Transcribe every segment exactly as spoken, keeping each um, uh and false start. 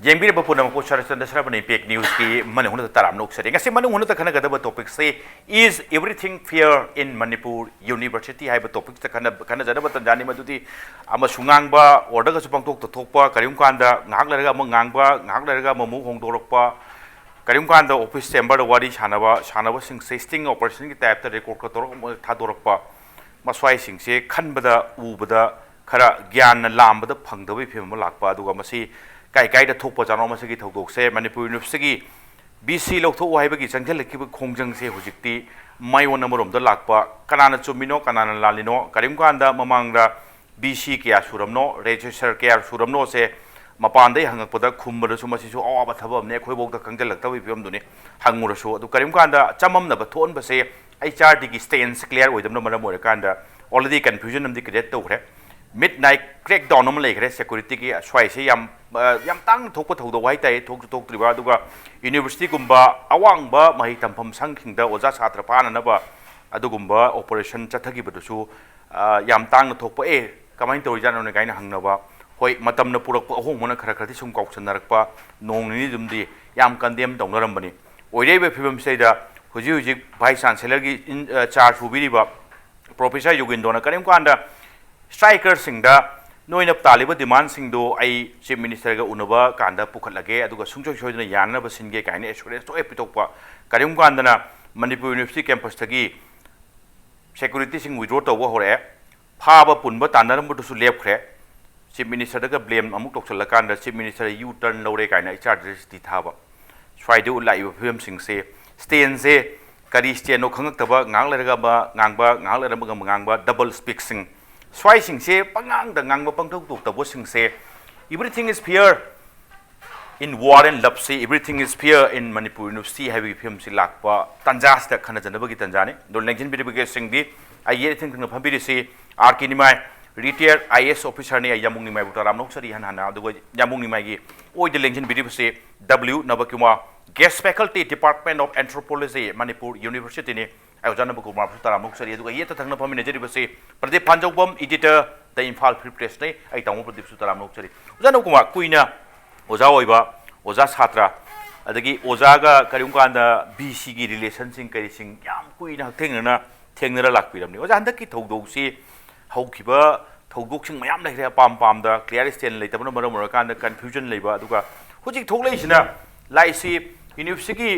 ꯌꯦꯡꯕꯤꯔꯤꯕ ꯄꯨꯝꯅꯃꯛꯄꯨ ꯁꯔꯆꯟꯗ꯭ꯔ ꯁꯔꯕꯅꯤ ꯄꯦꯛ ꯅ꯭ꯌꯨꯁꯀꯤ ꯃꯅꯨꯡ ꯍꯨꯠꯅ ꯇꯔꯥꯝꯅ ꯑꯣꯛꯆꯔꯤ꯫ ꯉꯁꯤ ꯃꯅꯨꯡ ꯍꯨꯠꯅ ꯈꯟꯅꯒꯗꯕ ꯇꯣꯄꯤꯛꯁꯤ "Is everything fair in Manipur University?" ꯍꯥꯏꯕ ꯇꯣꯄꯤꯛꯁꯤꯗ ꯈꯟꯅ-, ꯈꯟꯅꯖꯅꯕ ꯇꯟꯖꯥꯅꯤ꯫ ꯃꯗꯨꯗꯤ ꯑꯃꯁꯨ ꯉꯥꯡꯕ, ꯑꯣꯔꯗꯔꯒꯁꯨ ꯄꯪꯊꯣꯛꯇ ꯊꯣꯛꯄ, ꯀꯔꯤꯒꯨꯝ ꯀꯥꯟꯗ ꯉꯥꯏꯍꯥꯛ ꯂꯩꯔꯒ ꯑꯃ ꯉꯥꯡꯕ, ꯉꯥꯏꯍꯥꯛ ꯂꯩꯔꯒ ꯑꯃꯃꯨꯛ ꯍꯣꯡꯗꯣꯔꯛꯄ, ꯀꯔꯤꯒꯨꯝ ꯀꯥꯟꯗ ꯑꯣꯐꯤꯁ ꯆꯦꯝꯕꯔꯗ ꯋꯥꯔꯤ ꯁꯥꯟꯅꯕ, ꯁꯥꯟꯅꯕꯁꯤꯡꯁꯦ ꯁ꯭ꯇꯤꯡ ꯑꯣꯄꯔꯦꯁꯟꯒꯤ ꯇꯥꯏꯞꯇ ꯔꯦꯀꯣꯔꯗꯀ ꯇꯧꯔꯒ ꯑꯃꯨꯛ ꯊꯥꯗꯣꯔꯛꯄ, ꯃꯁ꯭ꯋꯥꯏꯁꯤꯡꯁꯦ ꯈꯟꯕꯗ, ꯎꯕꯗ ꯈꯔ ꯒ꯭ꯌꯥꯟꯅ ꯂꯥꯝꯕꯗ ꯐꯪꯗꯕꯒꯤ ꯐꯤꯕꯝ ꯑꯃ ꯂꯥꯛꯄ, ꯑꯗꯨꯒ ꯃꯁꯤ ꯀꯥꯏ ꯀꯥꯏꯗ ꯊꯣꯛꯄꯖꯥꯠꯅꯣ? ꯃꯁꯤꯒꯤ ꯊꯧꯗꯣꯛꯁꯦ ꯃꯅꯤꯄꯨꯔ ꯌꯨꯅꯤꯚꯔꯁꯤꯇꯤꯒꯤ ꯕꯤ ꯁꯤ ꯂꯧꯊꯣꯛꯎ ꯍꯥꯏꯕꯒꯤ ꯆꯪꯁꯤꯜꯂꯛꯈꯤꯕ ꯈꯣꯡꯖꯪꯁꯦ ꯍꯧꯖꯤꯛꯇꯤ ꯃꯥꯏꯑꯣꯟ ꯑꯃꯔꯣꯝꯗ ꯂꯥꯛꯄ, ꯀꯅꯥꯅ ꯆꯨꯝꯃꯤꯅꯣ, ꯀꯅꯥꯅ ꯂꯥꯜꯂꯤꯅꯣ? ꯀꯔꯤꯒꯨꯝ ꯀꯥꯟꯗ ꯃꯃꯥꯡꯗ ꯕꯤ ꯁꯤ ꯀꯌꯥ ꯁꯨꯔꯝꯅꯣ, ꯔꯦꯖꯤꯁꯇꯔ ꯀꯌꯥ ꯁꯨꯔꯝꯅꯣꯁꯦ ꯃꯄꯥꯟꯗꯩ ꯍꯪꯉꯛꯄꯗ ꯈꯨꯝꯕꯗꯁꯨ ꯃꯁꯤꯁꯨ ꯑꯋꯥꯕ ꯊꯕꯛ ꯑꯃꯅꯤ, ꯑꯩꯈꯣꯏꯐꯥꯎꯗ ꯈꯪꯖꯤꯜꯂꯛꯇꯕꯒꯤ ꯐꯤꯕꯝꯗꯨꯅꯤ꯫ ꯍꯪꯉꯨꯔꯁꯨ, ꯑꯗꯨ ꯀꯔꯤꯒꯨꯝ ꯀꯥꯟꯗ ꯆꯃꯝꯅꯕ ꯊꯣꯛꯍꯟꯕꯁꯦ ꯑꯩꯆ ꯑꯥꯔ ꯗꯤꯒꯤ ꯁ꯭ꯇꯦꯟꯁ ꯀ꯭ꯂꯤꯌꯥꯔ ꯑꯣꯏꯗꯕꯅ ꯃꯔꯝ ꯑꯣꯏꯔꯀꯥꯟꯗ already confusion ꯑꯃꯗꯤ ꯀ꯭ꯔꯤꯌꯦꯠ ꯇꯧꯈ꯭ꯔꯦ꯫ ꯃꯤꯗ ꯅꯥꯏꯠ ꯀ꯭ꯔꯦꯛ ꯗꯥꯎꯟ ꯑꯃ ꯂꯩꯈ꯭ꯔꯦ ꯁꯦꯀ꯭ꯌꯨꯔꯤꯇꯤꯒꯤ꯫ ꯁ꯭ꯋꯥꯏꯁꯦ ꯌꯥꯝ, ꯑ, ꯌꯥꯝ ꯇꯥꯡꯅ ꯊꯣꯛꯄ ꯊꯧꯗꯣꯛ ꯍꯥꯏꯇꯥꯔꯦ, ꯊꯣꯛꯁꯨ ꯊꯣꯛꯇ꯭ꯔꯤꯕ꯫ ꯑꯗꯨꯒ ꯌꯨꯅꯤꯚꯔꯁꯤꯇꯤꯒꯨꯝꯕ ꯑꯋꯥꯡꯕ ꯃꯍꯩ ꯇꯝꯐꯝ ꯁꯪꯁꯤꯡꯗ ꯑꯣꯖꯥ ꯁꯥꯇ꯭ꯔ ꯐꯥꯅꯅꯕ ꯑꯗꯨꯒꯨꯝꯕ ꯑꯣꯄꯔꯦꯁꯟ ꯆꯠꯊꯈꯤꯕꯗꯨꯁꯨ, ꯑ, ꯌꯥꯝ ꯇꯥꯡꯅ ꯊꯣꯛꯄ꯫ ꯑꯦ, ꯀꯃꯥꯏꯅ ꯇꯧꯔꯤꯖꯥꯠꯅꯣꯅꯦ ꯀꯥꯏꯅ ꯍꯪꯅꯕ꯫ ꯍꯣꯏ, ꯃꯇꯝꯅ ꯄꯨꯔꯛꯄ ꯑꯍꯣꯡꯕꯅ ꯈꯔ ꯈꯔꯗꯤ ꯁꯨꯝ ꯀꯥꯎꯁꯟꯅꯔꯛꯄ, ꯅꯣꯡ ꯅꯤꯅꯤ ꯑꯗꯨꯝꯗꯤ ꯌꯥꯝ ꯀꯟꯗꯦꯝ ꯇꯧꯅꯔꯝꯕꯅꯤ꯫ ꯑꯣꯏꯔꯛꯏꯕ ꯐꯤꯕꯝꯁꯤꯗꯩꯗ ꯍꯧꯖꯤꯛ ꯍꯧꯖꯤꯛ ꯚꯥꯏꯁ ꯆꯥꯟꯁꯦꯂꯔꯒꯤ ꯏꯟ-, ꯑ, ꯆꯥꯔꯖ ꯄꯨꯕꯤꯔꯤꯕ ꯄ꯭ꯔꯣꯐꯦꯁꯔ ꯌꯣꯒꯦꯟꯗ꯭ꯔꯣꯅ ꯀꯔꯤꯒꯨꯝ ꯀꯥꯟꯗ ꯁ꯭ꯇ꯭ꯔꯥꯏꯀꯔꯁꯤꯡꯗ ꯅꯣꯏꯅ ꯇꯥꯜꯂꯤꯕ ꯗꯤꯃꯥꯟꯁꯤꯡꯗꯣ ꯑꯩ ꯆꯤꯐ ꯃꯤꯅꯤꯁꯇꯔꯒ ꯎꯅꯕ ꯀꯥꯟꯗ ꯄꯨꯈꯠꯂꯒꯦ, ꯑꯗꯨꯒ ꯁꯨꯡꯁꯣꯏ ꯁꯣꯏꯗꯅ ꯌꯥꯅꯅꯕ ꯁꯤꯟꯒꯦ ꯀꯥꯏꯅ ꯑꯦꯁꯨꯔꯦꯟꯁ ꯂꯣꯏ ꯄꯤꯊꯣꯛꯄ꯫ ꯀꯔꯤꯒꯨꯝ ꯀꯥꯟꯗꯅ ꯃꯅꯤꯄꯨꯔ ꯌꯨꯅꯤꯚꯔꯁꯤꯇꯤ ꯀꯦꯝꯄꯁꯇꯒꯤ ꯁꯦꯀ꯭ꯌꯨꯔꯤꯇꯤꯁꯤꯡ ꯋꯤꯗ꯭ꯔꯣ ꯇꯧꯕ ꯍꯧꯔꯛꯑꯦ꯫ ꯐꯥꯕ ꯄꯨꯟꯕ ꯇꯥꯟꯅꯔꯝꯕꯗꯨꯁꯨ ꯂꯦꯞꯈ꯭ꯔꯦ꯫ ꯆꯤꯐ ꯃꯤꯅꯤꯁꯇꯔꯗꯒ ꯕ꯭ꯂꯦꯝ ꯑꯃꯨꯛ ꯇꯧꯁꯜꯂꯀꯥꯟꯗ ꯆꯤꯐ ꯃꯤꯅꯤꯁꯇꯔ ꯌꯨ ꯇꯔꯟ ꯂꯧꯔꯦ ꯀꯥꯏꯅ ꯑꯩꯆ ꯑꯥꯔ ꯗꯤ ꯁꯤꯇꯤ ꯊꯥꯕ꯫ ꯁ꯭ꯋꯥꯏꯗ ꯂꯥꯛꯏꯕ ꯐꯤꯕꯝꯁꯤꯡꯁꯦ, ꯁ꯭ꯇꯦꯟꯁꯦ ꯀꯔꯤ ꯁ꯭ꯇꯦꯟꯅꯣ ꯈꯪꯉꯛꯇꯕ, ꯉꯥꯏꯍꯥꯛ ꯂꯩꯔꯒ ꯑꯃ ꯉꯥꯡꯕ, ꯉꯥꯏꯍꯥꯛ ꯂꯩꯔꯒ ꯑꯃ ꯉꯥꯡꯕ, ꯗꯕꯜ ꯁ꯭ꯄꯤꯛꯁꯤꯡ, ꯁ꯭ꯋꯥꯏꯁꯤꯡꯁꯦ ꯄꯉꯥꯡꯗ ꯉꯥꯡꯕ, ꯄꯪꯊꯣꯛ ꯊꯣꯛꯇꯕꯁꯤꯡꯁꯦ, "Everything is fair in war and love" ꯁꯤ, "Everything is fair in Manipur University" ꯍꯥꯏꯕꯒꯤ ꯐꯤꯕꯝꯁꯤ ꯂꯥꯛꯄ ꯇꯥꯟꯖꯥꯁꯤꯗ ꯈꯟꯅꯖꯅꯕꯒꯤ ꯇꯥꯟꯖꯥꯅꯤ꯫ ꯑꯗꯣ ꯂꯦꯡꯁꯤꯟꯕꯤꯔꯤꯕꯒꯤ ꯁꯤꯡꯗꯤ ꯑꯩ ꯌꯦꯠ ꯊꯪꯅ ꯐꯝꯕꯤꯔꯤꯁꯤ R K Nimai, retire I A S ꯑꯣꯐꯤꯁꯔꯅꯤ꯫ ꯑꯩ ꯌꯥꯝꯕꯨꯡ ꯅꯤꯃꯥꯏꯕꯨ ꯇꯔꯥꯝꯅ ꯑꯣꯛꯆꯔꯤ ꯏꯍꯥꯟ ꯍꯥꯟꯅ꯫ ꯑꯗꯨꯒ ꯌꯥꯝꯕꯨꯡ ꯅꯤꯃꯥꯏꯒꯤ ꯑꯣꯏꯗ ꯂꯦꯡꯁꯤꯟꯕꯤꯔꯤꯕꯁꯤ W ꯅꯕꯀꯨꯃꯥꯔ, Guest Faculty, Department of Anthropology, Manipur University ꯅꯤ꯫ ꯑꯩ ꯑꯣꯖꯥ ꯅꯕꯀꯨꯃꯥꯔꯕꯨꯁꯨ ꯇꯔꯥꯝꯅ ꯑꯣꯛꯆꯔꯤ꯫ ꯑꯗꯨꯒ ꯌꯦꯠꯇ ꯊꯪꯅ ꯐꯝꯃꯤꯟꯅꯖꯔꯤꯕꯁꯤ Pradeep ꯐꯥꯟꯖꯧꯕꯝ, Editor, The Imphal Free Press ꯅꯤ꯫ ꯑꯩ ꯇꯥꯃꯣ ꯄ꯭ꯔꯗꯤꯞꯁꯨ ꯇꯔꯥꯝꯅ ꯑꯣꯛꯆꯔꯤ꯫ ꯑꯣꯖꯥ ꯅꯕꯀꯨꯃꯥꯔ, ꯀꯨꯏꯅ ꯑꯣꯖꯥ ꯑꯣꯏꯕ, ꯑꯣꯖꯥ ꯁꯥꯇ꯭ꯔ, ꯑꯗꯒꯤ ꯑꯣꯖꯥꯒ ꯀꯔꯤꯒꯨꯝꯕ ꯀꯥꯟꯗ ꯚꯤ ꯁꯤꯒꯤ ꯔꯤꯂꯦꯁꯟꯁꯤꯡ ꯀꯔꯤꯁꯤꯡ ꯌꯥꯝ ꯀꯨꯏꯅ ꯍꯛꯊꯦꯡꯅꯅ ꯊꯦꯡꯅꯔ ꯂꯥꯛꯄꯤꯔꯕꯅꯤ꯫ ꯑꯣꯖꯥ, ꯍꯟꯗꯛꯀꯤ ꯊꯧꯗꯣꯛꯁꯤ ꯍꯧꯈꯤꯕ ꯊꯧꯗꯣꯛꯁꯤꯡ ꯃꯌꯥꯝ ꯂꯩꯈ꯭ꯔꯦ, ꯑꯄꯥꯝ ꯄꯥꯝꯗ ꯀ꯭ꯂꯤꯌꯥꯔ ꯁ꯭ꯇꯦꯟ ꯂꯩꯇꯕꯅ ꯃꯔꯝ ꯑꯣꯏꯔꯀꯥꯟꯗ ꯀꯟꯐ꯭ꯌꯨꯖꯟ ꯂꯩꯕ, ꯑꯗꯨꯒ ꯍꯧꯖꯤꯛ ꯊꯣꯛꯂꯛꯏꯁꯤꯅ ꯂꯥꯏꯁꯤ ꯌꯨꯅꯤꯚꯔꯁꯤꯇꯤꯒꯤ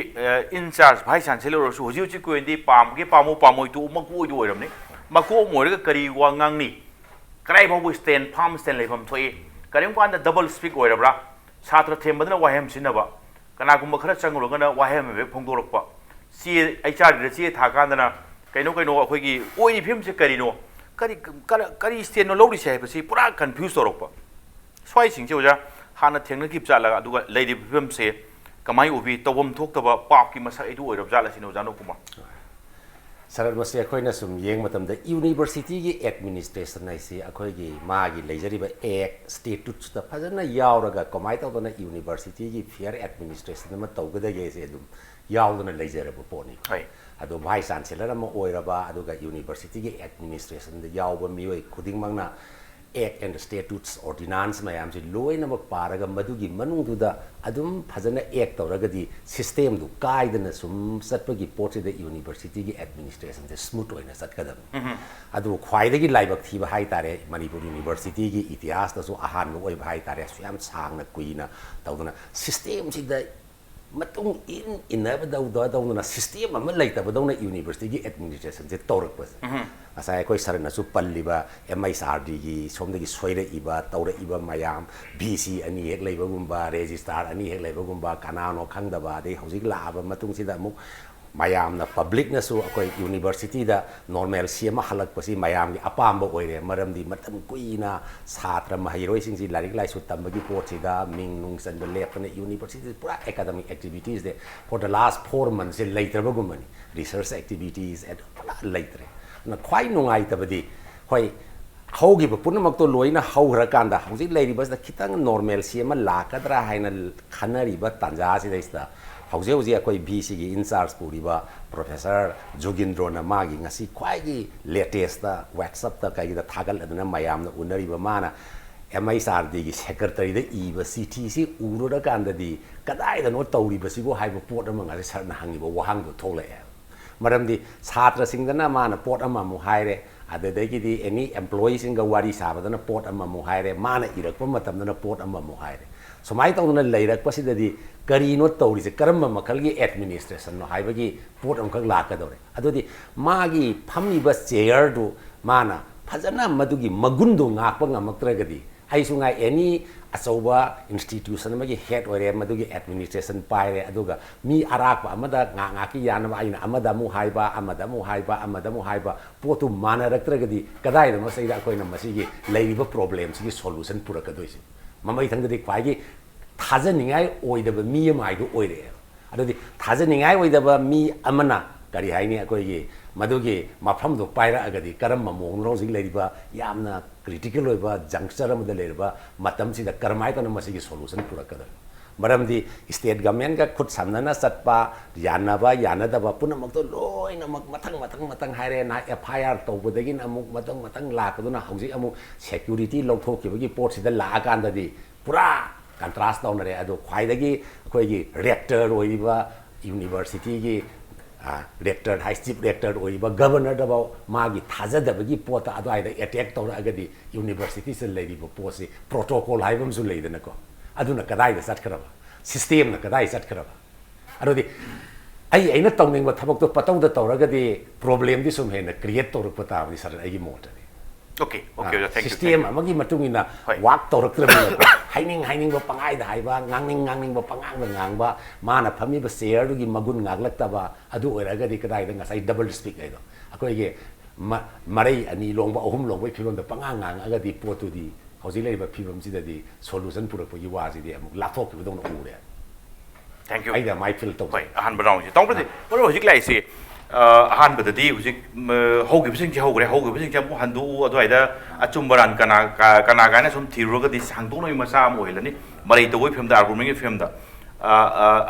ꯏꯟꯆꯥꯔꯖ ꯚꯥꯏꯁ ꯆꯥꯟꯁꯦꯂꯔ ꯑꯣꯏꯔꯁꯨ ꯍꯧꯖꯤꯛ ꯍꯧꯖꯤꯛꯀꯤ ꯑꯣꯏꯅꯗꯤ ꯄꯥꯝꯒꯦ ꯄꯥꯝꯃꯨ ꯄꯥꯝꯃꯣꯏ ꯇꯣꯛꯎ ꯃꯀꯣꯛ ꯑꯣꯏꯗ ꯑꯣꯏꯔꯕꯅꯤ꯫ ꯃꯀꯣꯛ ꯑꯃ ꯑꯣꯏꯔꯒ ꯀꯔꯤ ꯋꯥ ꯉꯥꯡꯅꯤ? ꯀꯗꯥꯏ ꯐꯥꯎꯕ ꯁ꯭ꯇꯦꯟ, ꯐꯥꯝ ꯁ꯭ꯇꯦꯟ ꯂꯩꯐꯝ ꯊꯣꯛꯏ? ꯀꯔꯤꯒꯨꯝꯕ ꯀꯥꯟꯗ ꯗꯕꯜ ꯁ꯭ꯄꯤꯛ ꯑꯣꯏꯔꯕ꯭ꯔꯥ? ꯁꯥꯇ꯭ꯔ ꯊꯦꯝꯕꯗꯅ ꯋꯥꯍꯩ ꯑꯃ ꯁꯤꯖꯤꯟꯅꯕ, ꯀꯅꯥꯒꯨꯝꯕ ꯈꯔ ꯆꯪꯉꯨꯔꯒꯅ ꯋꯥꯍꯩ ꯑꯃ ꯍꯦꯛ ꯐꯣꯡꯗꯣꯔꯛꯄ, ꯆꯦ, ꯑꯩꯆ ꯑꯥꯔ ꯗꯤꯗ ꯆꯦ ꯊꯥꯀꯥꯟꯗꯅ ꯀꯩꯅꯣ ꯀꯩꯅꯣ ꯑꯩꯈꯣꯏꯒꯤ ꯑꯣꯏꯔꯤ ꯐꯤꯕꯝꯁꯦ ꯀꯔꯤꯅꯣ? ꯀꯔꯤ, ꯀꯔ-, ꯀꯔꯤ ꯁ꯭ꯇꯦꯟꯅꯣ ꯂꯧꯔꯤꯁꯦ ꯍꯥꯏꯕꯁꯤ ꯄꯨꯔꯥ ꯀꯟꯐ꯭ꯌꯨꯁ ꯇꯧꯔꯛꯄ꯫ ꯁ꯭ꯋꯥꯏꯁꯤꯡꯁꯦ ꯑꯣꯖꯥ ꯍꯥꯟꯅ ꯊꯦꯡꯅꯈꯤꯕ ꯖꯥꯠꯂꯒ, ꯑꯗꯨꯒ ꯂꯩꯔꯤꯕ ꯐꯤꯕꯝꯁꯦ ꯀꯃꯥꯏꯅ ꯎꯕꯤ? ꯇꯧꯐꯝ ꯊꯣꯛꯇꯕ ꯄꯥꯞꯀꯤ ꯃꯁꯛ ꯑꯩꯗꯨ ꯑꯣꯏꯔꯕ ꯖꯥꯠꯂ ꯁꯤꯅꯤ ꯑꯣꯖꯥ ꯅꯣꯡꯀꯨꯃꯥꯔ꯫ ꯁꯥꯔ, ꯃꯁꯤ ꯑꯩꯈꯣꯏꯅ ꯁꯨꯝ ꯌꯦꯡꯕ ꯃꯇꯝꯗ ꯌꯨꯅꯤꯚꯔꯁꯤꯇꯤꯒꯤ ꯑꯦꯗꯃꯤꯅꯤꯁꯇ꯭ꯔꯦꯁꯟ ꯍꯥꯏꯁꯤ ꯑꯩꯈꯣꯏꯒꯤ ꯃꯥꯒꯤ ꯂꯩꯖꯔꯤꯕ ꯑꯦꯛ, ꯁ꯭ꯇꯦꯇꯨꯠꯁꯇ ꯐꯖꯅ ꯌꯥꯎꯔꯒ ꯀꯃꯥꯏꯅ ꯇꯧꯗꯅ ꯌꯨꯅꯤꯚꯔꯁꯤꯇꯤꯒꯤ ꯐꯤꯌꯔ ꯑꯦꯗꯃꯤꯅꯤꯁꯇ꯭ꯔꯦꯁꯟ ꯑꯃ ꯇꯧꯒꯗꯒꯦꯁꯦ ꯑꯗꯨꯝ ꯌꯥꯎꯗꯅ ꯂꯩꯖꯔꯕ ꯄꯣꯠꯅꯤ꯫ ꯍꯣꯏ꯫ ꯑꯗꯣ ꯚꯥꯏꯁ ꯆꯥꯟꯁꯦꯂꯔ ꯑꯃ ꯑꯣꯏꯔꯕ, ꯑꯗꯨꯒ ꯌꯨꯅꯤꯚꯔꯁꯤꯇꯤꯒꯤ ꯑꯦꯗꯃꯤꯅꯤꯁꯇ꯭ꯔꯦꯁꯟꯗ ꯌꯥꯎꯕ ꯃꯤꯑꯣꯏ ꯈꯨꯗꯤꯡꯃꯛꯅ ꯑꯦꯛ ꯑꯦꯟ ꯁ꯭ꯇꯦꯇꯨꯠꯁ, ꯑꯣꯔꯗꯤꯅꯥꯟꯁ ꯃꯌꯥꯝꯁꯤ ꯂꯣꯏꯅꯃꯛ ꯄꯥꯔꯒ ꯃꯗꯨꯒꯤ ꯃꯅꯨꯡꯗꯨꯗ ꯑꯗꯨꯝ ꯐꯖꯅ ꯑꯦꯛ ꯇꯧꯔꯒꯗꯤ ꯁꯤꯁꯇꯦꯝꯗꯨ ꯀꯥꯏꯗꯅ ꯁꯨꯝ ꯆꯠꯄꯒꯤ ꯄꯣꯠꯁꯤꯗ ꯌꯨꯅꯤꯚꯔꯁꯤꯇꯤꯒꯤ ꯑꯦꯗꯃꯤꯅꯤꯁꯇ꯭ꯔꯦꯁꯟꯁꯦ ꯁ꯭ꯃꯨꯠ ꯑꯣꯏꯅ ꯆꯠꯀꯗꯕꯅꯤ꯫ ꯎꯝꯍꯨꯝ꯫ ꯑꯗꯨ ꯈ꯭ꯋꯥꯏꯗꯒꯤ ꯂꯥꯏꯕꯛ ꯊꯤꯕ ꯍꯥꯏ ꯇꯥꯔꯦ, ꯃꯅꯤꯄꯨꯔ ꯌꯨꯅꯤꯚꯔꯁꯤꯇꯤꯒꯤ ꯏꯇꯤꯍꯥꯁꯇꯁꯨ ꯑꯍꯥꯟꯕ ꯑꯣꯏꯕ ꯍꯥꯏ ꯇꯥꯔꯦ, ꯑꯁꯨꯛ ꯌꯥꯝ ꯁꯥꯡꯅ ꯀꯨꯏꯅ ꯇꯧꯗꯅ ꯁꯤꯁꯇꯦꯝꯁꯤꯗ ꯃꯇꯨꯡ ꯏꯟ ꯏꯟꯅꯕꯗꯧꯗ ꯇꯧꯗꯅ ꯁꯤꯁꯇꯦꯝ ꯑꯃ ꯂꯩꯇꯕꯗꯧꯅ ꯌꯨꯅꯤꯚꯔꯁꯤꯇꯤꯒꯤ ꯑꯦꯗꯃꯤꯅꯤꯁꯇ꯭ꯔꯦꯁꯟꯁꯦ ꯇꯧꯔꯛꯄꯁꯦ꯫ ꯎꯝꯍꯨꯝ꯫ ꯉꯁꯥꯏ ꯑꯩꯈꯣꯏ ꯁꯥꯔꯅꯁꯨ ꯄꯜꯂꯤꯕ ꯑꯦꯝ ꯑꯩꯆ ꯑꯥꯔ ꯗꯤꯒꯤ ꯁꯣꯝꯗꯒꯤ ꯁꯣꯏꯔꯛꯏꯕ, ꯇꯧꯔꯛꯏꯕ ꯃꯌꯥꯝ, ꯚꯤ ꯁꯤ ꯑꯅꯤ ꯍꯦꯛ ꯂꯩꯕꯒꯨꯝꯕ, ꯔꯦꯖꯤꯁꯇ꯭ꯔꯥꯔ ꯑꯅꯤ ꯍꯦꯛ ꯂꯩꯕꯒꯨꯝꯕ, ꯀꯅꯥꯅꯣ ꯈꯪꯗꯕ, ꯑꯗꯩ ꯍꯧꯖꯤꯛ ꯂꯥꯛꯑꯕ ꯃꯇꯨꯡꯁꯤꯗ ꯑꯃꯨꯛ ꯃꯌꯥꯝꯅ, ꯄꯕ꯭ꯂꯤꯛꯅꯁꯨ ꯑꯩꯈꯣꯏ ꯌꯨꯅꯤꯚꯔꯁꯤꯇꯤꯗ ꯅꯣꯔꯃꯦꯜꯁꯤ ꯑꯃ ꯍꯜꯂꯛꯄꯁꯤ ꯃꯌꯥꯝꯒꯤ ꯑꯄꯥꯝꯕ ꯑꯣꯏꯔꯦ꯫ ꯃꯔꯝꯗꯤ ꯃꯇꯝ ꯀꯨꯏꯅ ꯁꯥꯇ꯭ꯔ ꯃꯍꯩꯔꯣꯏꯁꯤꯡꯁꯤ ꯂꯥꯏꯔꯤꯛ ꯂꯥꯏꯁꯨ ꯇꯝꯕꯒꯤ ꯄꯣꯠꯁꯤꯗ ꯃꯤꯡ ꯅꯨꯡ ꯆꯟꯕ ꯂꯦꯞꯇꯅ ꯌꯨꯅꯤꯚꯔꯁꯤꯇꯤ ꯄꯨꯔꯥ ꯑꯦꯀꯥꯗꯃꯤꯛ ꯑꯦꯛꯇꯤꯚꯤꯇꯤꯁꯁꯦ for the last four months ꯁꯦ ꯂꯩꯇ꯭ꯔꯕꯒꯨꯝꯕꯅꯤ꯫ ꯔꯤꯁꯔꯁ ꯑꯦꯛꯇꯤꯚꯤꯇꯤꯁ ꯑꯗꯨ ꯄꯨꯔꯥ ꯂꯩꯇ꯭ꯔꯦ꯫ ꯑꯗꯨꯅ ꯈ꯭ꯋꯥꯏ ꯅꯨꯡꯉꯥꯏꯇꯕꯗꯤ, ꯍꯣꯏ, ꯍꯧꯈꯤꯕ ꯄꯨꯝꯅꯃꯛꯇꯣ ꯂꯣꯏꯅ ꯍꯧꯈ꯭ꯔꯀꯥꯟꯗ ꯍꯧꯖꯤꯛ ꯂꯩꯔꯤꯕꯁꯤꯗ ꯈꯤꯇꯪ ꯅꯣꯔꯃꯦꯜꯁꯤ ꯑꯃ ꯂꯥꯛꯀꯗ꯭ꯔꯥ ꯍꯥꯏꯅ ꯈꯟꯅꯔꯤꯕ ꯇꯥꯟꯖꯥꯁꯤꯗꯩꯁꯤꯗ ꯍꯧꯖꯤꯛ ꯍꯧꯖꯤꯛ ꯑꯩꯈꯣꯏ ꯚꯤ ꯁꯤꯒꯤ ꯏꯟꯆꯥꯔꯖ ꯄꯨꯔꯤꯕ ꯄ꯭ꯔꯣꯐꯦꯁꯔ ꯖꯨꯒꯤꯟꯗ꯭ꯔꯣꯅ ꯃꯥꯒꯤ ꯉꯁꯤ ꯈ꯭ꯋꯥꯏꯒꯤ ꯂꯦꯇꯦꯁꯇ ꯋꯥꯠꯁꯑꯞꯇ ꯀꯩꯒꯤꯗ ꯊꯥꯒꯠꯂꯗꯅ ꯃꯌꯥꯝꯅ ꯎꯅꯔꯤꯕ ꯃꯥꯅ ꯑꯦꯝ ꯑꯩꯆ ꯑꯥꯔ ꯗꯤꯒꯤ ꯁꯦꯀ꯭ꯔꯦꯇꯔꯤꯗ ꯏꯕ ꯆꯤꯊꯤꯁꯤ ꯎꯔꯨꯔꯀꯥꯟꯗꯗꯤ, "ꯀꯗꯥꯏꯗꯅꯣ ꯇꯧꯔꯤꯕꯁꯤꯕꯨ?" ꯍꯥꯏꯕ ꯄꯣꯠ ꯑꯃ ꯉꯁꯥꯏ ꯁꯥꯔꯅ ꯍꯪꯉꯤꯕ ꯋꯥꯍꯪꯗꯣ ꯊꯣꯛꯂꯛꯑꯦ꯫ ꯃꯔꯝꯗꯤ ꯁꯥꯇ꯭ꯔꯁꯤꯡꯗꯅ ꯃꯥꯅ ꯄꯣꯠ ꯑꯃꯃꯨꯛ ꯍꯥꯏꯔꯦ, ꯑꯗꯨꯗꯒꯤꯗꯤ ꯑꯦꯅꯤ ꯑꯦꯝꯄ꯭ꯂꯣꯌꯤꯁꯤꯡꯒ ꯋꯥꯔꯤ ꯁꯥꯕꯗꯅ ꯄꯣꯠ ꯑꯃꯃꯨꯛ ꯍꯥꯏꯔꯦ, ꯃꯥꯅ ꯏꯔꯛꯄ ꯃꯇꯝꯗꯅ ꯄꯣꯠ ꯑꯃꯃꯨꯛ ꯍꯥꯏꯔꯦ꯫ ꯁꯨꯃꯥꯏꯅ ꯇꯧꯗꯅ ꯂꯩꯔꯛꯄꯁꯤꯗꯗꯤ ꯀꯔꯤꯅꯣ ꯇꯧꯔꯤꯁꯦ, ꯀꯔꯝꯕ ꯃꯈꯜꯒꯤ ꯑꯦꯗꯃꯤꯅꯤꯁꯇ꯭ꯔꯦꯁꯟꯅꯣ ꯍꯥꯏꯕꯒꯤ ꯄꯣꯠ ꯑꯃꯈꯛ ꯂꯥꯛꯀꯗꯧꯔꯦ꯫ ꯑꯗꯨꯗꯤ ꯃꯥꯒꯤ ꯐꯝꯃꯤꯕ ꯆꯦꯌꯔꯗꯨ ꯃꯥꯅ ꯐꯖꯅ ꯃꯗꯨꯒꯤ ꯃꯒꯨꯟꯗꯣ ꯉꯥꯛꯄ ꯉꯝꯃꯛꯇ꯭ꯔꯒꯗꯤ, ꯑꯩꯁꯨ ꯉꯥꯏ ꯑꯦꯅꯤ ꯑꯆꯧꯕ ꯏꯟꯁꯇꯤꯇ꯭ꯌꯨꯁꯟ ꯑꯃꯒꯤ ꯍꯦꯗ ꯑꯣꯏꯔꯦ, ꯃꯗꯨꯒꯤ ꯑꯦꯗꯃꯤꯅꯤꯁꯇ꯭ꯔꯦꯁꯟ ꯄꯥꯏꯔꯦ, ꯑꯗꯨꯒ ꯃꯤ ꯑꯔꯥꯛꯄ ꯑꯃꯗ ꯉꯥꯏꯍꯥꯛ ꯉꯥꯏꯍꯥꯛꯀꯤ ꯌꯥꯅꯕ ꯑꯩꯅ ꯑꯃꯗ ꯑꯃꯨꯛ ꯍꯥꯏꯕ, ꯑꯃꯗ ꯑꯃꯨꯛ ꯍꯥꯏꯕ, ꯑꯃꯗ ꯑꯃꯨꯛ ꯍꯥꯏꯕ, ꯄꯣꯠꯇꯨ ꯃꯥꯟꯅꯔꯛꯇ꯭ꯔꯒꯗꯤ ꯀꯗꯥꯏꯗ ꯃꯁꯤꯗ ꯑꯩꯈꯣꯏꯅ ꯃꯁꯤꯒꯤ ꯂꯩꯔꯤꯕ ꯄ꯭ꯔꯣꯕ꯭ꯂꯦꯝꯁꯤꯒꯤ ꯁꯣꯂꯨꯁꯟ ꯄꯨꯔꯛꯀꯗꯣꯏꯁꯦ? ꯃꯃꯩꯊꯪꯗꯗꯤ ꯈ꯭ꯋꯥꯏꯒꯤ ꯊꯥꯖꯅꯤꯡꯉꯥꯏ ꯑꯣꯏꯗꯕ ꯃꯤ ꯑꯃ ꯍꯥꯏꯗꯨ ꯑꯣꯏꯔꯛꯑꯦꯕ꯫ ꯑꯗꯨꯗꯤ ꯊꯥꯖꯅꯤꯡꯉꯥꯏ ꯑꯣꯏꯗꯕ ꯃꯤ ꯑꯃꯅ, ꯀꯔꯤ ꯍꯥꯏꯅꯤ, ꯑꯩꯈꯣꯏꯒꯤ ꯃꯗꯨꯒꯤ ꯃꯐꯝꯗꯨ ꯄꯥꯏꯔꯛꯑꯒꯗꯤ ꯀꯔꯝꯕ ꯃꯑꯣꯡꯗꯅꯣ ꯍꯧꯖꯤꯛ ꯂꯩꯔꯤꯕ ꯌꯥꯝꯅ ꯀ꯭ꯔꯤꯇꯤꯀꯦꯜ ꯑꯣꯏꯕ ꯖꯪꯁꯆꯔ ꯑꯃꯗ ꯂꯩꯔꯤꯕ ꯃꯇꯝꯁꯤꯗ ꯀꯔꯝꯍꯥꯏꯅ ꯇꯧꯅ ꯃꯁꯤꯒꯤ ꯁꯣꯂꯨꯁꯟ ꯄꯨꯔꯛꯀꯗꯕꯅꯣ? ꯃꯔꯝꯗꯤ ꯁ꯭ꯇꯦꯠ ꯒꯃꯦꯟꯒ ꯈꯨꯠ ꯁꯝꯅꯅ ꯆꯠꯄ, ꯌꯥꯅꯕ ꯌꯥꯅꯗꯕ ꯄꯨꯝꯅꯃꯛꯇꯣ ꯂꯣꯏꯅꯃꯛ ꯃꯊꯪ ꯃꯊꯪ ꯃꯊꯪ ꯍꯥꯏꯔꯦ꯫ ꯅꯍꯥꯛ ꯑꯦꯐ ꯑꯥꯏ ꯑꯥꯔ ꯇꯧꯕꯗꯒꯤꯅ ꯑꯃꯨꯛ ꯃꯊꯪ ꯃꯊꯪ ꯂꯥꯛꯄꯗꯨꯅ ꯍꯧꯖꯤꯛ ꯑꯃꯨꯛ ꯁꯦꯀ꯭ꯌꯨꯔꯤꯇꯤ ꯂꯧꯊꯣꯛꯈꯤꯕꯒꯤ ꯄꯣꯠꯁꯤꯗ ꯂꯥꯛꯑꯀꯥꯟꯗꯗꯤ ꯄꯨꯔꯥ ꯀꯟꯇ꯭ꯔꯥꯁ ꯇꯧꯅꯔꯦ꯫ ꯑꯗꯣ ꯈ꯭ꯋꯥꯏꯗꯒꯤ ꯑꯩꯈꯣꯏꯒꯤ ꯔꯦꯛꯇꯔ ꯑꯣꯏꯔꯤꯕ ꯌꯨꯅꯤꯚꯔꯁꯤꯇꯤꯒꯤ, ꯑ, ꯔꯦꯛꯇꯔ ꯍꯥꯏ, ꯆꯤꯐ ꯔꯦꯛꯇꯔ ꯑꯣꯏꯔꯤꯕ ꯒꯕꯔꯅꯔꯗꯐꯥꯎ ꯃꯥꯒꯤ ꯊꯥꯖꯗꯕꯒꯤ ꯄꯣꯠꯇ ꯑꯗꯨꯋꯥꯏꯗ ꯑꯦꯇꯦꯛ ꯇꯧꯔꯛꯑꯒꯗꯤ ꯌꯨꯅꯤꯚꯔꯁꯤꯇꯤꯁꯤꯗ ꯂꯩꯔꯤꯕ ꯄꯣꯠꯁꯤ, ꯄ꯭ꯔꯣꯇꯣꯀꯣꯜ ꯍꯥꯏꯕ ꯑꯃꯁꯨ ꯂꯩꯗꯅꯀꯣ, ꯑꯗꯨꯅ ꯀꯗꯥꯏꯗ ꯆꯠꯈ꯭ꯔꯕ? ꯁꯤꯁꯇꯦꯝꯅ ꯀꯗꯥꯏ ꯆꯠꯈ꯭ꯔꯕ? ꯑꯗꯨꯗꯤ ꯑꯩ, ꯑꯩꯅ ꯇꯧꯅꯤꯡꯕ ꯊꯕꯛꯇꯣ ꯄꯇꯧꯗ ꯇꯧꯔꯒꯗꯤ ꯄ꯭ꯔꯣꯕ꯭ꯂꯦꯝꯗꯤ ꯁꯨꯝ ꯍꯦꯟꯅ ꯀ꯭ꯔꯤꯌꯦꯠ ꯇꯧꯔꯛꯄ ꯇꯥꯕꯅꯤ, ꯁꯥꯔ, ꯑꯩꯒꯤ ꯃꯣꯠꯇꯗꯤ꯫ Okay, okay, ꯑꯣꯖꯥ, thank you, thank system you. ꯑꯃꯒꯤ ꯃꯇꯨꯡ ꯏꯟꯅ ꯍꯣꯏ. ꯋꯥꯛ ꯇꯧꯔꯛꯇ꯭ꯔꯕꯅꯤꯅꯀꯣ, ꯍꯥꯏꯅꯤꯡ ꯍꯥꯏꯅꯤꯡꯕ ꯄꯉꯥꯏꯗ ꯍꯥꯏꯕ, ꯉꯥꯡꯅꯤꯡ ꯉꯥꯡꯅꯤꯡꯕ ꯄꯉꯥꯡꯗ ꯉꯥꯡꯕ, ꯃꯥꯅ ꯐꯝꯃꯤꯕ ꯆꯦꯌꯔꯗꯨꯒꯤ ꯃꯒꯨꯟ ꯉꯥꯛꯂꯛꯇꯕ, ꯑꯗꯨ ꯑꯣꯏꯔꯒꯗꯤ ꯀꯗꯥꯏꯗ ꯉꯁꯥꯏ ꯗꯕꯜ ꯁ꯭ꯄꯤꯛ ꯍꯥꯏꯗꯣ, ꯑꯩꯈꯣꯏꯒꯤ ꯃ-, ꯃꯔꯩ ꯑꯅꯤ ꯂꯣꯡꯕ, ꯑꯍꯨꯝ ꯂꯣꯡꯕꯒꯤ ꯐꯤꯕꯝꯗ ꯄꯉꯥꯡ ꯉꯥꯡꯉꯒꯗꯤ ꯄꯣꯠꯇꯨꯗꯤ ꯍꯧꯖꯤꯛ ꯂꯩꯔꯤꯕ ꯐꯤꯕꯝꯁꯤꯗꯗꯤ ꯁꯣꯂꯨꯁꯟ ꯄꯨꯔꯛꯄꯒꯤ ꯋꯥꯁꯤꯗꯤ ꯑꯃꯨꯛ ꯂꯥꯞꯊꯣꯛꯈꯤꯕꯗꯧꯅ ꯎꯔꯦ꯫ Thank you. ꯑꯩꯅ ꯃꯥꯏ ꯐꯤꯜ ꯇꯧꯕ꯫ ꯍꯣꯏ, ꯑꯍꯥꯟꯕ ꯔꯥꯎꯟꯁꯦ꯫ ꯇꯧꯕꯗꯤ ꯃꯔꯨꯞ ꯍꯧꯖꯤꯛ ꯂꯥꯛꯏꯁꯤ, ꯑ, ꯑꯍꯥꯟꯕꯗꯗꯤ ꯍꯧꯖꯤꯛ, ꯃ, ꯍꯧꯈꯤꯕꯁꯤꯡꯁꯦ ꯍꯧꯈ꯭ꯔꯦ, ꯍꯧꯈꯤꯕꯁꯤꯡꯁꯦ ꯑꯃꯨꯛ ꯍꯟꯗꯣꯛꯎ, ꯑꯗꯨꯋꯥꯏꯗ ꯑꯆꯨꯝꯕ ꯑꯔꯥꯟ ꯀꯅꯥ, ꯀ-, ꯀꯅꯥ ꯀꯥꯏꯅ ꯁꯨꯝ ꯊꯤꯔꯨꯔꯒꯗꯤ ꯁꯥꯡꯗꯣꯛꯅꯕꯒꯤ ꯃꯆꯥꯛ ꯑꯃ ꯑꯣꯏꯍꯜꯂꯅꯤ꯫ ꯃꯔꯩ ꯇꯧꯕꯒꯤ ꯐꯤꯕꯝꯗ, ꯑꯥꯔꯒꯨꯃꯦꯟꯒꯤ ꯐꯤꯕꯝꯗ, ꯑ,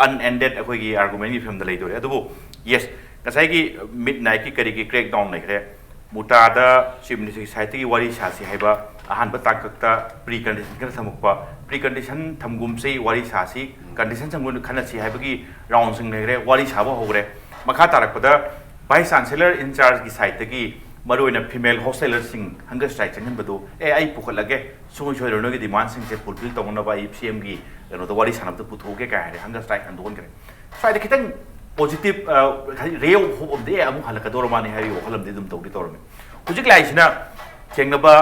ꯑ, unended ꯑꯩꯈꯣꯏꯒꯤ ꯑꯥꯔꯒꯨꯃꯦꯟꯒꯤ ꯐꯤꯕꯝꯗ ꯂꯩꯗꯣꯔꯦ꯫ ꯑꯗꯨꯕꯨ yes, ꯉꯁꯥꯏꯒꯤ ꯃꯤꯠ ꯅꯥꯏꯠꯀꯤ ꯀꯔꯤꯒꯤ ꯀ꯭ꯔꯦꯛ ꯗꯥꯎꯟ ꯂꯩꯈ꯭ꯔꯦ, ꯃꯨꯇꯥꯗ ꯆꯤꯐ ꯃꯤꯅꯤꯁꯇꯔꯒꯤ ꯁꯥꯏꯠꯇꯒꯤ ꯋꯥꯔꯤ ꯁꯥꯁꯤ ꯍꯥꯏꯕ ꯑꯍꯥꯟꯕ ꯇꯥꯡꯀꯛꯇ ꯄ꯭ꯔꯤ ꯀꯟꯗꯤꯁꯟ ꯈꯔ ꯊꯝꯃꯛꯄ, ꯄ꯭ꯔꯤ ꯀꯟꯗꯤꯁꯟ ꯊꯝꯒꯨꯝꯁꯤ, ꯋꯥꯔꯤ ꯁꯥꯁꯤ, ꯀꯟꯗꯤꯁꯟ ꯊꯝꯒꯨꯝ ꯈꯟꯅꯁꯤ ꯍꯥꯏꯕꯒꯤ ꯔꯥꯎꯟꯁꯤꯡ ꯂꯩꯈ꯭ꯔꯦ, ꯋꯥꯔꯤ ꯁꯥꯕ ꯍꯧꯈ꯭ꯔꯦ꯫ ꯃꯈꯥ ꯇꯥꯔꯛꯄꯗ ꯚꯥꯏꯁ ꯆꯥꯟꯁꯦꯂꯔ ꯏꯟꯆꯥꯔꯖꯀꯤ ꯁꯥꯏꯠꯇꯒꯤ ꯃꯔꯨꯑꯣꯏꯅ ꯐꯤꯃꯦꯜ ꯍꯣꯁꯇꯦꯂꯔꯁꯤꯡ ꯍꯪꯒꯔ ꯁ꯭ꯇ꯭ꯔꯥꯏꯛ ꯆꯪꯍꯟꯕꯗꯨ, "ꯑꯦ, ꯑꯩ ꯄꯨꯈꯠꯂꯒꯦ, ꯁꯨꯡꯁꯣꯏ ꯁꯣꯏꯗꯅ ꯅꯣꯏꯒꯤ ꯗꯤꯃꯥꯟꯁꯤꯡꯁꯦ ꯐꯨꯜꯐꯤꯜ ꯇꯧꯅꯅꯕ ꯑꯩ ꯁꯤ ꯑꯦꯝꯒꯤ ꯀꯩꯅꯣꯗ ꯋꯥꯔꯤ ꯁꯥꯟꯅꯕꯗ ꯄꯨꯊꯣꯛꯑꯒꯦ" ꯀꯥꯏ ꯍꯥꯏꯔꯦ, ꯍꯪꯒꯔ ꯁ꯭ꯇ꯭ꯔꯥꯏꯛ ꯍꯟꯗꯣꯛꯍꯟꯈ꯭ꯔꯦ꯫ ꯁ꯭ꯋꯥꯏꯗ ꯈꯤꯇꯪ ꯄꯣꯖꯤꯇꯤꯚ ꯔꯦ ꯑꯣꯐ ꯍꯣꯞ ꯑꯃꯗꯤ ꯑꯦ ꯑꯃꯨꯛ ꯍꯜꯂꯛꯀꯗꯧꯔ ꯃꯥꯅꯤ ꯍꯥꯏꯕꯒꯤ ꯋꯥꯈꯜ ꯑꯃꯗꯤ ꯑꯗꯨꯝ ꯇꯧꯗꯤ ꯇꯧꯔꯝꯃꯤ꯫ ꯍꯧꯖꯤꯛ ꯂꯥꯛꯏꯁꯤꯅ ꯊꯦꯡꯅꯕ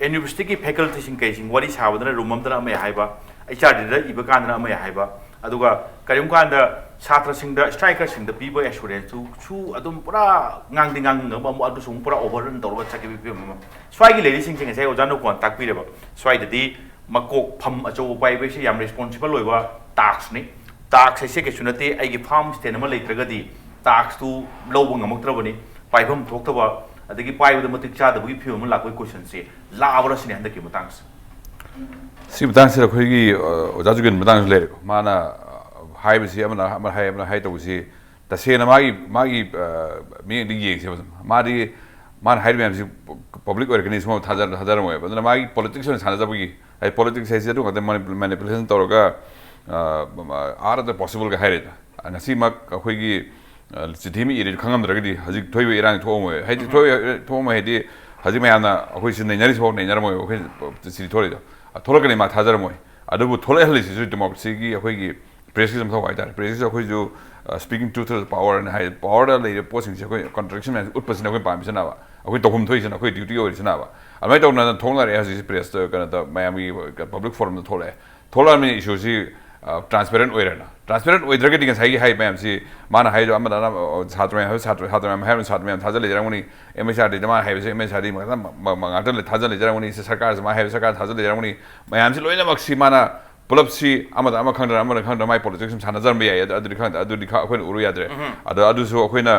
ꯌꯨꯅꯤꯚꯔꯁꯤꯇꯤꯒꯤ ꯐꯦꯀꯜꯇꯤꯁꯤꯡ ꯀꯩꯁꯤꯡ ꯋꯥꯔꯤ ꯁꯥꯕꯗꯅ ꯔꯨꯝ ꯑꯃꯗꯅ ꯑꯃ ꯍꯥꯏꯕ, ꯑꯩꯆ ꯑꯥꯔ ꯗꯤꯗ ꯏꯕ ꯀꯥꯟꯗꯅ ꯑꯃ ꯍꯥꯏꯕ, ꯑꯗꯨꯒ ꯀꯔꯤꯒꯨꯝꯕ ꯀꯥꯟꯗ ꯁꯥꯇ꯭ꯔꯁꯤꯡꯗ, ꯁ꯭ꯇ꯭ꯔꯥꯏꯀꯔꯁꯤꯡꯗ ꯄꯤꯕ ꯑꯦꯁꯨꯔꯦꯟꯁꯇꯨꯁꯨ ꯑꯗꯨꯝ ꯄꯨꯔꯥ ꯉꯥꯡꯗꯤ ꯉꯥꯡꯉꯒ ꯑꯃꯨꯛ ꯑꯗꯨꯁꯨ ꯑꯃꯨꯛ ꯄꯨꯔꯥ ꯑꯣꯚꯔ ꯔꯟ ꯇꯧꯔꯒ ꯆꯠꯈꯤꯕꯒꯤ ꯐꯤꯕꯝ ꯑꯃ꯫ ꯁ꯭ꯋꯥꯏꯒꯤ ꯂꯩꯔꯤꯁꯤꯡꯁꯦ ꯉꯁꯥꯏ ꯑꯣꯖꯥ ꯅꯧꯀꯣꯟ ꯇꯥꯛꯄꯤꯔꯕ, ꯁ꯭ꯋꯥꯏꯗꯗꯤ ꯃꯀꯣꯛ ꯐꯝ ꯑꯆꯧꯕ ꯄꯥꯏꯕ ꯍꯥꯏꯁꯦ ꯌꯥꯝ ꯔꯦꯁꯄꯣꯟꯁꯤꯕꯜ ꯑꯣꯏꯕ ꯇꯥꯛꯁꯅꯤ꯫ ꯇꯥꯛꯁ ꯍꯥꯏꯁꯦ ꯀꯩꯁꯨ ꯅꯠꯇꯦ, ꯑꯩꯒꯤ ꯐꯥꯔꯝ ꯁ꯭ꯇꯦꯟ ꯑꯃ ꯂꯩꯇ꯭ꯔꯒꯗꯤ ꯇꯥꯛꯁꯇꯨ ꯂꯧꯕ ꯉꯝꯃꯛꯇ꯭ꯔꯕꯅꯤ, ꯄꯥꯏꯐꯝ ꯊꯣꯛꯇꯕ, ꯑꯗꯒꯤ ꯄꯥꯏꯕꯗ ꯃꯇꯤꯛ ꯆꯥꯗꯕꯒꯤ ꯐꯤꯕꯝ ꯑꯃ ꯂꯥꯛꯄꯒꯤ ꯀꯣꯏꯁꯟꯁꯦ ꯂꯥꯛꯑꯕ꯭ꯔꯥ ꯁꯤꯅꯤ ꯍꯟꯗꯛꯀꯤ ꯃꯇꯥꯡꯁꯦ꯫ ꯁꯤ ꯃꯇꯥꯡꯁꯤꯗ ꯑꯩꯈꯣꯏꯒꯤ ꯑ, ꯑꯣꯖꯥ ꯖꯨꯒꯦꯟ ꯃꯇꯥꯡꯁꯨ ꯂꯩꯔꯦꯀꯣ꯫ ꯃꯥꯅ ꯑ, ꯍꯥꯏꯕꯁꯤ ꯑꯃꯅ ꯑꯃ ꯍꯥꯏ, ꯑꯃꯅ ꯍꯥꯏ ꯇꯧꯕꯁꯤ ꯇꯁꯦꯡꯅ ꯃꯥꯒꯤ, ꯃꯥꯒꯤ ꯑ, ꯃꯤꯠꯌꯦꯡꯗ ꯌꯦꯡꯁꯦꯕ꯫ ꯃꯥꯗꯤ, ꯃꯥꯅ ꯍꯥꯏꯔꯤꯕ ꯃꯌꯥꯝꯁꯤ ꯄꯕ꯭ꯂꯤꯛ ꯑꯣꯏꯔꯛꯀꯅꯤ ꯁꯨꯝ ꯊꯥꯖ-, ꯊꯥꯖꯔꯝꯃꯣꯏꯕ꯫ ꯑꯗꯨꯅ ꯃꯥꯒꯤ ꯄꯣꯂꯤꯇꯤꯛꯁ ꯑꯣꯏꯅ ꯁꯥꯟꯅꯖꯕꯒꯤ, ꯍꯥꯏꯗꯤ ꯄꯣꯂꯤꯇꯤꯛꯁ ꯍꯥꯏꯁꯦ ꯑꯗꯨ ꯉꯥꯛꯇ ꯃꯦꯅꯤꯄꯨꯂꯦꯁꯟ ꯇꯧꯔꯒ ꯑ, ꯑꯥꯔꯠ ꯑꯣꯐ ꯄꯣꯁꯤꯕꯜꯒ ꯍꯥꯏꯔꯦꯗ꯫ ꯉꯁꯤꯃꯛ ꯑꯩꯈꯣꯏꯒꯤ ꯑ, ꯆꯤꯊꯤ ꯑꯃ ꯏꯔꯦ ꯈꯪꯉꯝꯗ꯭ꯔꯒꯗꯤ ꯍꯧꯖꯤꯛ ꯊꯣꯛꯏꯕ ꯏꯔꯥꯡ ꯊꯣꯛꯑꯝꯃꯣꯏ꯫ ꯍꯥꯏꯗꯤ ꯊꯣꯛꯏ-, ꯊꯣꯛꯑꯝꯃꯣꯏ ꯍꯥꯏꯗꯤ ꯍꯧꯖꯤꯛ ꯃꯌꯥꯝꯅ ꯑꯩꯈꯣꯏꯁꯤ ꯅꯩꯅꯔꯤꯁꯤꯐꯥꯎ ꯅꯩꯅꯔꯝꯃꯣꯏ꯫ ꯑꯩꯈꯣꯏ ꯆꯤꯊꯤ ꯊꯣꯛꯂꯛꯏꯗꯣ, ꯑ, ꯊꯣꯛꯂꯛꯀꯅꯤ ꯃꯥ ꯊꯥꯖꯔꯝꯃꯣꯏ꯫ ꯑꯗꯨꯕꯨ ꯊꯣꯛꯂꯛꯍꯜꯂꯤꯁꯤꯁꯨ ꯗꯦꯃꯣꯀ꯭ꯔꯦꯁꯤꯒꯤ ꯑꯩꯈꯣꯏꯒꯤ ꯄ꯭ꯔꯦꯁꯀꯤꯁꯨ ꯃꯊꯧ ꯍꯥꯏꯇꯥꯔꯦ꯫ ꯄ꯭ꯔꯦꯁꯀꯤꯁꯨ ꯑꯩꯈꯣꯏꯁꯨ speaking truth to power ꯍꯥꯏ, ꯄꯋꯥꯔꯗ ꯂꯩꯔꯤꯕ ꯄꯣꯠꯁꯤꯡꯁꯦ ꯑꯩꯈꯣꯏ ꯀꯟꯇ꯭ꯔꯦꯛꯁꯟ ꯃꯌꯥꯝꯁꯦ ꯎꯠꯄꯁꯤꯅ ꯑꯩꯈꯣꯏ ꯄꯥꯝꯃꯤꯁꯤꯅꯕ, ꯑꯩꯈꯣꯏ ꯇꯧꯐꯝ ꯊꯣꯛꯏꯁꯤꯅ, ꯑꯩꯈꯣꯏ ꯗ꯭ꯌꯨꯇꯤ ꯑꯣꯏꯔꯤꯁꯤꯅꯕ꯫ ꯑꯗꯨꯃꯥꯏꯅ ꯇꯧꯗꯅ ꯊꯣꯛꯅꯔꯛꯑꯦ ꯍꯧꯖꯤꯛꯁꯦ ꯄ꯭ꯔꯦꯁꯇ, ꯀꯩꯅꯣꯗ, ꯃꯌꯥꯝꯒꯤ ꯄꯕ꯭ꯂꯤꯛ ꯐꯣꯔꯝꯗ ꯊꯣꯛꯂꯛꯑꯦ꯫ ꯊꯣꯛꯂꯛꯑꯕꯅꯤꯅ ꯏꯁꯨꯁꯤ ꯇ꯭ꯔꯥꯟꯁꯄꯦꯔꯦꯟ ꯑꯣꯏꯔꯦꯅ꯫ ꯇ꯭ꯔꯥꯟꯁꯄꯦꯔꯦꯟ ꯑꯣꯏꯗ꯭ꯔꯒꯗꯤ ꯉꯁꯥꯏꯒꯤ ꯍꯥꯏ ꯃꯌꯥꯝꯁꯤ ꯃꯥꯅ ꯍꯥꯏꯗꯣ ꯑꯃꯗ ꯑꯃ, ꯁꯥꯇ꯭ꯔ ꯃꯌꯥꯝ ꯍꯥꯏꯕ, ꯁꯥꯇ꯭ꯔ, ꯁꯥꯇ꯭ꯔ ꯃꯌꯥꯝ ꯍꯥꯏꯕ ꯁꯥꯇ꯭ꯔ ꯃꯌꯥꯝ ꯊꯥꯖ ꯂꯩꯖꯔꯝꯒꯅꯤ꯫ ꯑꯦꯝ ꯑꯦꯁ ꯑꯥꯔ ꯗꯤꯗ ꯃꯥꯅ ꯍꯥꯏꯕꯁꯦ ꯑꯦꯝ ꯑꯦꯁ ꯑꯥꯔ ꯗꯤ ꯉꯥꯛꯇ ꯊꯥꯖ ꯂꯩꯖꯔꯝꯒꯅꯤ꯫ ꯁꯤ ꯁꯔꯀꯥꯔꯁꯤ ꯃꯥꯅ ꯍꯥꯏꯕ ꯁꯔꯀꯥꯔ ꯊꯥꯖ ꯂꯩꯖꯔꯝꯒꯅꯤ꯫ ꯃꯌꯥꯝꯁꯤ ꯂꯣꯏꯅꯃꯛꯁꯤ ꯃꯥꯅ ꯄꯨꯂꯞꯁꯤ ꯑꯃꯗ ꯑꯃ ꯈꯪꯗ꯭ꯔ ꯑꯃꯗ ꯈꯪꯗ꯭ꯔ ꯃꯥꯏ ꯄꯣꯂꯤꯇꯤꯛꯁ ꯁꯨꯝ ꯁꯥꯟꯅꯖꯔꯝꯕ ꯌꯥꯏ꯫ ꯑꯗꯨ ꯑꯗꯨꯗꯤ ꯈꯪꯗꯦ, ꯑꯗꯨꯗꯤ ꯈ- ꯑꯩꯈꯣꯏꯅ ꯎꯔꯨ ꯌꯥꯗ꯭ꯔꯦ꯫ ꯑꯗꯣ ꯑꯗꯨꯁꯨ ꯑꯩꯈꯣꯏꯅ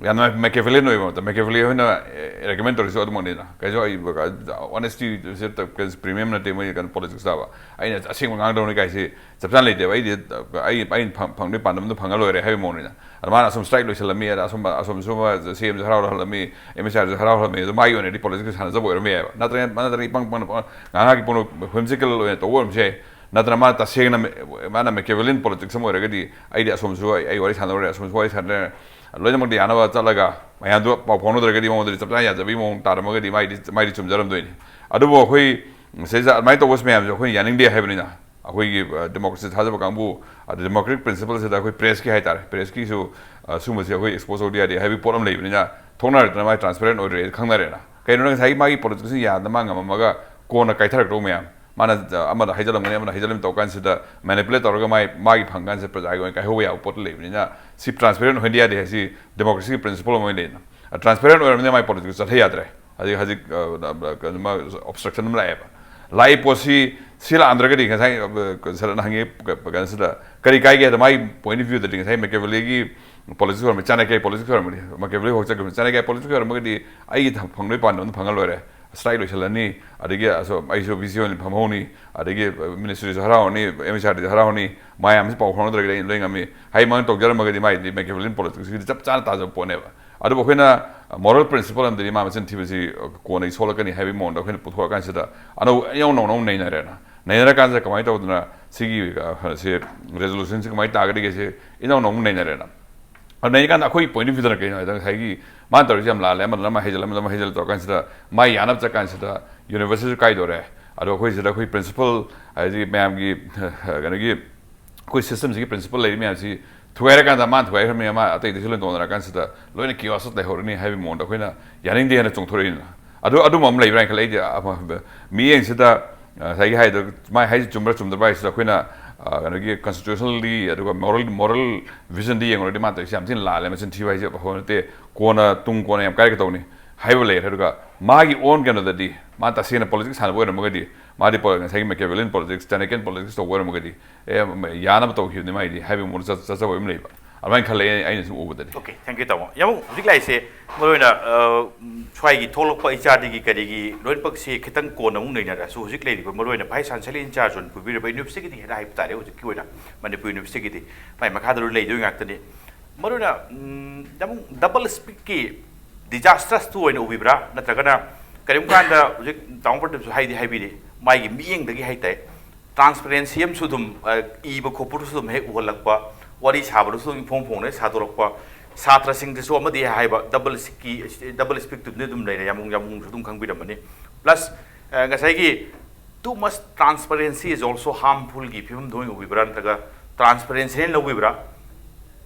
ꯌꯥꯝꯅ ꯃꯦꯀꯦꯚꯦꯂꯤꯌꯟ ꯑꯣꯏꯕ ꯃꯇꯝ, ꯃꯦꯀꯦꯚꯦꯂꯤ ꯍꯣꯏꯅ ꯔꯦꯀꯃꯦꯟ ꯇꯧꯔꯤꯁꯨ ꯑꯗꯨꯃꯛꯅꯤꯅ, ꯀꯩꯁꯨ ꯑꯩ ꯑꯣꯅꯦꯁꯇꯤ ꯄ꯭ꯔꯤꯃꯤꯌꯝ ꯅꯠꯇꯦ ꯃꯣꯏ ꯀꯩꯅꯣ ꯄꯣꯂꯤꯇꯤꯛꯁ ꯇꯥꯕ꯫ ꯑꯩꯅ ꯑꯁꯦꯡꯕ ꯉꯥꯡꯗꯧꯅꯤ ꯀꯥꯏꯁꯤ ꯆꯞ ꯆꯥꯅ ꯂꯩꯇꯦꯕ꯫ ꯑꯩꯗꯤ ꯑꯩ ꯑꯩꯅ ꯐꯪ- ꯐꯪꯗꯣꯏ ꯄꯥꯟꯗꯝꯗꯣ ꯐꯪꯉ ꯂꯣꯏꯔꯦ ꯍꯥꯏꯕꯒꯤ ꯃꯑꯣꯡꯅꯤꯅ꯫ ꯑꯗ ꯃꯥꯅ ꯑꯁꯨꯝ ꯁ꯭ꯇ꯭ꯔꯥꯏꯛ ꯂꯣꯏꯁꯤꯜꯂꯝꯃꯤ, ꯑꯗ ꯑꯁꯨꯝ ꯑꯁꯨꯝꯁꯨ ꯁꯤ ꯑꯦꯝꯁꯨ ꯍꯔꯥꯎ ꯍꯜꯂꯝꯃꯤ, ꯑꯦꯝ ꯑꯦꯁ ꯑꯥꯔꯁꯨ ꯍꯔꯥꯎ ꯍꯜꯂꯝꯃꯤ, ꯑꯗꯣ ꯃꯥꯒꯤ ꯑꯣꯏꯅꯗꯤ ꯄꯣꯂꯤꯇꯤꯛꯁꯀꯤ ꯁꯥꯟꯅꯖꯕ ꯑꯣꯏꯔꯝꯕ ꯌꯥꯏꯕ꯫ ꯅꯠꯇ꯭ꯔꯒ ꯅꯠꯇ꯭ꯔꯒ ꯏꯄꯪ ꯄꯪꯅ ꯄꯪ- ꯉꯥꯏꯍꯥꯛꯀꯤ ꯄꯨꯡ ꯋꯤꯝꯁꯤꯀꯦꯜ ꯑꯣꯏꯅ ꯇꯧꯕ ꯑꯣꯏꯔꯝꯕꯁꯨ ꯌꯥꯏ꯫ ꯅꯠꯇ꯭ꯔꯒ ꯃꯥꯅ ꯇꯁꯦꯡꯅ ꯃꯦ- ꯃꯥꯅ ꯃꯦꯀꯦꯚꯦꯂꯤꯌꯟ ꯄꯣꯂꯤꯇꯤꯛꯁ ꯑꯃ ꯑꯣꯏꯔꯒꯗꯤ, ꯑꯩꯗꯤ ꯑꯁꯣꯝꯁꯨ ꯑꯩ, ꯑꯩ ꯋꯥꯔꯤ ꯁꯥꯟꯅꯔꯦ, ꯑꯁꯣꯝꯁꯨ ꯋꯥꯔꯤ ꯁꯥꯟꯅꯔꯦ, ꯂꯣꯏꯅꯃꯛꯇ ꯌꯥꯅꯕ ꯆꯠꯂꯒ ꯃꯌꯥꯝꯗꯨ ꯄꯥꯎ ꯐꯥꯎꯅꯗ꯭ꯔꯒꯗꯤ ꯃꯉꯣꯟꯗꯗꯤ ꯆꯞ ꯆꯥꯅ ꯌꯥꯖꯕꯒꯤ ꯃꯑꯣꯡ ꯇꯥꯔꯝꯃꯒꯗꯤ ꯃꯥꯏꯗꯤ ꯃꯥꯏꯗꯤ ꯆꯨꯝꯖꯔꯝꯗꯣꯏꯅꯤ꯫ ꯑꯗꯨꯕꯨ ꯑꯩꯈꯣꯏ ꯁꯤꯗꯩꯁꯤꯗ ꯑꯗꯨꯃꯥꯏꯅ ꯇꯧꯕꯁꯤ ꯃꯌꯥꯝꯁꯦ ꯑꯩꯈꯣꯏꯅ ꯌꯥꯅꯤꯡꯗꯦ ꯍꯥꯏꯕꯅꯤꯅ, ꯑꯩꯈꯣꯏꯒꯤ ꯗꯦꯃꯣꯀ꯭ꯔꯦꯁꯤ ꯊꯥꯖꯕ ꯀꯥꯡꯕꯨ, ꯑꯗ ꯗꯦꯃꯣꯀ꯭ꯔꯦꯇꯤꯛ ꯄ꯭ꯔꯤꯟꯁꯤꯄꯜꯁꯤꯗ ꯑꯩꯈꯣꯏ ꯄ꯭ꯔꯦꯁꯀꯤ ꯍꯥꯏꯇꯥꯔꯦ, ꯄ꯭ꯔꯦꯁꯀꯤꯁꯨ ꯁꯨꯝꯕꯁꯤ ꯑꯩꯈꯣꯏ ꯑꯦꯛꯁꯄꯣꯖ ꯇꯧꯗ ꯌꯥꯗꯦ ꯍꯥꯏꯕꯒꯤ ꯄꯣꯠ ꯑꯃ ꯂꯩꯕꯅꯤꯅ, ꯊꯣꯛꯅꯔꯛꯇꯅ ꯃꯥꯏ ꯇ꯭ꯔꯥꯟꯁꯄꯦꯔꯦꯟ ꯑꯣꯏꯗ꯭ꯔꯦ ꯈꯪꯅꯔꯦꯅ꯫ ꯀꯩꯅꯣ ꯉꯁꯥꯏꯒꯤ ꯃꯥꯒꯤ ꯄꯣꯂꯤꯇꯤꯛꯁꯁꯤ ꯌꯥꯗꯅ ꯃꯥ ꯉꯝꯃꯝꯃꯒ ꯀꯣꯟꯅ ꯀꯥꯏꯊꯔꯛꯇꯧ ꯃꯌꯥꯝ, ꯃꯥꯅ ꯑꯃꯗ ꯍꯩꯖꯜꯂꯝꯒꯅꯤ, ꯑꯃꯗ ꯍꯩꯖꯜꯂꯝ ꯇꯧ ꯀꯥꯟꯁꯤꯗ ꯃꯦꯅꯤꯄꯨꯂꯦꯠ ꯇꯧꯔꯒ ꯃꯥꯏ ꯃꯥꯒꯤ ꯐꯪ ꯀꯥꯟꯁꯤꯗ ꯄ꯭ꯔꯖꯥꯒꯤ ꯑꯣꯏꯅ ꯀꯥꯏꯍꯧꯕ ꯌꯥꯕ ꯄꯣꯠ ꯂꯩꯕꯅꯤꯅ, ꯁꯤ ꯇ꯭ꯔꯥꯟꯁꯄꯦꯔꯦꯟ ꯑꯣꯏꯍꯟꯗ ꯌꯥꯗꯦ ꯍꯥꯏꯁꯤ ꯗꯦꯃꯣꯀ꯭ꯔꯦꯁꯤꯒꯤ ꯄ꯭ꯔꯤꯟꯁꯤꯄꯜ ꯑꯃ ꯑꯣꯏꯅ ꯂꯩꯗꯅ꯫ ꯇ꯭ꯔꯥꯟꯁꯄꯦꯔꯦꯟ ꯑꯣꯏꯔꯕꯅꯤꯅ ꯃꯥꯏ ꯄꯣꯂꯤꯇꯤꯛꯁ ꯆꯠꯊ ꯌꯥꯗ꯭ꯔꯦ꯫ ꯍꯧꯖꯤꯛ ꯍꯧꯖꯤꯛ ꯑꯣꯕꯁꯇ꯭ꯔꯛꯁꯟ ꯑꯃ ꯂꯥꯛꯑꯦꯕ꯫ ꯂꯥꯛꯏ ꯄꯣꯠꯁꯤ ꯁꯤ ꯂꯥꯛꯑꯝꯗ꯭ꯔꯒꯗꯤ ꯉꯁꯥꯏ ꯁꯔꯠꯅ ꯍꯪꯉꯤ ꯀꯩꯅꯣꯁꯤꯗ ꯀꯔꯤ ꯀꯥꯏꯒꯦ ꯍꯥꯏꯗ, ꯃꯥꯒꯤ ꯄꯣꯏꯟ ꯑꯣꯐ ꯚ꯭ꯌꯨꯗꯗꯤ ꯉꯁꯥꯏ ꯃꯦꯀꯦꯚꯦꯂꯤꯒꯤ ꯄꯣꯂꯤꯇꯤꯛꯁ ꯑꯣꯏꯔꯝꯕꯅꯤ, ꯆꯥꯅꯀ꯭ꯌ ꯄꯣꯂꯤꯇꯤꯛꯁ ꯑꯣꯏꯔꯝꯕꯅꯤ, ꯃꯦꯀꯦꯚꯦꯂꯤ ꯍꯧꯔꯛꯆꯈꯤꯕꯅꯤ꯫ ꯆꯥꯅꯀ꯭ꯌ ꯄꯣꯂꯤꯇꯤꯛꯁ ꯑꯣꯏꯔꯝꯃꯒꯗꯤ ꯑꯩꯒꯤ ꯊ- ꯐꯪꯗꯣꯏ ꯄꯥꯟꯗꯝꯗꯣ ꯐꯪꯉ ꯂꯣꯏꯔꯦ, ꯁ꯭ꯇ꯭ꯔꯥꯏꯛ ꯂꯣꯏꯁꯤꯜꯂꯅꯤ, ꯑꯗꯒꯤ ꯑꯁꯣ- ꯑꯩꯁꯨ ꯚꯤ ꯁꯤ ꯑꯣꯏꯅ ꯐꯝꯍꯧꯅꯤ, ꯑꯗꯒꯤ ꯃꯤꯅꯤꯁꯇ꯭ꯔꯤꯁꯨ ꯍꯔꯥꯎꯔꯅꯤ, ꯑꯦꯝ ꯑꯦꯁ ꯑꯥꯔꯗꯤꯁꯨ ꯍꯔꯥꯎꯔꯅꯤ, ꯃꯌꯥꯝꯁꯤ ꯄꯥꯎ ꯐꯥꯎꯅꯗ꯭ꯔꯒꯗꯤ ꯑꯩꯅ ꯂꯣꯏ ꯉꯝꯃꯤ꯫ ꯍꯥꯏ ꯃꯥꯅ ꯇꯧꯖꯔꯝꯃꯒꯗꯤ ꯃꯥꯏꯗꯤ ꯃꯦꯀꯦꯚꯦꯂꯤꯌꯟ ꯄꯣꯂꯤꯇꯤꯛꯁꯀꯤꯗꯤ ꯆꯞ ꯆꯥꯅ ꯇꯥꯖꯕ ꯄꯣꯠꯅꯦꯕ꯫ ꯑꯗꯨꯕꯨ ꯑꯩꯈꯣꯏꯅ ꯃꯣꯔꯦꯜ ꯄ꯭ꯔꯤꯟꯁꯤꯄꯜ ꯑꯃꯗꯗꯤ ꯃꯥ ꯃꯆꯤꯟ ꯊꯤꯕꯁꯤ ꯀꯣꯟꯅ ꯁꯣꯛꯂꯛꯀꯅꯤ ꯍꯥꯏꯕꯒꯤ ꯃꯑꯣꯡꯗ ꯑꯩꯈꯣꯏꯅ ꯄꯨꯊꯣꯛꯑꯀꯥꯟꯁꯤꯗ ꯑꯅꯧ ꯏꯅꯧ ꯅꯧꯅ ꯑꯃꯨꯛ ꯅꯩꯅꯔꯦꯅ꯫ ꯅꯩꯅꯔꯀꯥꯟꯁꯤꯗ ꯀꯃꯥꯏꯅ ꯇꯧꯗꯅ ꯁꯤꯒꯤ, ꯑ, ꯁꯤ ꯔꯦꯖꯣꯂꯨꯁꯟꯁꯤ ꯀꯃꯥꯏꯅ ꯇꯥꯒꯗꯒꯦ ꯁꯤ ꯏꯅꯧ ꯅꯧꯅ ꯑꯃꯨꯛ ꯅꯩꯅꯔꯦꯅ꯫ ꯑꯗꯨ ꯅꯩꯅꯀꯥꯟꯗ ꯑꯩꯈꯣꯏꯒꯤ ꯄꯣꯏꯟ ꯑꯣꯐ ꯚ꯭ꯌꯨꯗꯅ ꯀꯩꯅꯣ ꯍꯥꯏꯗ ꯉꯁꯥꯏꯒꯤ ꯃꯥꯅ ꯇꯧꯔꯤꯁꯤ ꯌꯥꯝ ꯂꯥꯜꯂꯦ, ꯑꯃꯗꯨꯅ ꯑꯃ ꯍꯩꯖꯜꯂꯦ, ꯑꯃꯗꯨꯅ ꯑꯃ ꯍꯩꯖꯜꯂꯦ ꯇꯧꯔꯀꯥꯟꯁꯤꯗ ꯃꯥꯏ ꯌꯥꯅꯕ ꯆꯠꯀꯥꯟꯁꯤꯗ ꯌꯨꯅꯤꯚꯔꯁꯤꯇꯤ ꯀꯥꯏꯗꯣꯔꯦ꯫ ꯑꯗꯣ ꯑꯩꯈꯣꯏ ꯁꯤꯗ ꯑꯩꯈꯣꯏ ꯄ꯭ꯔꯤꯟꯁꯤꯄꯜ ꯍꯥꯏꯗꯤ ꯃꯌꯥꯝꯒꯤ ꯀꯩꯅꯣꯒꯤ ꯑꯩꯈꯣꯏ ꯁꯤꯁꯇꯦꯝꯁꯤꯒꯤ ꯄ꯭ꯔꯤꯟꯁꯤꯄꯜ ꯂꯩꯔꯤ ꯃꯌꯥꯝꯁꯤ ꯊꯨꯒꯥꯏꯔꯀꯥꯟꯗ ꯃꯥꯅ ꯊꯨꯒꯥꯏꯈ꯭ꯔꯕꯅꯤꯅ ꯃꯥ ꯑꯇꯩꯗꯁꯨ ꯂꯣꯏ ꯇꯧꯅꯔꯀꯥꯟꯁꯤꯗ ꯂꯣꯏꯅ ꯀꯤꯑꯣꯁꯇ ꯂꯩꯍꯧꯔꯅꯤ ꯍꯥꯏꯕꯒꯤ ꯃꯑꯣꯡꯗ ꯑꯩꯈꯣꯏꯅ ꯌꯥꯅꯤꯡꯗꯦ ꯍꯥꯏꯅ ꯆꯣꯡꯊꯣꯔꯛꯏꯅ꯫ ꯑꯗꯨ ꯑꯗꯨꯝꯕ ꯑꯃ ꯂꯩꯕ꯭ꯔꯥ ꯍꯥꯏꯅ ꯈꯜꯂꯦ ꯑꯩꯗꯤ꯫ ꯑꯃ ꯃꯤꯠꯌꯦꯡꯁꯤꯗ, ꯑ, ꯉꯁꯥꯏꯒꯤ ꯍꯥꯏꯗꯣ ꯃꯥꯏ ꯍꯥꯏꯁꯤ ꯆꯨꯝꯕ꯭ꯔꯥ ꯆꯨꯝꯗꯕ꯭ꯔꯥ ꯍꯥꯏꯁꯤꯗ ꯑꯩꯈꯣꯏꯅ, ꯑ, ꯀꯩꯅꯣꯒꯤ ꯀꯟꯁꯇꯤꯇ꯭ꯌꯨꯁꯅꯦꯜꯂꯤ ꯑꯗꯨꯒ ꯃꯣꯔꯦꯜ ꯃꯣꯔꯦꯜ ꯚꯤꯖꯟꯗ ꯌꯦꯡꯉꯨꯔꯗꯤ ꯃꯥꯅ ꯇꯧꯔꯤꯁꯤ ꯌꯥꯝ ꯊꯤꯅ ꯂꯥꯜꯂꯦ, ꯃꯆꯤꯟ ꯊꯤꯕ ꯍꯥꯏꯁꯦ ꯑꯐꯕ ꯅꯠꯇꯦ, ꯀꯣꯟꯅ ꯇꯨꯡ ꯀꯣꯟꯅ ꯌꯥꯝ ꯀꯥꯏꯔꯛꯀꯗꯧꯅꯤ ꯍꯥꯏꯕ ꯂꯩꯔꯦ꯫ ꯑꯗꯨꯒ ꯃꯥꯒꯤ ꯑꯣꯟ ꯀꯩꯅꯣꯗꯗꯤ ꯃꯥ ꯇꯁꯦꯡꯅ ꯄꯣꯂꯤꯇꯤꯛꯁ ꯁꯥꯟꯅꯕ ꯑꯣꯏꯔꯝꯃꯒꯗꯤ, ꯃꯥꯗꯤ ꯄꯣ-, ꯉꯁꯥꯏꯒꯤ ꯃꯦꯀꯤꯌꯥꯚꯦꯂꯤꯌꯟ ꯄꯣꯂꯤꯇꯤꯛꯁ, ꯆꯥꯅꯀ꯭ꯌꯟ ꯄꯣꯂꯤꯇꯤꯛꯁ ꯇꯧꯕ ꯑꯣꯏꯔꯝꯃꯒꯗꯤ, ꯑꯦ, ꯌꯥꯅꯕ ꯇꯧꯈꯤꯕꯅꯤ ꯃꯥꯏꯗꯤ ꯍꯥꯏꯕꯒꯤ ꯃꯑꯣꯡꯗ ꯆꯠ-, ꯆꯠꯆꯕ ꯑꯃ ꯂꯩꯕ꯫ ꯑꯗꯨꯃꯥꯏꯅ ꯈꯜꯂꯦ ꯑꯩꯅ, ꯑꯩꯅ ꯁꯨꯝ ꯎꯕꯗꯗꯤ꯫ Okay, thank you, ꯇꯥꯃꯣ꯫ ꯌꯥꯝ ꯍꯧꯖꯤꯛ ꯂꯥꯛꯏꯁꯦ, ꯃꯔꯨꯑꯣꯏꯅ, ꯑ, ꯁ꯭ꯋꯥꯏꯒꯤ ꯊꯣꯛꯂꯛꯄ ꯏꯆꯥꯗꯒꯤ ꯀꯔꯤꯒꯤ ꯂꯣꯏꯅꯃꯛꯁꯦ ꯈꯤꯇꯪ ꯀꯣꯟꯅ ꯑꯃꯨꯛ ꯅꯩꯅꯔꯁꯨ, ꯍꯧꯖꯤꯛ ꯂꯩꯔꯤꯕ ꯃꯔꯨꯑꯣꯏꯅ Vice Chancellor in charge ꯑꯣꯏꯅ ꯄꯨꯕꯤꯔꯤꯕ universityꯒꯤꯗꯤ ꯍꯦꯟꯅ ꯍꯥꯏꯕ ꯇꯥꯔꯦ, ꯍꯧꯖꯤꯛꯀꯤ ꯑꯣꯏꯅ ꯃꯅꯤꯄꯨꯔ universityꯒꯤꯗꯤ ꯃꯥꯏ ꯃꯈꯥꯗ ꯂꯣꯏ ꯂꯩꯗꯣꯏ ꯉꯥꯛꯇꯅꯤ꯫ ꯃꯔꯨꯑꯣꯏꯅ, ꯎꯝ, ꯌꯥꯝ double speakꯀꯤ disastrous ꯑꯣꯏꯅ ꯎꯕꯤꯕ꯭ꯔꯥ? ꯅꯠꯇ꯭ꯔꯒꯅ ꯀꯔꯤꯒꯨꯝꯕ ꯀꯥꯟꯗ ꯍꯧꯖꯤꯛ ꯇꯥꯃꯣ ꯄ꯭ꯔꯗꯤꯞꯁꯨ ꯍꯥꯏꯗꯤ ꯍꯥꯏꯕꯤꯔꯤ, ꯃꯥꯒꯤ ꯃꯤꯠꯌꯦꯡꯗꯒꯤ ꯍꯥꯏꯇꯥꯔꯦ, transparency ꯑꯃꯁꯨ ꯑꯗꯨꯝ, ꯑ, ꯏꯕ ꯈꯣꯠꯄꯗꯨꯁꯨ ꯑꯗꯨꯝ ꯍꯦꯛ ꯎꯍꯜꯂꯛꯄ, ꯋꯥꯔꯤ ꯁꯥꯕꯗꯁꯨ ꯑꯗꯨꯝ ꯏꯐꯣꯡ ꯐꯣꯡꯅ ꯍꯦꯛ ꯁꯥꯗꯣꯔꯛꯄ, ꯁꯥꯇ꯭ꯔꯁꯤꯡꯗꯁꯨ ꯑꯃꯗꯤ ꯍꯥꯏꯕ, double speakꯀꯤ, double speakꯇꯨꯝꯗꯤ ꯑꯗꯨꯝ ꯂꯩꯔꯦ, ꯌꯥꯝꯕꯨꯡ, ꯌꯥꯝꯕꯨꯡꯁꯨ ꯑꯗꯨꯝ ꯈꯪꯕꯤꯔꯝꯃꯅꯤ꯫ Plus, ꯑ, ꯉꯁꯥꯏꯒꯤ too much transparency is also harmfulꯒꯤ ꯐꯤꯕꯝꯗ ꯑꯣꯏꯅ ꯎꯕꯤꯕ꯭ꯔꯥ, ꯅꯠꯇ꯭ꯔꯒ transparencyꯅ ꯂꯧꯕꯤꯕ꯭ꯔꯥ?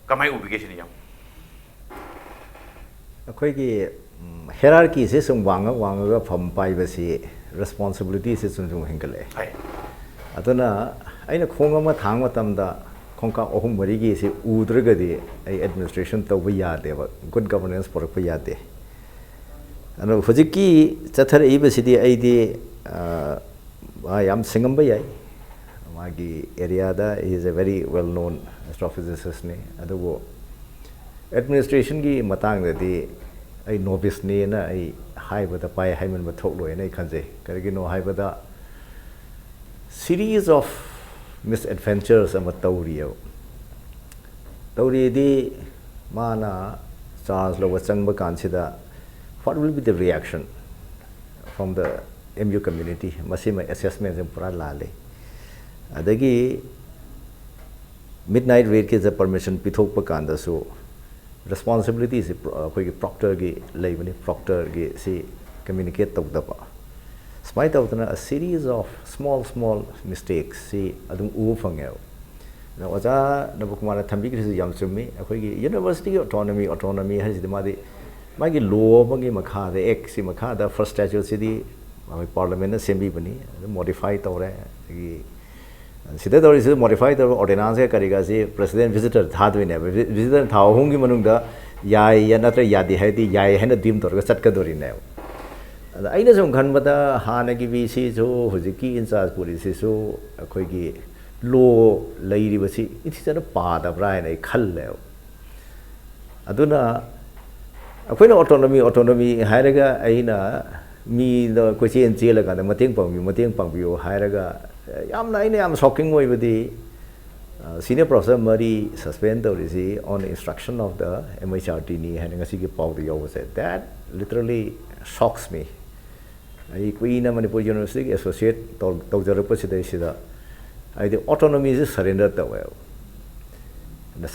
ꯀꯃꯥꯏꯅ ꯎꯕꯤꯒꯦ ꯁꯤꯅꯤ, ꯌꯥꯝ? ꯑꯩꯈꯣꯏꯒꯤ, ꯎꯝ, hierarchyꯁꯦ ꯁꯨꯝ ꯋꯥꯡꯉ ꯋꯥꯡꯉꯒ ꯐꯝ ꯄꯥꯏꯕꯁꯤ responsibilityꯁꯦ ꯁꯨꯝ ꯁꯨꯝ ꯍꯦꯟꯒꯠꯂꯛꯑꯦ꯫ ꯍꯣꯏ꯫ ꯑꯗꯨꯅ ꯑꯩꯅ ꯈꯣꯡ ꯑꯃ ꯊꯥꯡ ꯃꯇꯝꯗ ꯈꯣꯡꯀꯥꯞ ꯑꯍꯨꯝ ꯃꯔꯤꯒꯤꯁꯤ ꯎꯗ꯭ꯔꯒꯗꯤ ꯑꯩ administration ꯇꯧꯕ ꯌꯥꯗꯦꯕ, good governance ꯄꯨꯔꯛꯄ ꯌꯥꯗꯦ꯫ ꯑꯗꯣ ꯍꯧꯖꯤꯛꯀꯤ ꯆꯠꯊꯔꯛꯏꯕꯁꯤꯗꯤ ꯑꯩꯗꯤ, ꯑ, ꯃꯥ ꯌꯥꯝ ꯁꯤꯡꯉꯝꯕ ꯌꯥꯏ, ꯃꯥꯒꯤ areaꯗ he is a very well known astrophysicistꯅꯤ꯫ ꯑꯗꯨꯕꯨ administrationꯒꯤ ꯃꯇꯥꯡꯗꯗꯤ ꯑꯩ noviceꯅꯦꯅ ꯑꯩ ꯍꯥꯏꯕꯗ ꯄꯥꯏ ꯍꯥꯏꯃꯟꯕ ꯊꯣꯛꯂꯣꯏꯅ ꯑꯩ ꯈꯟꯖꯩ꯫ ꯀꯔꯤꯒꯤꯅꯣ ꯍꯥꯏꯕꯗ, series of misadventures ꯑꯃ ꯇꯧꯔꯤꯑꯕ꯫ ꯇꯧꯔꯤꯗꯤ ꯃꯥꯅ charge ꯂꯧꯕ ꯆꯪꯕ ꯀꯥꯟꯁꯤꯗ, what will be the reaction from the M U community? ꯃꯁꯤꯃ assessmentꯁꯦ ꯄꯨꯔꯥ ꯂꯥꯜꯂꯤ꯫ ꯑꯗꯒꯤ midnight raidꯀꯤꯗ permission ꯄꯤꯊꯣꯛꯄ ꯀꯥꯟꯗꯁꯨ responsibilityꯁꯤ pro-, ꯑꯩꯈꯣꯏꯒꯤ proctorꯒꯤ ꯂꯩꯕꯅꯤ, proctorꯒꯤ ꯁꯤ communicate ꯇꯧꯗꯕ꯫ ꯁꯨꯃꯥꯏꯅ ꯇꯧꯗꯅ a series of small small mistakesꯁꯤ ꯑꯗꯨꯝ ꯎꯕ ꯐꯪꯉꯦꯕ꯫ ꯑꯗ ꯑꯣꯖꯥ ꯅꯕꯀꯨꯃꯥꯔꯅ ꯊꯝꯕꯤꯈ꯭ꯔꯤꯁꯤ ꯌꯥꯝ ꯆꯨꯝꯃꯤ꯫ ꯑꯩꯈꯣꯏꯒꯤ universityꯒꯤ autonomy, autonomy ꯍꯥꯏꯁꯤꯗꯤ ꯃꯥꯗꯤ ꯃꯥꯒꯤ law ꯑꯃꯒꯤ ꯃꯈꯥꯗ, actꯁꯤ ꯃꯈꯥꯗ first statuteꯁꯤꯗꯤ ꯑꯩꯈꯣꯏ parliamentꯅ ꯁꯦꯝꯕꯤꯕꯅꯤ, ꯑꯗꯨꯝ modify ꯇꯧꯔꯦ꯫ ꯑꯗꯒꯤ ꯁꯤꯗ ꯇꯧꯔꯤꯁꯤ modify ꯇꯧꯔꯒ ordinanceꯀ ꯀꯔꯤꯒꯁꯤ president visitor ꯊꯥꯗꯣꯏꯅꯦꯕ꯫ Vi-, visitor ꯊꯥ ꯑꯍꯨꯝꯒꯤ ꯃꯅꯨꯡꯗ ꯌꯥꯏ ꯌꯥ-, ꯅꯠꯇ꯭ꯔꯒ ꯌꯥꯗꯦ ꯍꯥꯏꯔꯗꯤ ꯌꯥꯏ ꯍꯥꯏꯅ deem ꯇꯧꯔꯒ ꯆꯠꯀꯗꯣꯔꯤꯅꯦꯕ꯫ ꯑꯗ ꯑꯩꯅ ꯁꯨꯝ ꯈꯟꯕꯗ ꯍꯥꯟꯅꯒꯤ ꯚꯤ ꯁꯤꯁꯨ ꯍꯧꯖꯤꯛꯀꯤ ꯏꯟꯆꯥꯔꯖ ꯄꯨꯔꯤꯁꯤꯁꯨ ꯑꯩꯈꯣꯏꯒꯤ ꯂꯣ ꯂꯩꯔꯤꯕꯁꯤ ꯏꯊꯤꯖꯅ ꯄꯥꯗꯕ꯭ꯔꯥ ꯍꯥꯏꯅ ꯑꯩ ꯈꯜꯂꯦꯕ꯫ ꯑꯗꯨꯅ ꯑꯩꯈꯣꯏꯅ autonomy autonomy ꯍꯥꯏꯔꯒ ꯑꯩꯅ ꯃꯤꯗ ꯀꯣꯏꯆꯦꯟ ꯆꯦꯜꯂꯀꯥꯟꯗ ꯃꯇꯦꯡ ꯄꯥꯡꯕꯤꯌꯨ ꯃꯇꯦꯡ ꯄꯥꯡꯕꯤꯌꯨ ꯍꯥꯏꯔꯒ ꯌꯥꯝꯅ ꯑꯩꯅ ꯌꯥꯝ ꯁꯣꯛꯀꯤꯡ ꯑꯣꯏꯕꯗꯤ ꯁꯤꯅꯤꯌꯔ ꯄ꯭ꯔꯣꯐꯦꯁꯔ ꯃꯔꯤ ꯁꯁꯄꯦꯟ ꯇꯧꯔꯤꯁꯤ on instruction of the M H R T ꯅꯤ ꯍꯥꯏꯅ ꯉꯁꯤꯒꯤ ꯄꯥꯎꯗ ꯌꯥꯎꯕꯁꯦ, that literally shocks me. ꯑꯩ ꯀꯨꯏꯅ ꯃꯅꯤꯄꯨꯔ ꯌꯨꯅꯤꯚꯔꯁꯤꯇꯤꯒꯤ ꯑꯦꯁꯣꯁꯤꯌꯦꯠ ꯇꯧꯖꯔꯛꯄꯁꯤꯗꯩꯁꯤꯗ ꯍꯥꯏꯗꯤ ꯑꯣꯇꯣꯅꯣꯃꯤꯁꯤ ꯁꯔꯦꯟꯗꯔ ꯇꯧꯋꯦꯕ꯫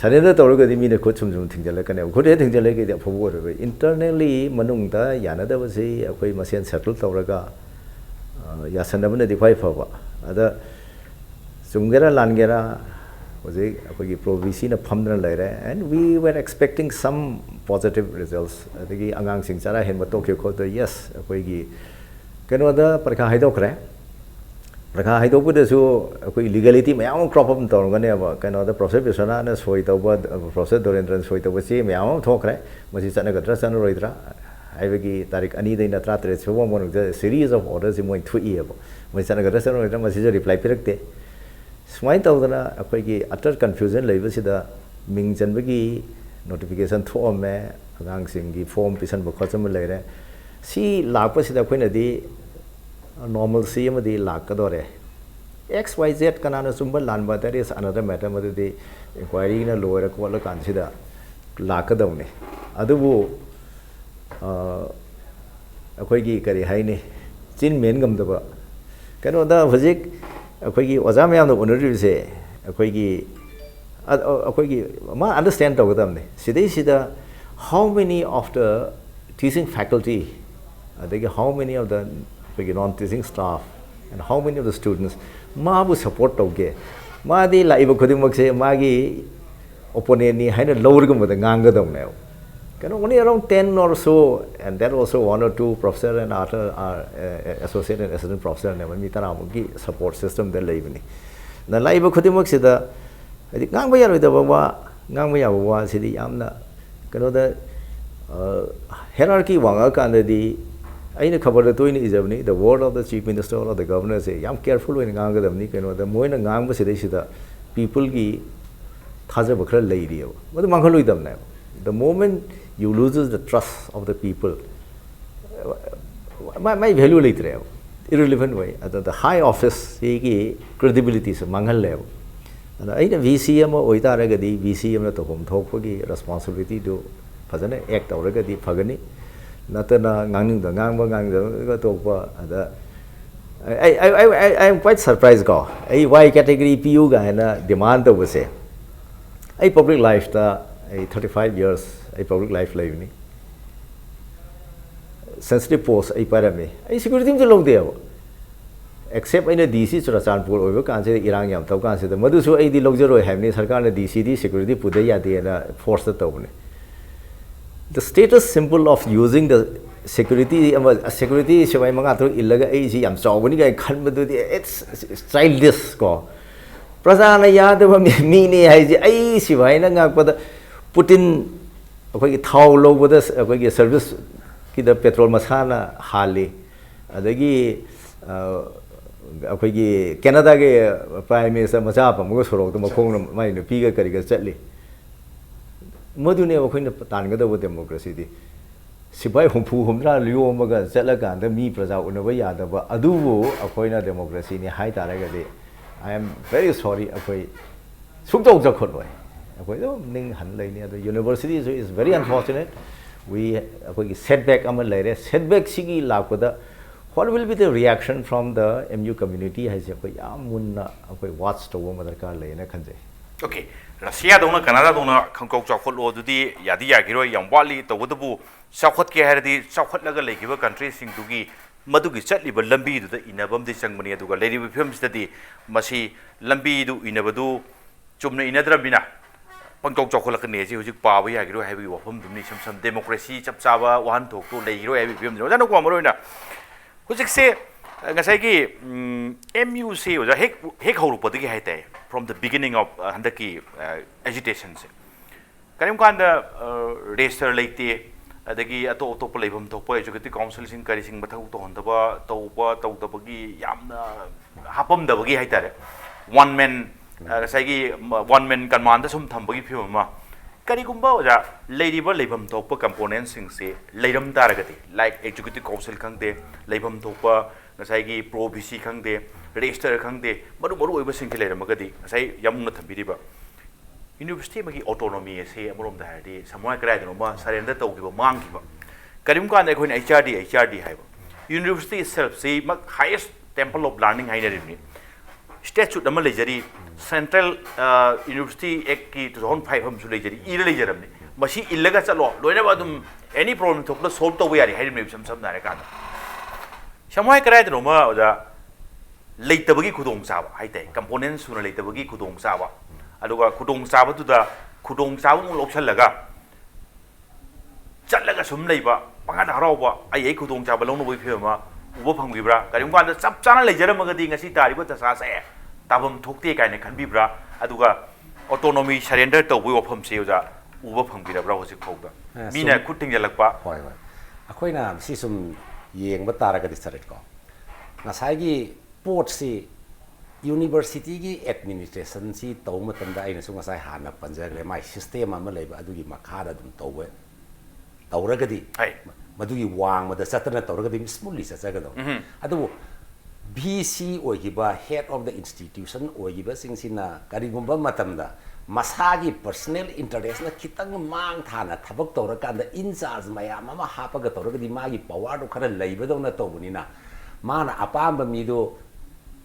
ꯁꯔꯦꯟꯗꯔ ꯇꯧꯔꯒꯗꯤ ꯃꯤꯅ ꯈꯨꯠ ꯁꯨꯝ ꯁꯨꯝ ꯊꯤꯡꯖꯤꯜꯂꯛꯀꯅꯦꯕ꯫ ꯈꯨꯠ ꯍꯦꯛ ꯊꯤꯡꯖꯤꯜꯂꯒꯗꯤ ꯑꯐꯕ ꯑꯣꯏꯔꯣꯏꯕ꯫ ꯏꯟꯇꯔꯅꯦꯜꯂꯤ ꯃꯅꯨꯡꯗ ꯌꯥꯅꯗꯕꯁꯤ ꯑꯩꯈꯣꯏ ꯃꯁꯦꯟ ꯁꯦꯇꯜ ꯇꯧꯔꯒ ꯌꯥꯁꯟꯅꯕꯅꯗꯤ ꯈ꯭ꯋꯥꯏ ꯐꯕ꯫ ꯑꯗ ꯆꯨꯝꯒꯦꯔꯥ ꯂꯥꯟꯒꯦꯔꯥ, ꯍꯧꯖꯤꯛ ꯑꯩꯈꯣꯏꯒꯤ ꯄ꯭ꯔꯣ ꯚꯤ ꯁꯤꯅ ꯐꯝꯗꯅ ꯂꯩꯔꯦ, and we were expecting some positive results꯫ ꯑꯗꯒꯤ ꯑꯉꯥꯡꯁꯤꯡ ꯆꯔꯥ ꯍꯦꯟꯕ ꯇꯣꯛꯈꯤꯕ ꯈꯣꯠꯇꯣ, yes, ꯑꯩꯈꯣꯏꯒꯤ ꯀꯩꯅꯣꯗ ꯄꯔꯤꯈꯥ ꯍꯥꯏꯗꯣꯛꯈ꯭ꯔꯦ꯫ ꯄꯔꯤꯈꯥ ꯍꯥꯏꯗꯣꯛꯄꯗꯁꯨ ꯑꯩꯈꯣꯏ ꯂꯤꯒꯦꯂꯤꯇꯤ ꯃꯌꯥꯝ ꯑꯃ ꯀ꯭ꯔꯣꯞ ꯑꯞ ꯇꯧꯔꯝꯒꯅꯦꯕ꯫ ꯀꯩꯅꯣꯗ ꯄ꯭ꯔꯣꯐꯦꯁꯔ ꯕꯤꯁ꯭ꯋꯅꯥꯊꯅ ꯁꯣꯏ ꯇꯧꯕ, ꯄ꯭ꯔꯣꯐꯦꯁꯔ ꯗꯣꯔꯦꯟꯗ꯭ꯔꯟ ꯁꯣꯏ ꯇꯧꯕ ꯆꯦ ꯃꯌꯥꯝ ꯑꯃ ꯊꯣꯛꯈ꯭ꯔꯦ꯫ ꯃꯁꯤ ꯆꯠꯅꯒꯗ꯭ꯔꯥ ꯆꯠꯅꯔꯣꯏꯗ꯭ꯔꯥ ꯍꯥꯏꯕꯒꯤ ꯇꯥꯔꯤꯛ ꯑꯅꯤꯗꯩꯅ ꯇꯔꯥꯇꯔꯦꯠ ꯁꯨꯕ ꯃꯅꯨꯡꯗ series of orderꯁꯤ ꯃꯣꯏ ꯊꯣꯛꯏꯑꯕ꯫ ꯃꯁꯤ ꯆꯠꯅꯒꯗ꯭ꯔꯥ ꯆꯠꯅꯔꯣꯏꯗ꯭ꯔꯥ ꯃꯁꯤꯁꯨ ꯔꯤꯄ꯭ꯂꯥꯏ ꯄꯤꯔꯛꯇꯦ꯫ ꯁꯨꯃꯥꯏꯅ ꯇꯧꯗꯅ ꯑꯩꯈꯣꯏꯒꯤ utter confusion ꯂꯩꯕꯁꯤꯗ ꯃꯤꯡ ꯆꯟꯕꯒꯤ ꯅꯣꯇꯤꯐꯤꯀꯦꯁꯟ ꯊꯣꯛꯑꯝꯃꯦ, ꯑꯉꯥꯡꯁꯤꯡꯒꯤ ꯐꯣꯔꯝ ꯄꯤꯁꯟꯕ ꯈꯣꯠꯆꯟꯕ ꯂꯩꯔꯦ꯫ ꯁꯤ ꯂꯥꯛꯄꯁꯤꯗ ꯑꯩꯈꯣꯏꯅꯗꯤ normalcy ꯑꯃꯗꯤ ꯂꯥꯛꯀꯗꯧꯔꯦ꯫ X Y Z ꯀꯅꯥꯅ ꯆꯨꯝꯕ ꯂꯥꯟꯕ, that is another matter, ꯃꯗꯨꯗꯤ ꯏꯟꯀ꯭ꯋꯥꯏꯔꯤꯅ ꯂꯣꯏꯔ ꯈꯣꯠꯂꯀꯥꯟꯁꯤꯗ ꯂꯥꯛꯀꯗꯧꯅꯤ꯫ ꯑꯗꯨꯕꯨ ꯑꯩꯈꯣꯏꯒꯤ ꯀꯔꯤ ꯍꯥꯏꯅꯤ, ꯆꯤꯟ ꯃꯦꯟ ꯉꯝꯗꯕ ꯀꯩꯅꯣꯗ ꯍꯧꯖꯤꯛ ꯑꯩꯈꯣꯏꯒꯤ ꯑꯣꯖꯥ ꯃꯌꯥꯝꯅ ꯎꯅꯔꯤꯕꯁꯦ ꯑꯩꯈꯣꯏꯒꯤ ꯑꯩꯈꯣꯏꯒꯤ ꯃꯥ ꯑꯟꯗꯔꯁ꯭ꯇꯦꯟ ꯇꯧꯒꯗꯕꯅꯤ꯫ ꯁꯤꯗꯩꯁꯤꯗ how many of the teaching faculty, ꯑꯗꯒꯤ how many of the ꯑꯩꯈꯣꯏꯒꯤ non teaching staff and how many of the students ꯃꯥꯕꯨ ꯁꯞꯄꯣꯔꯠ ꯇꯧꯒꯦ? ꯃꯥꯗꯤ ꯂꯥꯛꯏꯕ ꯈꯨꯗꯤꯡꯃꯛꯁꯦ ꯃꯥꯒꯤ ꯑꯣꯄꯣꯅꯦꯟꯅꯤ ꯍꯥꯏꯅ ꯂꯧꯔꯒꯨꯝꯕꯗ ꯉꯥꯡꯒꯗꯧꯅꯦꯕ꯫ ꯀꯩꯅꯣ, only around ten or so, and that also one or two professor and other, uh, associate and assistant professorꯅꯦꯕ, ꯃꯤ ꯇꯔꯥꯃꯨꯛꯀꯤ ꯁꯞꯄꯣꯔꯠ ꯁꯤꯁꯇꯦꯝꯗ ꯂꯩꯕꯅꯤ꯫ ꯑꯗ ꯂꯥꯛꯏꯕ ꯈꯨꯗꯤꯡꯃꯛꯁꯤꯗ ꯍꯥꯏꯗꯤ ꯉꯥꯡꯕ ꯌꯥꯔꯣꯏꯗꯕ ꯋꯥ, ꯉꯥꯡꯕ ꯌꯥꯕ ꯋꯥꯁꯤꯗꯤ ꯌꯥꯝꯅ ꯀꯩꯅꯣꯗ, ꯍꯦꯔꯥꯔꯀꯤ ꯋꯥꯡꯉꯛꯑꯀꯥꯟꯗꯗꯤ ꯑꯩꯅ ꯈꯕꯔꯗ ꯇꯣꯏꯅ ꯏꯖꯕꯅꯤ, the word of the chief minister or the governor ꯁꯦ ꯌꯥꯝ careful ꯑꯣꯏꯅ ꯉꯥꯡꯒꯗꯕꯅꯤ꯫ ꯀꯩꯅꯣꯗ ꯃꯣꯏꯅ ꯉꯥꯡꯕꯁꯤꯗꯩꯁꯤꯗ peopleꯒꯤ ꯊꯥꯖꯕ ꯈꯔ ꯂꯩꯔꯤꯑꯕ, ꯃꯗꯨ ꯃꯥꯡꯍꯜꯂꯣꯏꯗꯕꯅꯦꯕ꯫ The moment you loses the trust of the people, my my value ꯂꯩꯇ꯭ꯔꯦꯕ, irrelevant ꯑꯣꯏ꯫ ꯑꯗꯨꯗ high officeꯁꯤꯒꯤ credibilityꯁꯦ ꯃꯥꯡꯍꯜꯂꯦꯕ꯫ ꯑꯗ ꯑꯩꯅ V C ꯑꯃ ꯑꯣꯏꯇꯥꯔꯒꯗꯤ V C ꯑꯃꯅ ꯇꯧꯐꯝ ꯊꯣꯛꯄꯒꯤ responsibilityꯗꯨ ꯐꯖꯅ act ꯇꯧꯔꯒꯗꯤ ꯐꯒꯅꯤ꯫ ꯅꯠꯇꯅ ꯉꯥꯡꯅꯤꯡꯗ ꯉꯥꯡꯕ, ꯉꯥꯡꯅꯤꯡꯗꯕ ꯇꯣꯛꯄ꯫ ꯑꯗ I, I, I, I, I am quite surprised ꯀꯣ, ꯑꯩ Y category ꯄꯤꯌꯨ ꯀꯥꯏꯅ demand ꯇꯧꯕꯁꯦ꯫ ꯑꯩ public lifeꯇ ꯑꯩ thirty five years ꯑꯩ public life ꯂꯩꯕꯅꯤ꯫ Sensitive post ꯑꯩ ꯄꯥꯏꯔꯝꯃꯤ, ꯑꯩ security ꯑꯝꯇ ꯂꯧꯗꯦꯕ꯫ Except ꯑꯩꯅ D C ꯆꯨꯔꯥꯆꯥꯟꯄꯨꯔ ꯑꯣꯏꯕ ꯀꯥꯟꯁꯤꯗ, ꯏꯔꯥꯡ ꯌꯥꯝ ꯇꯧ ꯀꯥꯟꯁꯤꯗ, ꯃꯗꯨꯁꯨ ꯑꯩꯗꯤ ꯂꯧꯖꯔꯣꯏ ꯍꯥꯏꯕꯅꯤ꯫ ꯁꯔꯀꯥꯔꯅ D Cꯗꯤ security ꯄꯨꯗ ꯌꯥꯗꯦꯅ forceꯇ ꯇꯧꯕꯅꯤ꯫ The status symbol of using the security ꯑꯃ, security ꯁꯤꯐꯥꯏ ꯃꯉꯥ ꯇꯔꯨꯛ ꯏꯜꯂꯒ ꯑꯩꯁꯤ ꯌꯥꯝ ꯆꯥꯎꯒꯅꯤ ꯀꯥꯏꯅ ꯈꯟꯕꯗꯨꯗꯤ, it's childish ꯀꯣ꯫ ꯄ꯭ꯔꯖꯥꯅ ꯌꯥꯗꯕ ꯃꯤ, ꯃꯤꯅꯤ ꯍꯥꯏꯁꯦ꯫ ꯑꯩ ꯁꯤꯐꯥꯏꯅ ꯉꯥꯛꯄꯗ ꯄꯨꯇꯤꯟ ꯑꯩꯈꯣꯏꯒꯤ ꯊꯥꯎ ꯂꯧꯕꯗ ꯑꯩꯈꯣꯏꯒꯤ serviceꯀꯤꯗ petrol ꯃꯁꯥꯅ ꯍꯥꯜꯂꯤ꯫ ꯑꯗꯒꯤ ꯑ, ꯑꯩꯈꯣꯏꯒꯤ Canadaꯒꯤ prime minister ꯃꯆꯥ ꯄꯝꯃꯒ ꯁꯣꯔꯣꯛꯇ ꯃꯈꯣꯡꯅ ꯃꯥꯏ ꯅꯨꯄꯤꯒ ꯀꯔꯤꯒ ꯆꯠꯂꯤ꯫ ꯃꯗꯨꯅꯦꯕ ꯑꯩꯈꯣꯏꯅ ꯇꯥꯟꯒꯗꯧꯕ democracyꯗꯤ꯫ ꯁꯤꯐꯥꯏ ꯍꯨꯝꯐꯨ ꯍꯨꯝꯗ꯭ꯔꯥ ꯌꯣꯝꯃꯒ ꯆꯠꯂꯀꯥꯟꯗ ꯃꯤ ꯄ꯭ꯔꯖꯥ ꯎꯅꯕ ꯌꯥꯗꯕ ꯑꯗꯨꯕꯨ ꯑꯩꯈꯣꯏꯅ democracyꯅꯤ ꯍꯥꯏ ꯇꯥꯔꯒꯗꯤ, I am very sorry, ꯑꯩꯈꯣꯏ ꯁꯨꯡꯆꯥꯎ ꯆꯥꯎꯈꯠꯂꯣꯏ꯫ ꯑꯩꯈꯣꯏ ꯑꯗꯨꯝ ꯅꯤꯡ ꯍꯟ ꯂꯩꯅꯤ꯫ ꯑꯗꯣ universityꯁꯨ is very unfortunate꯫ We, ꯑꯩꯈꯣꯏꯒꯤ setback ꯑꯃ ꯂꯩꯔꯦ꯫ Setbackꯁꯤꯒꯤ ꯂꯥꯛꯄꯗ what will be the reaction from the M U community ꯍꯥꯏꯁꯦ ꯑꯩꯈꯣꯏ ꯌꯥꯝ ꯃꯨꯟꯅ ꯑꯩꯈꯣꯏ watch ꯇꯧꯕ ꯑꯃ ꯗꯔꯀꯥꯔ ꯂꯩꯌꯦꯅ ꯈꯟꯖꯩ꯫ Okay, ꯔꯁꯤꯌꯥꯗꯧꯅ ꯀꯅꯥꯗꯥꯗꯧꯅ ꯈꯪꯆꯥꯎ ꯆꯥꯎꯈꯠꯂꯣ ꯑꯗꯨꯗꯤ ꯌꯥꯗꯤ ꯌꯥꯈꯤꯔꯣꯏ, ꯌꯥꯝ ꯋꯥꯠꯂꯤ꯫ ꯇꯧꯕꯇꯕꯨ ꯆꯥꯎꯈꯠꯀꯦ ꯍꯥꯏꯔꯗꯤ ꯆꯥꯎꯈꯠꯂꯒ ꯂꯩꯈꯤꯕ countryꯁꯤꯡꯗꯨꯒꯤ ꯃꯗꯨꯒꯤ ꯆꯠꯂꯤꯕ ꯂꯝꯕꯤꯗꯨꯗ ꯏꯟꯅꯕ ꯑꯃꯗꯤ ꯆꯪꯕꯅꯤ꯫ ꯑꯗꯨꯒ ꯂꯩꯔꯤꯕ ꯐꯤꯕꯝꯁꯤꯗꯗꯤ ꯃꯁꯤ ꯂꯝꯕꯤꯗꯨ ꯏꯟꯅꯕꯗꯨ ꯆꯨꯝꯅ ꯏꯟꯅꯗ꯭ꯔꯕꯅꯤꯅ ꯄꯪꯆꯥꯎ ꯆꯥꯎꯈꯠꯂꯛꯀꯅꯤ ꯍꯥꯏꯁꯤ ꯍꯧꯖꯤꯛ ꯄꯥꯕ ꯌꯥꯈꯤꯔꯣꯏ ꯍꯥꯏꯕꯒꯤ ꯋꯥꯐꯝꯗꯨꯅꯤ꯫ ꯏꯁꯝ ꯁꯝ democracy ꯆꯞ ꯆꯥꯕ ꯋꯥꯍꯟꯊꯣꯛꯇꯨ ꯂꯩꯈꯤꯔꯣꯏ ꯍꯥꯏꯕꯒꯤ ꯐꯤꯕꯝꯗꯨꯅꯤ꯫ ꯑꯣꯖꯥ ꯅꯧꯀꯣ, ꯃꯔꯨꯑꯣꯏꯅ ꯍꯧꯖꯤꯛꯁꯦ, ꯑ, ꯉꯁꯥꯏꯒꯤ, ꯎꯝ, M Uꯁꯦ ꯑꯣꯖꯥ ꯍꯦꯛ, ꯍꯦꯛ ꯍꯧꯔꯛꯄꯗꯒꯤ ꯍꯥꯏ ꯇꯥꯏ, from the beginning of, ꯑ, ꯍꯟꯗꯛꯀꯤ, ꯑ, agitationꯁꯦ, ꯀꯔꯤꯒꯨꯝꯕ ꯀꯥꯟꯗ, ꯑ, register ꯂꯩꯇꯦ, ꯑꯗꯒꯤ ꯑꯇꯣꯞ ꯑꯇꯣꯞꯄ ꯂꯩꯐꯝ ꯊꯣꯛꯄ executive councilꯁꯤꯡ ꯀꯔꯤꯁꯤꯡ ꯃꯊꯧ ꯇꯧꯍꯟꯗꯕ, ꯇꯧꯕ ꯇꯧꯗꯕꯒꯤ ꯌꯥꯝꯅ ꯍꯥꯞꯄꯝꯗꯕꯒꯤ ꯍꯥꯏꯇꯥꯔꯦ, one man, ꯑ, ꯉꯁꯥꯏꯒꯤ one man commandꯗ ꯁꯨꯝ ꯊꯝꯕꯒꯤ ꯐꯤꯕꯝ ꯑꯃ꯫ ꯀꯔꯤꯒꯨꯝꯕ, ꯑꯣꯖꯥ, ꯂꯩꯔꯤꯕ ꯂꯩꯐꯝ ꯊꯣꯛꯄ componentꯁꯤꯡꯁꯤ ꯂꯩꯔꯝ ꯇꯥꯔꯒꯗꯤ, like executive council ꯈꯪꯗꯦ, ꯂꯩꯐꯝ ꯊꯣꯛꯄ ꯉꯁꯥꯏꯒꯤ pro VC ꯈꯪꯗꯦ, register ꯈꯪꯗꯦ, ꯃꯔꯨ ꯃꯔꯨ ꯑꯣꯏꯕꯁꯤꯡꯁꯤ ꯂꯩꯔꯝꯃꯒꯗꯤ, ꯉꯁꯥꯏ ꯌꯥꯝꯕꯨꯡꯅ ꯊꯝꯕꯤꯔꯤꯕ university ꯑꯃꯒꯤ autonomy ꯑꯁꯤ ꯑꯃꯔꯣꯝꯗ ꯍꯥꯏꯔꯗꯤ ꯁꯃꯨ ꯍꯥꯏ ꯀꯔꯥꯏꯗꯅꯣꯃ surrender ꯇꯧꯈꯤꯕ, ꯃꯥꯡꯈꯤꯕ꯫ ꯀꯔꯤꯒꯨꯝꯕ ꯀꯥꯟꯗ ꯑꯩꯈꯣꯏꯅ HRD, HRD ꯍꯥꯏꯕ, university itselfꯁꯤ ꯃꯛ highest temple of learning ꯍꯥꯏꯅꯔꯤꯕꯅꯤ꯫ Statute ꯑꯃ ꯂꯩꯖꯔꯤ, Central, ꯑ, University Actꯀꯤ two thousand five ꯑꯃꯁꯨ ꯂꯩꯖꯔꯤ, ꯏꯔ ꯂꯩꯖꯔꯕꯅꯤ꯫ ꯃꯁꯤ ꯏꯜꯂꯒ ꯆꯠꯂꯣ, ꯂꯣꯏꯅꯃꯛ ꯑꯗꯨꯝ any problem ꯊꯣꯛꯄꯗ solve ꯇꯧꯕ ꯌꯥꯔꯦ ꯍꯥꯏꯔꯤꯕꯅꯦꯕ, ꯏꯁꯝ ꯁꯝꯅ ꯍꯥꯏꯔꯀꯥꯟꯗ꯫ ꯁꯃꯨ ꯍꯥꯏ ꯀꯔꯥꯏꯗꯅꯣꯃ, ꯑꯣꯖꯥ, ꯂꯩꯇꯕꯒꯤ ꯈꯨꯗꯣꯡꯆꯥꯕ ꯍꯥꯏꯇꯥꯔꯦ, component ꯁꯨꯅ ꯂꯩꯇꯕꯒꯤ ꯈꯨꯗꯣꯡꯆꯥꯕ, ꯑꯗꯨꯒ ꯈꯨꯗꯣꯡꯆꯥꯕꯗꯨꯗ ꯈꯨꯗꯣꯡꯆꯥꯕ ꯑꯃꯨꯛ ꯂꯧꯁꯜꯂꯒ ꯆꯠꯂꯒ ꯁꯨꯝ ꯂꯩꯕ, ꯄꯪꯍꯥꯗ ꯍꯔꯥꯎꯕ, ꯑꯩ ꯑꯩ ꯈꯨꯗꯣꯡꯆꯥꯕ ꯂꯧꯅꯕꯒꯤ ꯐꯤꯕꯝ ꯑꯃ ꯎꯕ ꯐꯪꯕꯤꯕ꯭ꯔꯥ? ꯀꯔꯤꯒꯨꯝꯕ ꯀꯥꯟꯗ ꯆꯞ ꯆꯥꯅ ꯂꯩꯖꯔꯝꯃꯒꯗꯤ ꯉꯁꯤ ꯇꯥꯔꯤꯕ ꯗꯁꯥꯁꯦ ꯇꯥꯐꯝ ꯊꯣꯛꯇꯦ ꯀꯥꯏꯅ ꯈꯟꯕꯤꯕ꯭ꯔꯥ? ꯑꯗꯨꯒ autonomy surrender ꯇꯧꯕꯒꯤ ꯋꯥꯐꯝꯁꯦ, ꯑꯣꯖꯥ, ꯎꯕ ꯐꯪꯕꯤꯔꯕ꯭ꯔꯥ ꯍꯧꯖꯤꯛ ꯐꯥꯎꯗ? ꯑ, ꯃꯤꯅ ꯁꯨꯝ ꯈꯨꯠ ꯊꯤꯡꯖꯤꯜꯂꯛꯄ꯫ ꯍꯣꯏ, ꯍꯣꯏ꯫ ꯑꯩꯈꯣꯏꯅ ꯁꯤ ꯁꯨꯝ ꯌꯦꯡꯕ ꯇꯥꯔꯒꯗꯤ, ꯁꯔꯠꯀꯣ, ꯉꯁꯥꯏꯒꯤ ꯄꯣꯠꯁꯤ universityꯒꯤ administrationꯁꯤ ꯇꯧꯕ ꯃꯇꯝꯗ, ꯑꯩꯅꯁꯨ ꯉꯁꯥꯏ ꯍꯥꯟꯅ ꯄꯟꯖꯈ꯭ꯔꯦ, ꯃꯥꯏ system ꯑꯃ ꯂꯩꯕ, ꯑꯗꯨꯒꯤ ꯃꯈꯥꯗ ꯑꯗꯨꯝ ꯇꯧꯕ, ꯇꯧꯔꯒꯗꯤ, ꯍꯣꯏ꯫ ꯃꯗꯨꯒꯤ ꯋꯥꯡꯃꯗ ꯆꯠꯇꯅ ꯇꯧꯔꯒꯗꯤ smoothly ꯆꯠꯆꯒꯗꯧꯕ꯫ ꯎꯝ꯫ ꯑꯗꯨꯕꯨ VC ꯑꯣꯏꯈꯤꯕ, head of the institution ꯑꯣꯏꯈꯤꯕꯁꯤꯡꯁꯤꯅ ꯀꯔꯤꯒꯨꯝꯕ ꯃꯇꯝꯗ ꯃꯁꯥꯒꯤ personal interestꯅ ꯈꯤꯇꯪ ꯃꯥꯡ ꯊꯥꯅ ꯊꯕꯛ ꯇꯧꯔꯀꯥꯟꯗ in charge ꯃꯌꯥꯝ ꯑꯃ ꯍꯥꯞꯄꯒ ꯇꯧꯔꯒꯗꯤ ꯃꯥꯒꯤ powerꯗꯣ ꯈꯔ ꯂꯩꯕꯗꯧꯅ ꯇꯧꯕꯅꯤꯅ, ꯃꯥꯅ ꯑꯄꯥꯝꯕ ꯃꯤꯗꯣ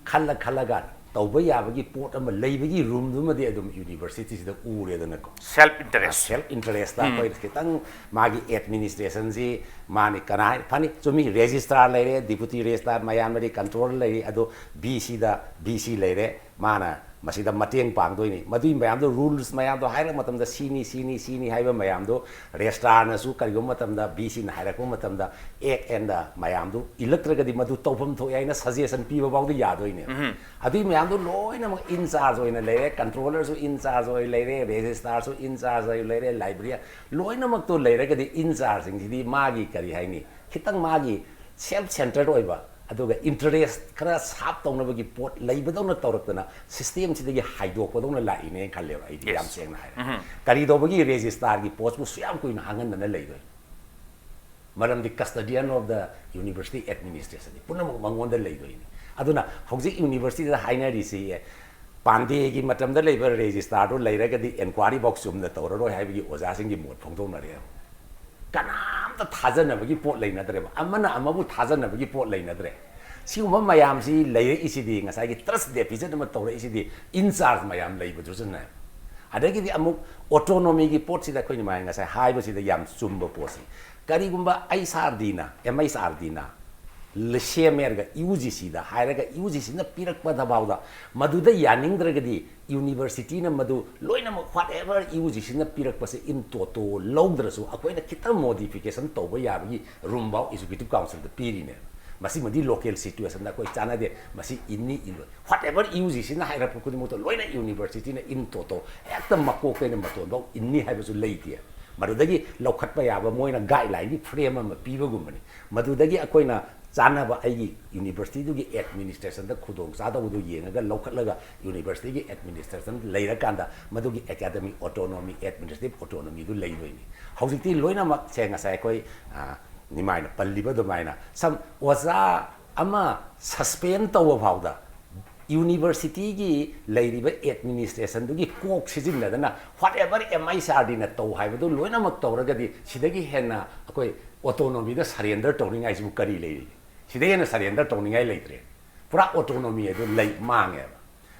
ꯈꯜꯂ ꯈꯜꯂꯒ ꯇꯧꯕ ꯌꯥꯕꯒꯤ ꯄꯣꯠ ꯑꯃ ꯂꯩꯕꯒꯤ roomꯗꯨꯃꯗꯤ ꯑꯗꯨꯝ universityꯁꯤꯗ ꯎꯔꯦꯗꯅꯀꯣ꯫ Self interest꯫ Self interestꯇ ꯎꯝ꯫ ꯑꯩꯈꯣꯏ ꯈꯤꯇꯪ ꯃꯥꯒꯤ administrationꯁꯤ ꯃꯥꯅꯤ ꯀꯅꯥ ꯍꯥꯏ-, ꯐꯅꯤ, ꯆꯨꯝꯃꯤ, registrar ꯂꯩꯔꯦ, deputy registrar ꯃꯌꯥꯝ ꯂꯩꯔꯤ, controller ꯂꯩꯔꯤ, ꯑꯗꯣ VCꯗ VC ꯂꯩꯔꯦ, ꯃꯥꯅ ꯃꯁꯤꯗ ꯃꯇꯦꯡ ꯄꯥꯡꯗꯣꯏꯅꯤ꯫ ꯃꯗꯨꯒꯤ ꯃꯌꯥꯝꯗꯣ, ꯔꯨꯜꯁ ꯃꯌꯥꯝꯗꯣ ꯍꯥꯏꯔꯛꯄ ꯃꯇꯝꯗ ꯁꯤꯅꯤ, ꯁꯤꯅꯤ, ꯁꯤꯅꯤ ꯍꯥꯏꯕ ꯃꯌꯥꯝꯗꯣ ꯔꯦꯖꯤꯁꯇ꯭ꯔꯥꯔꯅꯁꯨ ꯀꯔꯤꯒꯨꯝꯕ ꯃꯇꯝꯗ, ꯚꯤ ꯁꯤꯅ ꯍꯥꯏꯔꯛꯄ ꯃꯇꯝꯗ ꯑꯦꯛ ꯑꯦꯟꯗ ꯃꯌꯥꯝꯗꯨ ꯏꯜꯂꯛꯇ꯭ꯔꯒꯗꯤ ꯃꯗꯨ ꯇꯧꯐꯝ ꯊꯣꯛꯑꯦ ꯍꯥꯏꯅ ꯁꯖꯦꯁꯟ ꯄꯤꯕ ꯐꯥꯎꯗ ꯌꯥꯗꯣꯏꯅꯦ꯫ ꯑꯗꯨꯒꯤ ꯃꯌꯥꯝꯗꯣ ꯂꯣꯏꯅꯃꯛ ꯏꯟ ꯆꯥꯔꯖ ꯑꯣꯏꯅ ꯂꯩꯔꯦ, ꯀꯟꯇ꯭ꯔꯣꯂꯔꯁꯨ ꯏꯟ ꯆꯥꯔꯖ ꯑꯣꯏ ꯂꯩꯔꯦ, ꯔꯦꯖꯤꯁꯇ꯭ꯔꯥꯔꯁꯨ ꯏꯟ ꯆꯥꯔꯖ ꯑꯣꯏ ꯂꯩꯔꯦ, ꯂꯥꯏꯕ꯭ꯔꯦꯔꯤꯌꯥꯟ, ꯂꯣꯏꯅꯃꯛꯇꯣ ꯂꯩꯔꯒꯗꯤ ꯏꯟ ꯆꯥꯔꯖꯁꯤꯡꯁꯤꯗꯤ ꯃꯥꯒꯤ ꯀꯔꯤ ꯍꯥꯏꯅꯤ, ꯈꯤꯇꯪ ꯃꯥꯒꯤ ꯁꯦꯜꯐ ꯁꯦꯟꯇꯔꯗ ꯑꯣꯏꯕ, ꯑꯗꯨꯒ ꯏꯟꯇꯔꯦꯁ ꯈꯔ ꯁꯥꯔꯞ ꯇꯧꯅꯕꯒꯤ ꯄꯣꯠ ꯂꯩꯕꯗꯧꯅ ꯇꯧꯔꯛꯇꯅ ꯁꯤꯁꯇꯦꯝꯁꯤꯗꯒꯤ ꯍꯥꯏꯗꯣꯛꯄꯗꯧꯅ ꯂꯥꯛꯏꯅꯦꯅ ꯈꯜꯂꯦꯕ ꯑꯩꯗꯤ꯫ ꯌꯥꯝ ꯁꯦꯡꯅ ꯍꯥꯏꯔꯦ꯫ ꯀꯔꯤ ꯇꯧꯕꯒꯤ ꯔꯦꯖꯤꯁꯇ꯭ꯔꯥꯔꯒꯤ ꯄꯣꯁꯄꯨ ꯁꯨꯛ ꯌꯥꯝ ꯀꯨꯏꯅ ꯍꯥꯡꯍꯟꯗꯅ ꯂꯩꯗꯣꯏꯅꯣ? ꯃꯔꯝꯗꯤ custodian of the university administration ꯄꯨꯝꯅꯃꯛ ꯃꯉꯣꯟꯗ ꯂꯩꯗꯣꯏꯅꯤ꯫ ꯑꯗꯨꯅ ꯍꯧꯖꯤꯛ ꯌꯨꯅꯤꯚꯔꯁꯤꯇꯤꯗ ꯍꯥꯏꯅꯔꯤꯁꯤ, ꯄꯥꯟꯗꯦꯒꯤ ꯃꯇꯝꯗ ꯂꯩꯕ ꯔꯦꯖꯤꯁꯇ꯭ꯔꯥꯔꯗꯨ ꯂꯩꯔꯒꯗꯤ ꯏꯟꯀ꯭ꯋꯥꯔꯤ ꯐꯥꯎ ꯆꯨꯝꯅ ꯇꯧꯔꯔꯣꯏ ꯍꯥꯏꯕꯒꯤ ꯑꯣꯖꯥꯁꯤꯡꯒꯤ ꯃꯣꯠ ꯐꯣꯡꯗꯣꯛꯅꯔꯦ꯫ ꯀꯅꯥꯝꯇ ꯊꯥꯖꯅꯕꯒꯤ ꯄꯣꯠ ꯂꯩꯅꯗ꯭ꯔꯦꯕ, ꯑꯃꯅ ꯑꯃꯕꯨ ꯊꯥꯖꯅꯕꯒꯤ ꯄꯣꯠ ꯂꯩꯅꯗ꯭ꯔꯦ꯫ ꯁꯤꯒꯨꯝꯕ ꯃꯌꯥꯝꯁꯤ ꯂꯩꯔꯛꯏꯁꯤꯗꯤ, ꯉꯁꯥꯏꯒꯤ trust deficit ꯑꯃ ꯇꯧꯔꯛꯏꯁꯤꯗꯤ ꯏꯟ ꯆꯥꯔꯖ ꯃꯌꯥꯝ ꯂꯩꯕꯗꯨꯁꯨꯅꯦ꯫ ꯑꯗꯒꯤꯗꯤ ꯑꯃꯨꯛ autonomyꯒꯤ ꯄꯣꯠꯁꯤꯗ ꯑꯩꯈꯣꯏꯅ ꯃꯥꯏ ꯉꯁꯥꯏ ꯍꯥꯏꯕꯁꯤꯗ ꯌꯥꯝ ꯆꯨꯝꯕ ꯄꯣꯠꯁꯤ, ꯀꯔꯤꯒꯨꯝꯕ ꯑꯩꯆ ꯑꯥꯔ ꯗꯤꯅ, ꯑꯦꯝ ꯑꯩꯆ ꯑꯥꯔ ꯗꯤꯅ ꯁꯦꯝꯃꯦꯔꯒ ꯌꯨ ꯖꯤ ꯁꯤꯗ ꯍꯥꯏꯔꯒ ꯌꯨ ꯖꯤ ꯁꯤꯅ ꯄꯤꯔꯛꯄꯗ ꯐꯥꯎꯗ ꯃꯗꯨꯗ ꯌꯥꯅꯤꯡꯗ꯭ꯔꯒꯗꯤ ꯌꯨꯅꯤꯚꯔꯁꯤꯇꯤꯅ ꯃꯗꯨ ꯂꯣꯏꯅꯃꯛ whatever ꯌꯨ ꯖꯤ ꯁꯤꯅ ꯄꯤꯔꯛꯄꯁꯦ in toto ꯂꯧꯗ꯭ꯔꯁꯨ ꯑꯩꯈꯣꯏꯅ ꯈꯤꯇꯪ modification ꯇꯧꯕ ꯌꯥꯕꯒꯤ ꯔꯨꯝꯐꯥꯎ executive councilꯗ ꯄꯤꯔꯤꯅꯦꯕ꯫ ꯃꯁꯤꯃꯗꯤ local situationꯗ ꯑꯩꯈꯣꯏ ꯆꯥꯟꯅꯗꯦ, ꯃꯁꯤ ꯏꯟꯅꯤ ꯏꯜꯂꯣꯏ, whatever ꯌꯨ ꯖꯤ ꯁꯤꯅ ꯍꯥꯏꯔꯛꯄ ꯈꯨꯗꯤꯡꯃꯛꯇꯣ ꯂꯣꯏꯅ ꯌꯨꯅꯤꯚꯔꯁꯤꯇꯤꯅ in toto ꯍꯦꯛꯇ ꯃꯀꯣꯛꯇꯩꯅ ꯃꯇꯣꯟꯐꯥꯎ ꯏꯟꯅꯤ ꯍꯥꯏꯕꯁꯨ ꯂꯩꯇꯦ꯫ ꯃꯗꯨꯗꯒꯤ ꯂꯧꯈꯠꯄ ꯌꯥꯕ ꯃꯣꯏꯅ guideline frame ꯑꯃ ꯄꯤꯕꯒꯨꯝꯕꯅꯤ꯫ ꯃꯗꯨꯗꯒꯤ ꯑꯩꯈꯣꯏꯅ ꯆꯥꯟꯅꯕ ꯑꯩꯒꯤ ꯌꯨꯅꯤꯚꯔꯁꯤꯇꯤꯗꯨꯒꯤ administrationꯗ ꯈꯨꯗꯣꯡ ꯆꯥꯗꯧꯕꯗꯨ ꯌꯦꯡꯉꯒ ꯂꯧꯈꯠꯂꯒ ꯌꯨꯅꯤꯚꯔꯁꯤꯇꯤꯒꯤ administration ꯂꯩꯔꯀꯥꯟꯗ ꯃꯗꯨꯒꯤ academic autonomy, administrative autonomyꯗꯨ ꯂꯩꯗꯣꯏꯅꯤ꯫ ꯍꯧꯖꯤꯛꯇꯤ ꯂꯣꯏꯅꯃꯛꯁꯦ ꯉꯁꯥꯏ ꯑꯩꯈꯣꯏ, ꯑ, ꯅꯤꯃꯥꯏꯅ ꯄꯜꯂꯤꯕ ꯑꯗꯨꯃꯥꯏꯅ ꯁꯝ ꯑꯣꯖꯥ ꯑꯃ suspend ꯇꯧꯕ ꯐꯥꯎꯗ ꯌꯨꯅꯤꯚꯔꯁꯤꯇꯤꯒꯤ ꯂꯩꯔꯤꯕ administrationꯗꯨꯒꯤ ꯀꯣꯛ ꯁꯤꯖꯤꯟꯅꯗꯅ whatever ꯑꯦꯝ ꯑꯩꯆ ꯑꯥꯔ ꯗꯤꯅ ꯇꯧ ꯍꯥꯏꯕꯗꯨ ꯂꯣꯏꯅꯃꯛ ꯇꯧꯔꯒꯗꯤ ꯁꯤꯗꯒꯤ ꯍꯦꯟꯅ ꯑꯩꯈꯣꯏ autonomyꯗ surrender ꯇꯧꯅꯤꯡꯉꯥꯏꯁꯤꯕꯨ ꯀꯔꯤ ꯂꯩꯔꯤꯒꯦ? ꯁꯤꯗꯒꯤ ꯍꯦꯟꯅ surrender ꯇꯧꯅꯤꯡꯉꯥꯏ ꯂꯩꯇ꯭ꯔꯦ꯫ ꯄꯨꯔꯥ autonomy ꯑꯗꯨ ꯂꯩ ꯃꯥꯡꯉꯦꯕ꯫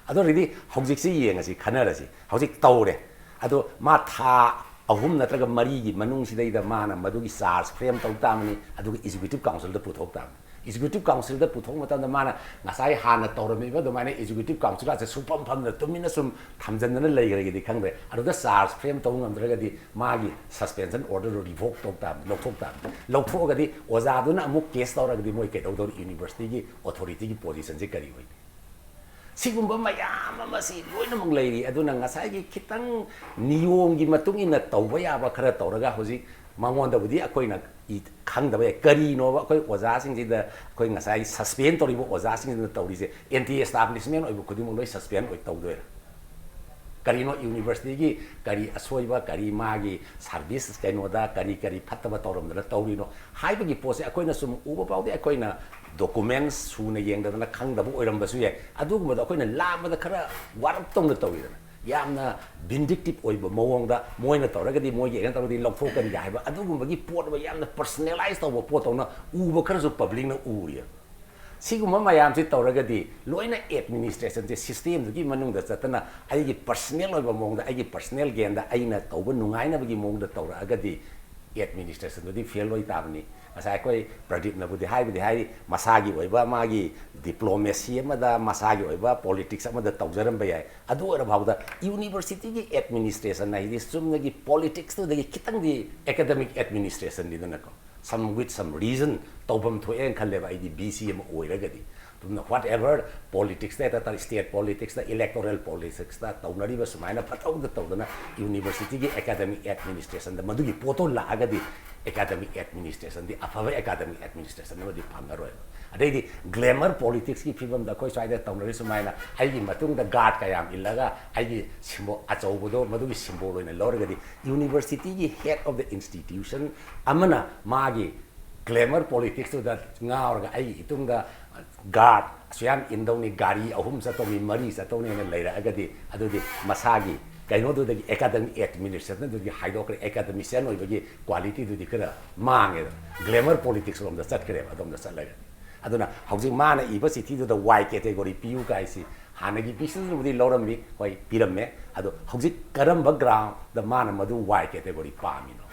ꯑꯗꯨ ꯑꯣꯏꯔꯗꯤ ꯍꯧꯖꯤꯛꯁꯤ ꯌꯦꯡꯉꯁꯤ, ꯈꯟꯅꯔꯁꯤ꯫ ꯍꯧꯖꯤꯛ ꯇꯧꯔꯦ, ꯑꯗꯣ ꯃꯥ ꯊꯥ ꯑꯍꯨꯝ ꯅꯠꯇ꯭ꯔꯒ ꯃꯔꯤꯒꯤ ꯃꯅꯨꯡꯁꯤꯗꯩꯗ ꯃꯥꯅ ꯃꯗꯨꯒꯤ charge frame ꯇꯧ ꯇꯥꯕꯅꯤ, ꯑꯗꯨꯒ executive councilꯗ ꯄꯨꯊꯣꯛ ꯇꯥꯕꯅꯤ꯫ Executive Councilꯗ ꯄꯨꯊꯣꯛꯄ ꯃꯇꯝꯗ ꯃꯥꯅ ꯉꯁꯥꯏ ꯍꯥꯟꯅ ꯇꯧꯔꯝꯃꯤꯕ ꯑꯗꯨꯃꯥꯏꯅ Executive Councilꯒꯁꯦ ꯁꯨꯡꯐꯝ ꯐꯝꯗꯅ ꯇꯨꯃꯤꯟꯅ ꯁꯨꯝ ꯊꯝꯖꯤꯟꯗꯅ ꯂꯩꯈ꯭ꯔꯒꯗꯤ ꯈꯪꯗ꯭ꯔꯦ, ꯑꯗꯨꯗ charge frame ꯇꯧꯕ ꯉꯝꯗ꯭ꯔꯒꯗꯤ ꯃꯥꯒꯤ suspension orderꯗꯨ revoke ꯇꯧ ꯇꯥꯕꯅꯤ, ꯂꯧꯊꯣꯛ ꯇꯥꯕꯅꯤ꯫ ꯂꯧꯊꯣꯛꯑꯒꯗꯤ ꯑꯣꯖꯥꯗꯨꯅ ꯑꯃꯨꯛ case ꯇꯧꯔꯒꯗꯤ ꯃꯣꯏ ꯀꯩꯗꯧꯗꯧꯔꯤ? Universityꯒꯤ authorityꯒꯤ positionꯁꯦ ꯀꯔꯤ ꯑꯣꯏꯅꯤ? ꯁꯤꯒꯨꯝꯕ ꯃꯌꯥꯝ ꯑꯃꯁꯤ ꯂꯣꯏꯅꯃꯛ ꯂꯩꯔꯤ꯫ ꯑꯗꯨꯅ ꯉꯁꯥꯏꯒꯤ ꯈꯤꯇꯪ ꯅꯤꯌꯣꯝꯒꯤ ꯃꯇꯨꯡ ꯏꯟꯅ ꯇꯧꯕ ꯌꯥꯕ ꯈꯔ ꯇꯧꯔꯒ, ꯍꯧꯖꯤꯛ ꯃꯉꯣꯟꯗꯕꯨꯗꯤ ꯑꯩꯈꯣꯏꯅ ꯏ-, ꯈꯪꯗꯕ ꯌꯥꯏ꯫ ꯀꯔꯤꯅꯣꯕ ꯑꯩꯈꯣꯏ ꯑꯣꯖꯥꯁꯤꯡꯁꯤꯗ, ꯑꯩꯈꯣꯏ ꯉꯁꯥꯏ suspend ꯇꯧꯔꯤꯕ ꯑꯣꯖꯥꯁꯤꯡꯁꯤꯅ ꯇꯧꯔꯤꯁꯦ? Anti establishment ꯑꯣꯏꯕ ꯈꯨꯗꯤꯡꯃꯛ ꯂꯣꯏ suspend ꯑꯣꯏ ꯇꯧꯗꯣꯏꯔꯥ? ꯀꯔꯤꯅꯣ universityꯒꯤ ꯀꯔꯤ ꯑꯁꯣꯏꯕ, ꯀꯔꯤ ꯃꯥꯒꯤ service ꯀꯩꯅꯣꯗ ꯀꯔꯤ ꯀꯔꯤ ꯐꯠꯇꯕ ꯇꯧꯔꯝꯗꯅ ꯇꯧꯔꯤꯅꯣ ꯍꯥꯏꯕꯒꯤ ꯄꯣꯠꯁꯦ ꯑꯩꯈꯣꯏꯅ ꯁꯨꯝ ꯎꯕ ꯐꯥꯎꯗꯤ ꯑꯩꯈꯣꯏꯅ documents ꯁꯨꯅ ꯌꯦꯡꯗꯗꯅ ꯈꯪꯗꯕ ꯑꯣꯏꯔꯝꯕꯁꯨ ꯌꯥꯏ꯫ ꯑꯗꯨꯒꯨꯝꯕꯗꯣ ꯑꯩꯈꯣꯏꯅ ꯂꯥꯝꯕꯗ ꯈꯔ ꯋꯥꯔꯞ ꯇꯧꯅ ꯇꯧꯋꯤꯗꯅ, ꯌꯥꯝꯅ vindictive ꯑꯣꯏꯕ ꯃꯑꯣꯡꯗ ꯃꯣꯏꯅ ꯇꯧꯔꯒꯗꯤ ꯃꯣꯏꯒꯤ ꯑꯦꯒꯦꯟꯁ ꯇꯧꯔꯒꯗꯤ ꯂꯧꯊꯣꯛꯀꯅꯤꯒ ꯍꯥꯏꯕ ꯑꯗꯨꯒꯨꯝꯕꯒꯤ ꯄꯣꯠ ꯑꯃ ꯌꯥꯝꯅ personalize ꯇꯧꯕ ꯄꯣꯠꯇꯧꯅ ꯎꯕ ꯈꯔꯁꯨ publicꯅ ꯎꯔꯤꯑꯕ꯫ ꯁꯤꯒꯨꯝꯕ ꯃꯌꯥꯝꯁꯤ ꯇꯧꯔꯒꯗꯤ ꯂꯣꯏꯅ administrationꯁꯦ systemꯗꯨꯒꯤ ꯃꯅꯨꯡꯗ ꯆꯠꯇꯅ ꯑꯩꯒꯤ personal ꯑꯣꯏꯕ ꯃꯑꯣꯡꯗ, ꯑꯩꯒꯤ personal gainꯗ ꯑꯩꯅ ꯇꯧꯕ ꯅꯨꯡꯉꯥꯏꯅꯕꯒꯤ ꯃꯑꯣꯡꯗ ꯇꯧꯔꯛꯑꯒꯗꯤ administrationꯗꯨꯗꯤ fail ꯑꯣꯏ ꯇꯥꯕꯅꯤ꯫ ꯉꯁꯥꯏ ꯑꯩꯈꯣꯏ ꯄ꯭ꯔꯗꯤꯞꯅꯕꯨꯗꯤ ꯍꯥꯏꯕꯨꯗꯤ ꯍꯥꯏꯔꯤ, ꯃꯁꯥꯒꯤ ꯑꯣꯏꯕ ꯃꯥꯒꯤ diplomacy ꯑꯃꯗ, ꯃꯁꯥꯒꯤ ꯑꯣꯏꯕ politics ꯑꯃꯗ ꯇꯧꯖꯔꯝꯕ ꯌꯥꯏ꯫ ꯑꯗꯨ ꯑꯣꯏꯔ ꯐꯥꯎꯕꯗ universityꯒꯤ administration ꯍꯥꯏꯗꯤ ꯆꯨꯝꯅꯒꯤ politicsꯇꯨꯗꯒꯤ ꯈꯤꯇꯪꯗꯤ academic administrationꯅꯤꯗꯅꯀꯣ꯫ Some, with some reason ꯇꯧꯐꯝ ꯊꯣꯛꯑꯦꯅ ꯈꯜꯂꯦꯕ ꯑꯩꯗꯤ VC ꯑꯃ ꯑꯣꯏꯔꯒꯗꯤ꯫ ꯑꯗꯨꯝꯅ whatever politicsꯇ ꯍꯦꯛꯇ ꯇꯧ-, state politicsꯇ, electoral politicsꯇ ꯇꯧꯅꯔꯤꯕ ꯁꯨꯃꯥꯏꯅ ꯄꯪꯇꯧꯗ ꯇꯧꯗꯅ universityꯒꯤ academic administrationꯗ ꯃꯗꯨꯒꯤ ꯄꯣꯠꯇꯣ ꯂꯥꯛꯑꯒꯗꯤ academic administrationꯗꯤ ꯑꯐꯕ academic administration ꯑꯃꯗꯤ ꯐꯪꯉꯔꯣꯏꯕ꯫ ꯑꯗꯩꯗꯤ glamour politicsꯀꯤ ꯐꯤꯕꯝꯗ ꯑꯩꯈꯣꯏ ꯁ꯭ꯋꯥꯏꯗ ꯇꯧꯅꯔꯤ ꯁꯨꯃꯥꯏꯅ ꯑꯩꯒꯤ ꯃꯇꯨꯡꯗ guard ꯀꯌꯥꯝ ꯏꯜꯂꯒ ꯑꯩꯒꯤ symbol ꯑꯆꯧꯕꯗꯣ ꯃꯗꯨꯒꯤ symbol ꯑꯣꯏꯅ ꯂꯧꯔꯒꯗꯤ universityꯒꯤ head of the institution ꯑꯃꯅ ꯃꯥꯒꯤ glamour politicsꯇꯨꯗ ꯉꯥꯎꯔꯒ ꯑꯩꯒꯤ ꯏꯇꯨꯡꯗ guard ꯑꯁꯨꯛ ꯌꯥꯝ ꯏꯟꯗꯧꯅꯤ, ꯒꯥꯔꯤ ꯑꯍꯨꯝ ꯆꯠꯇꯧꯅꯤ, ꯃꯔꯤ ꯆꯠꯇꯧꯅꯤ ꯍꯥꯏꯅ ꯂꯩꯔꯛꯑꯒꯗꯤ ꯑꯗꯨꯗꯤ ꯃꯁꯥꯒꯤ ꯀꯩꯅꯣꯗꯨꯗꯒꯤ academic administrationꯗꯨꯗꯒꯤ ꯍꯥꯏꯗꯣꯛꯈ꯭ꯔꯦ, academician ꯑꯣꯏꯕꯒꯤ qualityꯗꯨꯗꯤ ꯈꯔ ꯃꯥꯡꯉꯦꯗꯅ꯫ Glamour politicsꯔꯣꯝꯗ ꯆꯠꯈ꯭ꯔꯦꯕ ꯑꯗꯣꯝꯗ ꯆꯠꯂꯒꯗꯤ꯫ ꯑꯗꯨꯅ ꯍꯧꯖꯤꯛ ꯃꯥꯅ ꯏꯕ ꯆꯤꯊꯤꯗꯨꯗ Y category ꯄꯤꯌꯨ ꯀꯥꯏꯁꯤ ꯍꯥꯟꯅꯒꯤ VCꯗꯨꯅꯕꯨꯗꯤ ꯂꯧꯔꯝꯃꯤ, ꯍꯣꯏ ꯄꯤꯔꯝꯃꯦ, ꯑꯗꯣ ꯍꯧꯖꯤꯛ ꯀꯔꯝꯕ groundꯗ ꯃꯥꯅ ꯃꯗꯨ Y category ꯄꯥꯝꯃꯤꯅꯣ?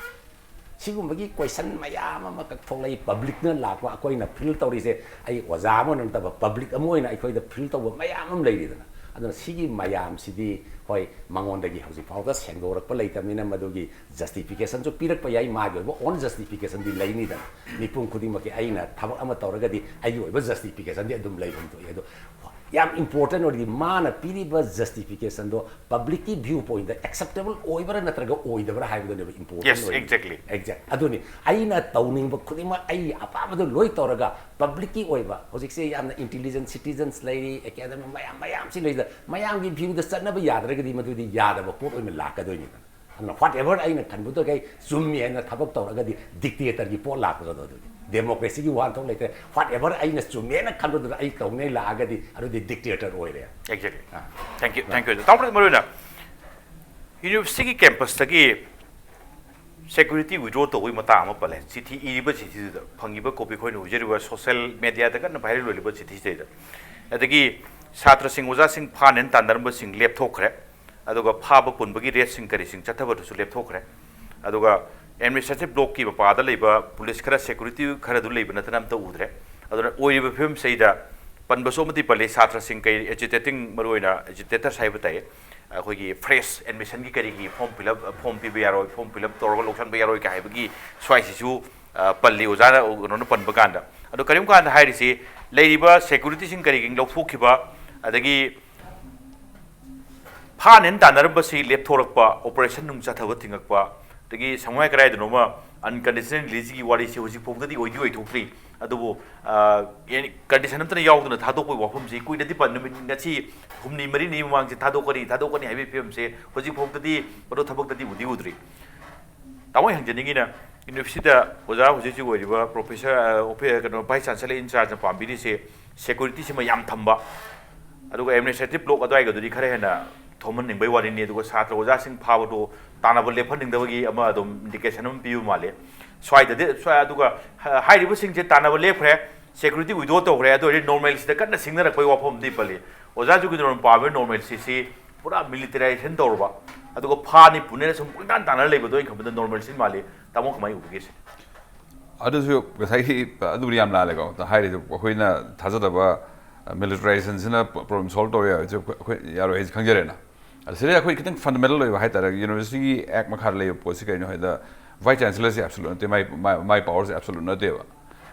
ꯁꯤꯒꯨꯝꯕꯒꯤ ꯀꯣꯏꯁꯟ ꯃꯌꯥꯝ ꯑꯃ ꯀꯛꯊꯣꯛꯂꯛꯏ꯫ ꯄꯕ꯭ꯂꯤꯛꯅ ꯂꯥꯛꯄ, ꯑꯩꯈꯣꯏꯅ ꯐꯤꯜ ꯇꯧꯔꯤꯁꯦ, ꯑꯩ ꯑꯣꯖꯥ ꯑꯃ ꯅꯠꯇꯕ ꯄꯕ꯭ꯂꯤꯛ ꯑꯃ ꯑꯣꯏꯅ ꯑꯩꯈꯣꯏꯗ ꯐꯤꯜ ꯇꯧꯕ ꯃꯌꯥꯝ ꯑꯃ ꯂꯩꯔꯤꯗꯅ꯫ ꯑꯗꯨꯅ ꯁꯤꯒꯤ ꯃꯌꯥꯝꯁꯤꯗꯤ, ꯍꯣꯏ, ꯃꯉꯣꯟꯗꯒꯤ ꯍꯧꯖꯤꯛ ꯐꯥꯎꯗ ꯁꯦꯡꯗꯣꯔꯛꯄ ꯂꯩꯇꯕꯅꯤꯅ ꯃꯗꯨꯒꯤ ꯖꯁꯇꯤꯐꯤꯀꯦꯁꯟꯁꯨ ꯄꯤꯔꯛꯄ ꯌꯥꯏ, ꯃꯥꯒꯤ ꯑꯣꯏꯕ ꯑꯣꯟ ꯖꯁꯇꯤꯐꯤꯀꯦꯁꯟꯗꯤ ꯂꯩꯅꯤꯗꯅ꯫ ꯃꯤꯄꯨꯝ ꯈꯨꯗꯤꯡꯃꯛꯀꯤ ꯑꯩꯅ ꯊꯕꯛ ꯑꯃ ꯇꯧꯔꯒꯗꯤ ꯑꯩꯒꯤ ꯑꯣꯏꯕ ꯖꯁꯇꯤꯐꯤꯀꯦꯁꯟꯗꯤ ꯑꯗꯨꯝ ꯂꯩꯐꯝ ꯊꯣꯛꯏ꯫ ꯑꯗꯣ ꯌꯥꯝ ꯏꯝꯄꯣꯔꯇꯦꯟ ꯑꯣꯏꯔꯗꯤ ꯃꯥꯅ ꯄꯤꯔꯤꯕ ꯖꯁꯇꯤꯐꯤꯀꯦꯁꯟꯗꯣ ꯄꯕ꯭ꯂꯤꯛꯀꯤ ꯚ꯭ꯌꯨ ꯄꯣꯏꯟꯗ ꯑꯦꯛꯁꯦꯞꯇꯦꯕꯜ ꯑꯣꯏꯕ꯭ꯔꯥ ꯅꯠꯇ꯭ꯔꯒ ꯑꯣꯏꯗꯕ꯭ꯔꯥ ꯍꯥꯏꯕꯗꯨꯅꯦꯕ ꯏꯝꯄꯣꯔꯇꯦꯟ Yes, ꯑꯣꯏꯔꯤꯁꯦ꯫ Exactly. Exact. ꯑꯗꯨꯅꯤ, ꯑꯩꯅ ꯇꯧꯅꯤꯡꯕ ꯈꯨꯗꯤꯡꯃꯛ ꯑꯩ ꯑꯄꯥꯝꯕꯗꯣ ꯂꯣꯏ ꯇꯧꯔꯒ ꯄꯕ꯭ꯂꯤꯛꯀꯤ ꯑꯣꯏꯕ, ꯍꯧꯖꯤꯛꯁꯦ ꯌꯥꯝꯅ ꯏꯟꯇꯦꯂꯤꯖꯦꯟ ꯁꯤꯇꯤꯖꯟꯁ ꯂꯩꯔꯤ, ꯑꯦꯀꯥꯗꯃꯤ ꯃꯌꯥꯝ ꯃꯌꯥꯝꯁꯤ ꯂꯩꯗ, ꯃꯌꯥꯝꯒꯤ ꯚ꯭ꯌꯨꯗ ꯆꯠꯅꯕ ꯌꯥꯗ꯭ꯔꯒꯗꯤ ꯃꯗꯨꯗꯤ ꯌꯥꯗꯕ ꯄꯣꯠ ꯑꯣꯏꯅ ꯂꯥꯛꯀꯗꯣꯏꯅꯤꯗꯅ꯫ ꯑꯗꯨꯅ ꯋꯥꯠ ꯑꯦꯚꯔ ꯑꯩꯅ ꯈꯟꯕꯗꯨꯒ ꯑꯩ ꯆꯨꯝꯃꯤ ꯍꯥꯏꯅ ꯊꯕꯛ ꯇꯧꯔꯒꯗꯤ ꯗꯤꯛꯇꯦꯇꯔꯒꯤ ꯄꯣꯠ ꯂꯥꯛꯄꯗꯣ ꯑꯗꯨꯗꯤ ꯗꯦꯃꯣꯀ꯭ꯔꯦꯁꯤꯒꯤ ꯋꯥꯍꯟꯊꯣꯛ ꯂꯩꯇ꯭ꯔꯦ꯫ ꯋꯥꯠ ꯑꯦꯚꯔ ꯑꯩꯅ ꯆꯨꯝꯃꯦꯅ ꯈꯟꯕꯗꯨꯗ ꯑꯩ ꯇꯧꯅꯦ ꯂꯥꯛꯑꯒꯗꯤ ꯑꯗꯨꯗꯤ ꯗꯤꯛꯇꯦꯇꯔ ꯑꯣꯏꯔꯦ꯫ Exactly. Thank you, thank you. ꯇꯥꯃꯣ, ꯃꯔꯨ ꯑꯣꯏꯅ ꯌꯨꯅꯤꯚꯔꯁꯤꯇꯤꯒꯤ ꯀꯦꯝꯄꯁꯇꯒꯤ ꯁꯦꯀ꯭ꯌꯨꯔꯤꯇꯤ ꯋꯤꯗ꯭ꯔꯣ ꯇꯧꯕꯒꯤ ꯃꯇꯥꯡ ꯑꯃ ꯄꯜꯂꯦ꯫ ꯆꯤꯊꯤ ꯏꯔꯤꯕ ꯆꯤꯊꯤꯗꯨꯗ ꯐꯪꯉꯤꯕ ꯀꯣꯄꯤ, ꯑꯩꯈꯣꯏꯅ ꯎꯖꯔꯤꯕ ꯁꯣꯁꯦꯜ ꯃꯦꯗꯤꯌꯥꯗ ꯀꯟꯅ ꯚꯥꯏꯔꯦꯜ ꯑꯣꯏꯔꯤꯕ ꯆꯤꯊꯤꯁꯤꯗꯩꯗ꯫ ꯑꯗꯒꯤ ꯁꯥꯇ꯭ꯔꯁꯤꯡ, ꯑꯣꯖꯥꯁꯤꯡ ꯐꯥꯅꯦꯅ ꯇꯥꯟꯅꯔꯝꯕꯁꯤꯡ ꯂꯦꯞꯊꯣꯛꯈ꯭ꯔꯦ, ꯑꯗꯨꯒ ꯐꯥꯕ ꯄꯨꯟꯕꯒꯤ ꯔꯦꯠꯁꯤꯡ ꯀꯔꯤꯁꯤꯡ ꯆꯠꯊꯕꯗꯨꯁꯨ ꯂꯦꯞꯊꯣꯛꯈ꯭ꯔꯦ꯫ ꯑꯗꯨꯒ ꯑꯦꯗꯃꯤꯅꯤꯁꯇ꯭ꯔꯦꯇꯤꯚ ꯕ꯭ꯂꯣꯛꯀꯤ ꯃꯄꯥꯗ ꯂꯩꯕ ꯄꯨꯂꯤꯁ ꯈꯔ, ꯁꯦꯀ꯭ꯌꯨꯔꯤꯇꯤ ꯈꯔꯗꯨ ꯂꯩꯕ ꯅꯠꯇꯅ ꯑꯝꯇ ꯎꯗ꯭ꯔꯦ꯫ ꯑꯗꯨꯅ ꯑꯣꯏꯔꯤꯕ ꯐꯤꯕꯝꯁꯤꯗꯩꯗ ꯄꯟꯕꯁꯨ ꯑꯃꯗꯤ ꯄꯜꯂꯤ, ꯁꯥꯇ꯭ꯔꯁꯤꯡ ꯀꯩ ꯑꯦꯖꯤꯇꯦꯇꯤꯡ, ꯃꯔꯨꯑꯣꯏꯅ ꯑꯦꯖꯤꯇꯦꯇꯔꯁ ꯍꯥꯏꯕ ꯇꯥꯏ, ꯑꯩꯈꯣꯏꯒꯤ ꯐ꯭ꯔꯦꯁ ꯑꯦꯗꯃꯤꯁꯟꯒꯤ ꯀꯔꯤꯒꯤ ꯐꯣꯔꯝ ꯐꯤꯜ ꯑꯞ, ꯐꯣꯔꯝ ꯄꯤꯕ ꯌꯥꯔꯣꯏ, ꯐꯣꯔꯝ ꯐꯤꯜ ꯑꯞ ꯇꯧꯔꯒ ꯂꯧꯁꯟꯕ ꯌꯥꯔꯣꯏ ꯀꯥꯏ ꯍꯥꯏꯕꯒꯤ ꯁ꯭ꯋꯥꯏꯁꯤꯁꯨ, ꯑ, ꯄꯜꯂꯤ ꯑꯣꯖꯥꯅ, ꯀꯩꯅꯣꯅ ꯄꯟꯕ ꯀꯥꯟꯗ꯫ ꯑꯗꯣ ꯀꯔꯤꯒꯨꯝꯕ ꯀꯥꯟꯗ ꯍꯥꯏꯔꯤꯁꯤ, ꯂꯩꯔꯤꯕ ꯁꯦꯀ꯭ꯌꯨꯔꯤꯇꯤꯁꯤꯡ ꯀꯔꯤꯒꯤꯡ ꯂꯧꯊꯣꯛꯈꯤꯕ, ꯑꯗꯒꯤ ꯐꯥꯅꯦꯅ ꯇꯥꯟꯅꯔꯝꯕꯁꯤ ꯂꯦꯞꯊꯣꯔꯛꯄ, ꯑꯣꯄꯔꯦꯁꯟ ꯅꯨꯡ ꯆꯠꯊꯕ ꯊꯤꯡꯉꯛꯄ, ꯑꯗꯒꯤ ꯁꯪꯋꯥꯏ ꯀꯔꯥꯏꯗꯅꯣꯃ ꯑꯟꯀꯟꯗꯤꯁꯅꯦꯜ ꯔꯤꯂꯤꯖꯀꯤ ꯋꯥꯔꯤꯁꯤ ꯍꯧꯖꯤꯛ ꯐꯥꯎꯕꯗꯗꯤ ꯑꯣꯏꯗꯤ ꯑꯣꯏꯊꯣꯛꯇ꯭ꯔꯤ꯫ ꯑꯗꯨꯕꯨ, ꯑ, ꯑꯦꯅꯤ ꯀꯟꯗꯤꯁꯟ ꯑꯝꯇꯅ ꯌꯥꯎꯗꯅ ꯊꯥꯗꯣꯛꯄꯒꯤ ꯋꯥꯐꯝꯁꯤ ꯀꯨꯏꯅꯗꯤ ꯄꯟ-, ꯅꯨꯃꯤꯠ ꯉꯁꯤ ꯍꯨꯝꯅꯤ ꯃꯔꯤꯅꯤ ꯃꯃꯥꯡꯁꯦ ꯊꯥꯗꯣꯛꯀꯅꯤ, ꯊꯥꯗꯣꯛꯀꯅꯤ ꯍꯥꯏꯕꯒꯤ ꯐꯤꯕꯝꯁꯦ ꯍꯧꯖꯤꯛ ꯐꯥꯎꯕꯗꯗꯤ ꯃꯗꯨ ꯊꯕꯛꯇꯗꯤ ꯎꯗꯤ ꯎꯗ꯭ꯔꯤ꯫ ꯇꯥꯃꯣ, ꯑꯩ ꯍꯪꯖꯅꯤꯡꯉꯤꯅ, ꯌꯨꯅꯤꯚꯔꯁꯤꯇꯤꯗ ꯑꯣꯖꯥ ꯍꯧꯖꯤꯛ ꯍꯧꯖꯤꯛ ꯑꯣꯏꯔꯤꯕ ꯄ꯭ꯔꯣꯐꯦꯁꯔ, ꯑ, ꯑꯣꯐꯤ-, ꯀꯩꯅꯣ, ꯚꯥꯏꯁ ꯆꯥꯟꯁꯦꯂꯔ ꯏꯟ ꯆꯥꯔꯖꯅ ꯄꯥꯝꯕꯤꯔꯤꯁꯦ ꯁꯦꯀ꯭ꯌꯨꯔꯤꯇꯤꯁꯤꯃ ꯌꯥꯝ ꯊꯝꯕ, ꯑꯗꯨꯒ ꯑꯦꯗꯃꯤꯅꯤꯁꯇ꯭ꯔꯦꯇꯤꯚ ꯕ꯭ꯂꯣꯛ ꯑꯗꯨꯋꯥꯏꯒꯗꯨꯗꯤ ꯈꯔ ꯍꯦꯟꯅ ꯊꯣꯝꯍꯟꯅꯤꯡꯕꯒꯤ ꯋꯥꯔꯤꯅꯤ꯫ ꯑꯗꯨꯒ ꯁꯥꯇ꯭ꯔ ꯑꯣꯖꯥꯁꯤꯡ ꯐꯥꯕꯗꯣ ꯇꯥꯟꯅꯕ ꯂꯦꯞꯍꯟꯅꯤꯡꯗꯕꯒꯤ ꯑꯃ ꯑꯗꯨꯝ ꯏꯟꯗꯤꯀꯦꯁꯟ ꯑꯃ ꯄꯤꯕ ꯃꯥꯜꯂꯤ꯫ ꯁ꯭ꯋꯥꯏꯗꯗꯤ, ꯁ꯭ꯋꯥꯏ, ꯑꯗꯨꯒ ꯍ-, ꯍꯥꯏꯔꯤꯕꯁꯤꯡꯁꯦ ꯇꯥꯟꯅꯕ ꯂꯦꯞꯈ꯭ꯔꯦ, ꯁꯦꯀ꯭ꯌꯨꯔꯤꯇꯤ ꯋꯤꯗ꯭ꯔꯣ ꯇꯧꯈ꯭ꯔꯦ, ꯑꯗꯨ ꯑꯣꯏꯔꯗꯤ ꯅꯣꯔꯃꯦꯜꯁꯤꯗ ꯀꯟꯅ ꯁꯤꯡꯅꯔꯛꯄꯒꯤ ꯋꯥꯐꯝ ꯑꯃꯗꯤ ꯄꯜꯂꯤ꯫ ꯑꯣꯖꯥ ꯖꯨꯒꯤꯟꯗ꯭ꯔꯣꯅ ꯄꯥꯝꯃꯤꯕ ꯅꯣꯔꯃꯦꯜꯁꯤ, ꯁꯤ ꯄꯨꯔꯥ ꯃꯤꯂꯤꯇꯔꯥꯏꯖꯦꯁꯟ ꯇꯧꯔꯕ, ꯑꯗꯨꯒ ꯐꯥꯅꯤ ꯄꯨꯅꯦꯅ ꯁꯨꯝ ꯄꯪꯇꯥꯟ ꯇꯥꯟꯅꯔ ꯂꯩꯕꯗꯣ ꯑꯩꯅ ꯈꯟꯕꯗ ꯅꯣꯔꯃꯦꯜ ꯁꯤꯟ ꯃꯥꯜꯂꯤ꯫ ꯇꯥꯃꯣ ꯀꯃꯥꯏꯅ ꯎꯕꯤꯒꯦ ꯁꯦ? ꯑꯗꯨꯁꯨ ꯉꯁꯥꯏꯒꯤ ꯑꯗꯨꯕꯨꯗꯤ ꯌꯥꯝ ꯂꯥꯜꯂꯦꯀꯣ꯫ ꯍꯥꯏꯔꯤꯗꯨ ꯑꯩꯈꯣꯏꯅ ꯊꯥꯖꯗꯕ ꯃꯤꯂꯤꯇꯔꯥꯏꯖꯦꯁꯟꯁꯤꯅ ꯄ꯭ꯔꯣꯕ꯭ꯂꯦꯝ ꯁꯣꯜꯕ ꯇꯧꯕ ꯌꯥꯔꯣꯏ ꯍꯥꯏꯁꯦ ꯑꯩꯈꯣꯏ ꯌꯥꯔꯣꯏ ꯍꯥꯏꯁꯦ ꯈꯪꯖꯔꯦꯅ꯫ ꯑꯗ ꯁꯤꯗ ꯑꯩꯈꯣꯏ ꯈꯤꯇꯪ ꯐꯟꯗꯥꯃꯦꯟꯇꯦꯜ ꯑꯣꯏꯕ ꯍꯥꯏꯇꯥꯔꯦ, ꯌꯨꯅꯤꯚꯔꯁꯤꯇꯤꯒꯤ ꯑꯦꯛ ꯃꯈꯥꯗ ꯂꯩꯕ ꯄꯣꯠꯁꯤ ꯀꯩꯅꯣ ꯍꯥꯏꯗ, ꯚꯥꯏꯁ ꯆꯥꯟꯁꯦꯂꯔꯁꯤ ꯑꯦꯕꯁꯣꯂꯨꯠ ꯅꯠꯇꯦ, ꯃꯥꯏ ꯃꯥꯏ ꯃꯥꯏ ꯄꯋꯥꯔꯁꯤ ꯑꯦꯕꯁꯣꯂꯨꯠ ꯅꯠꯇꯦꯕ꯫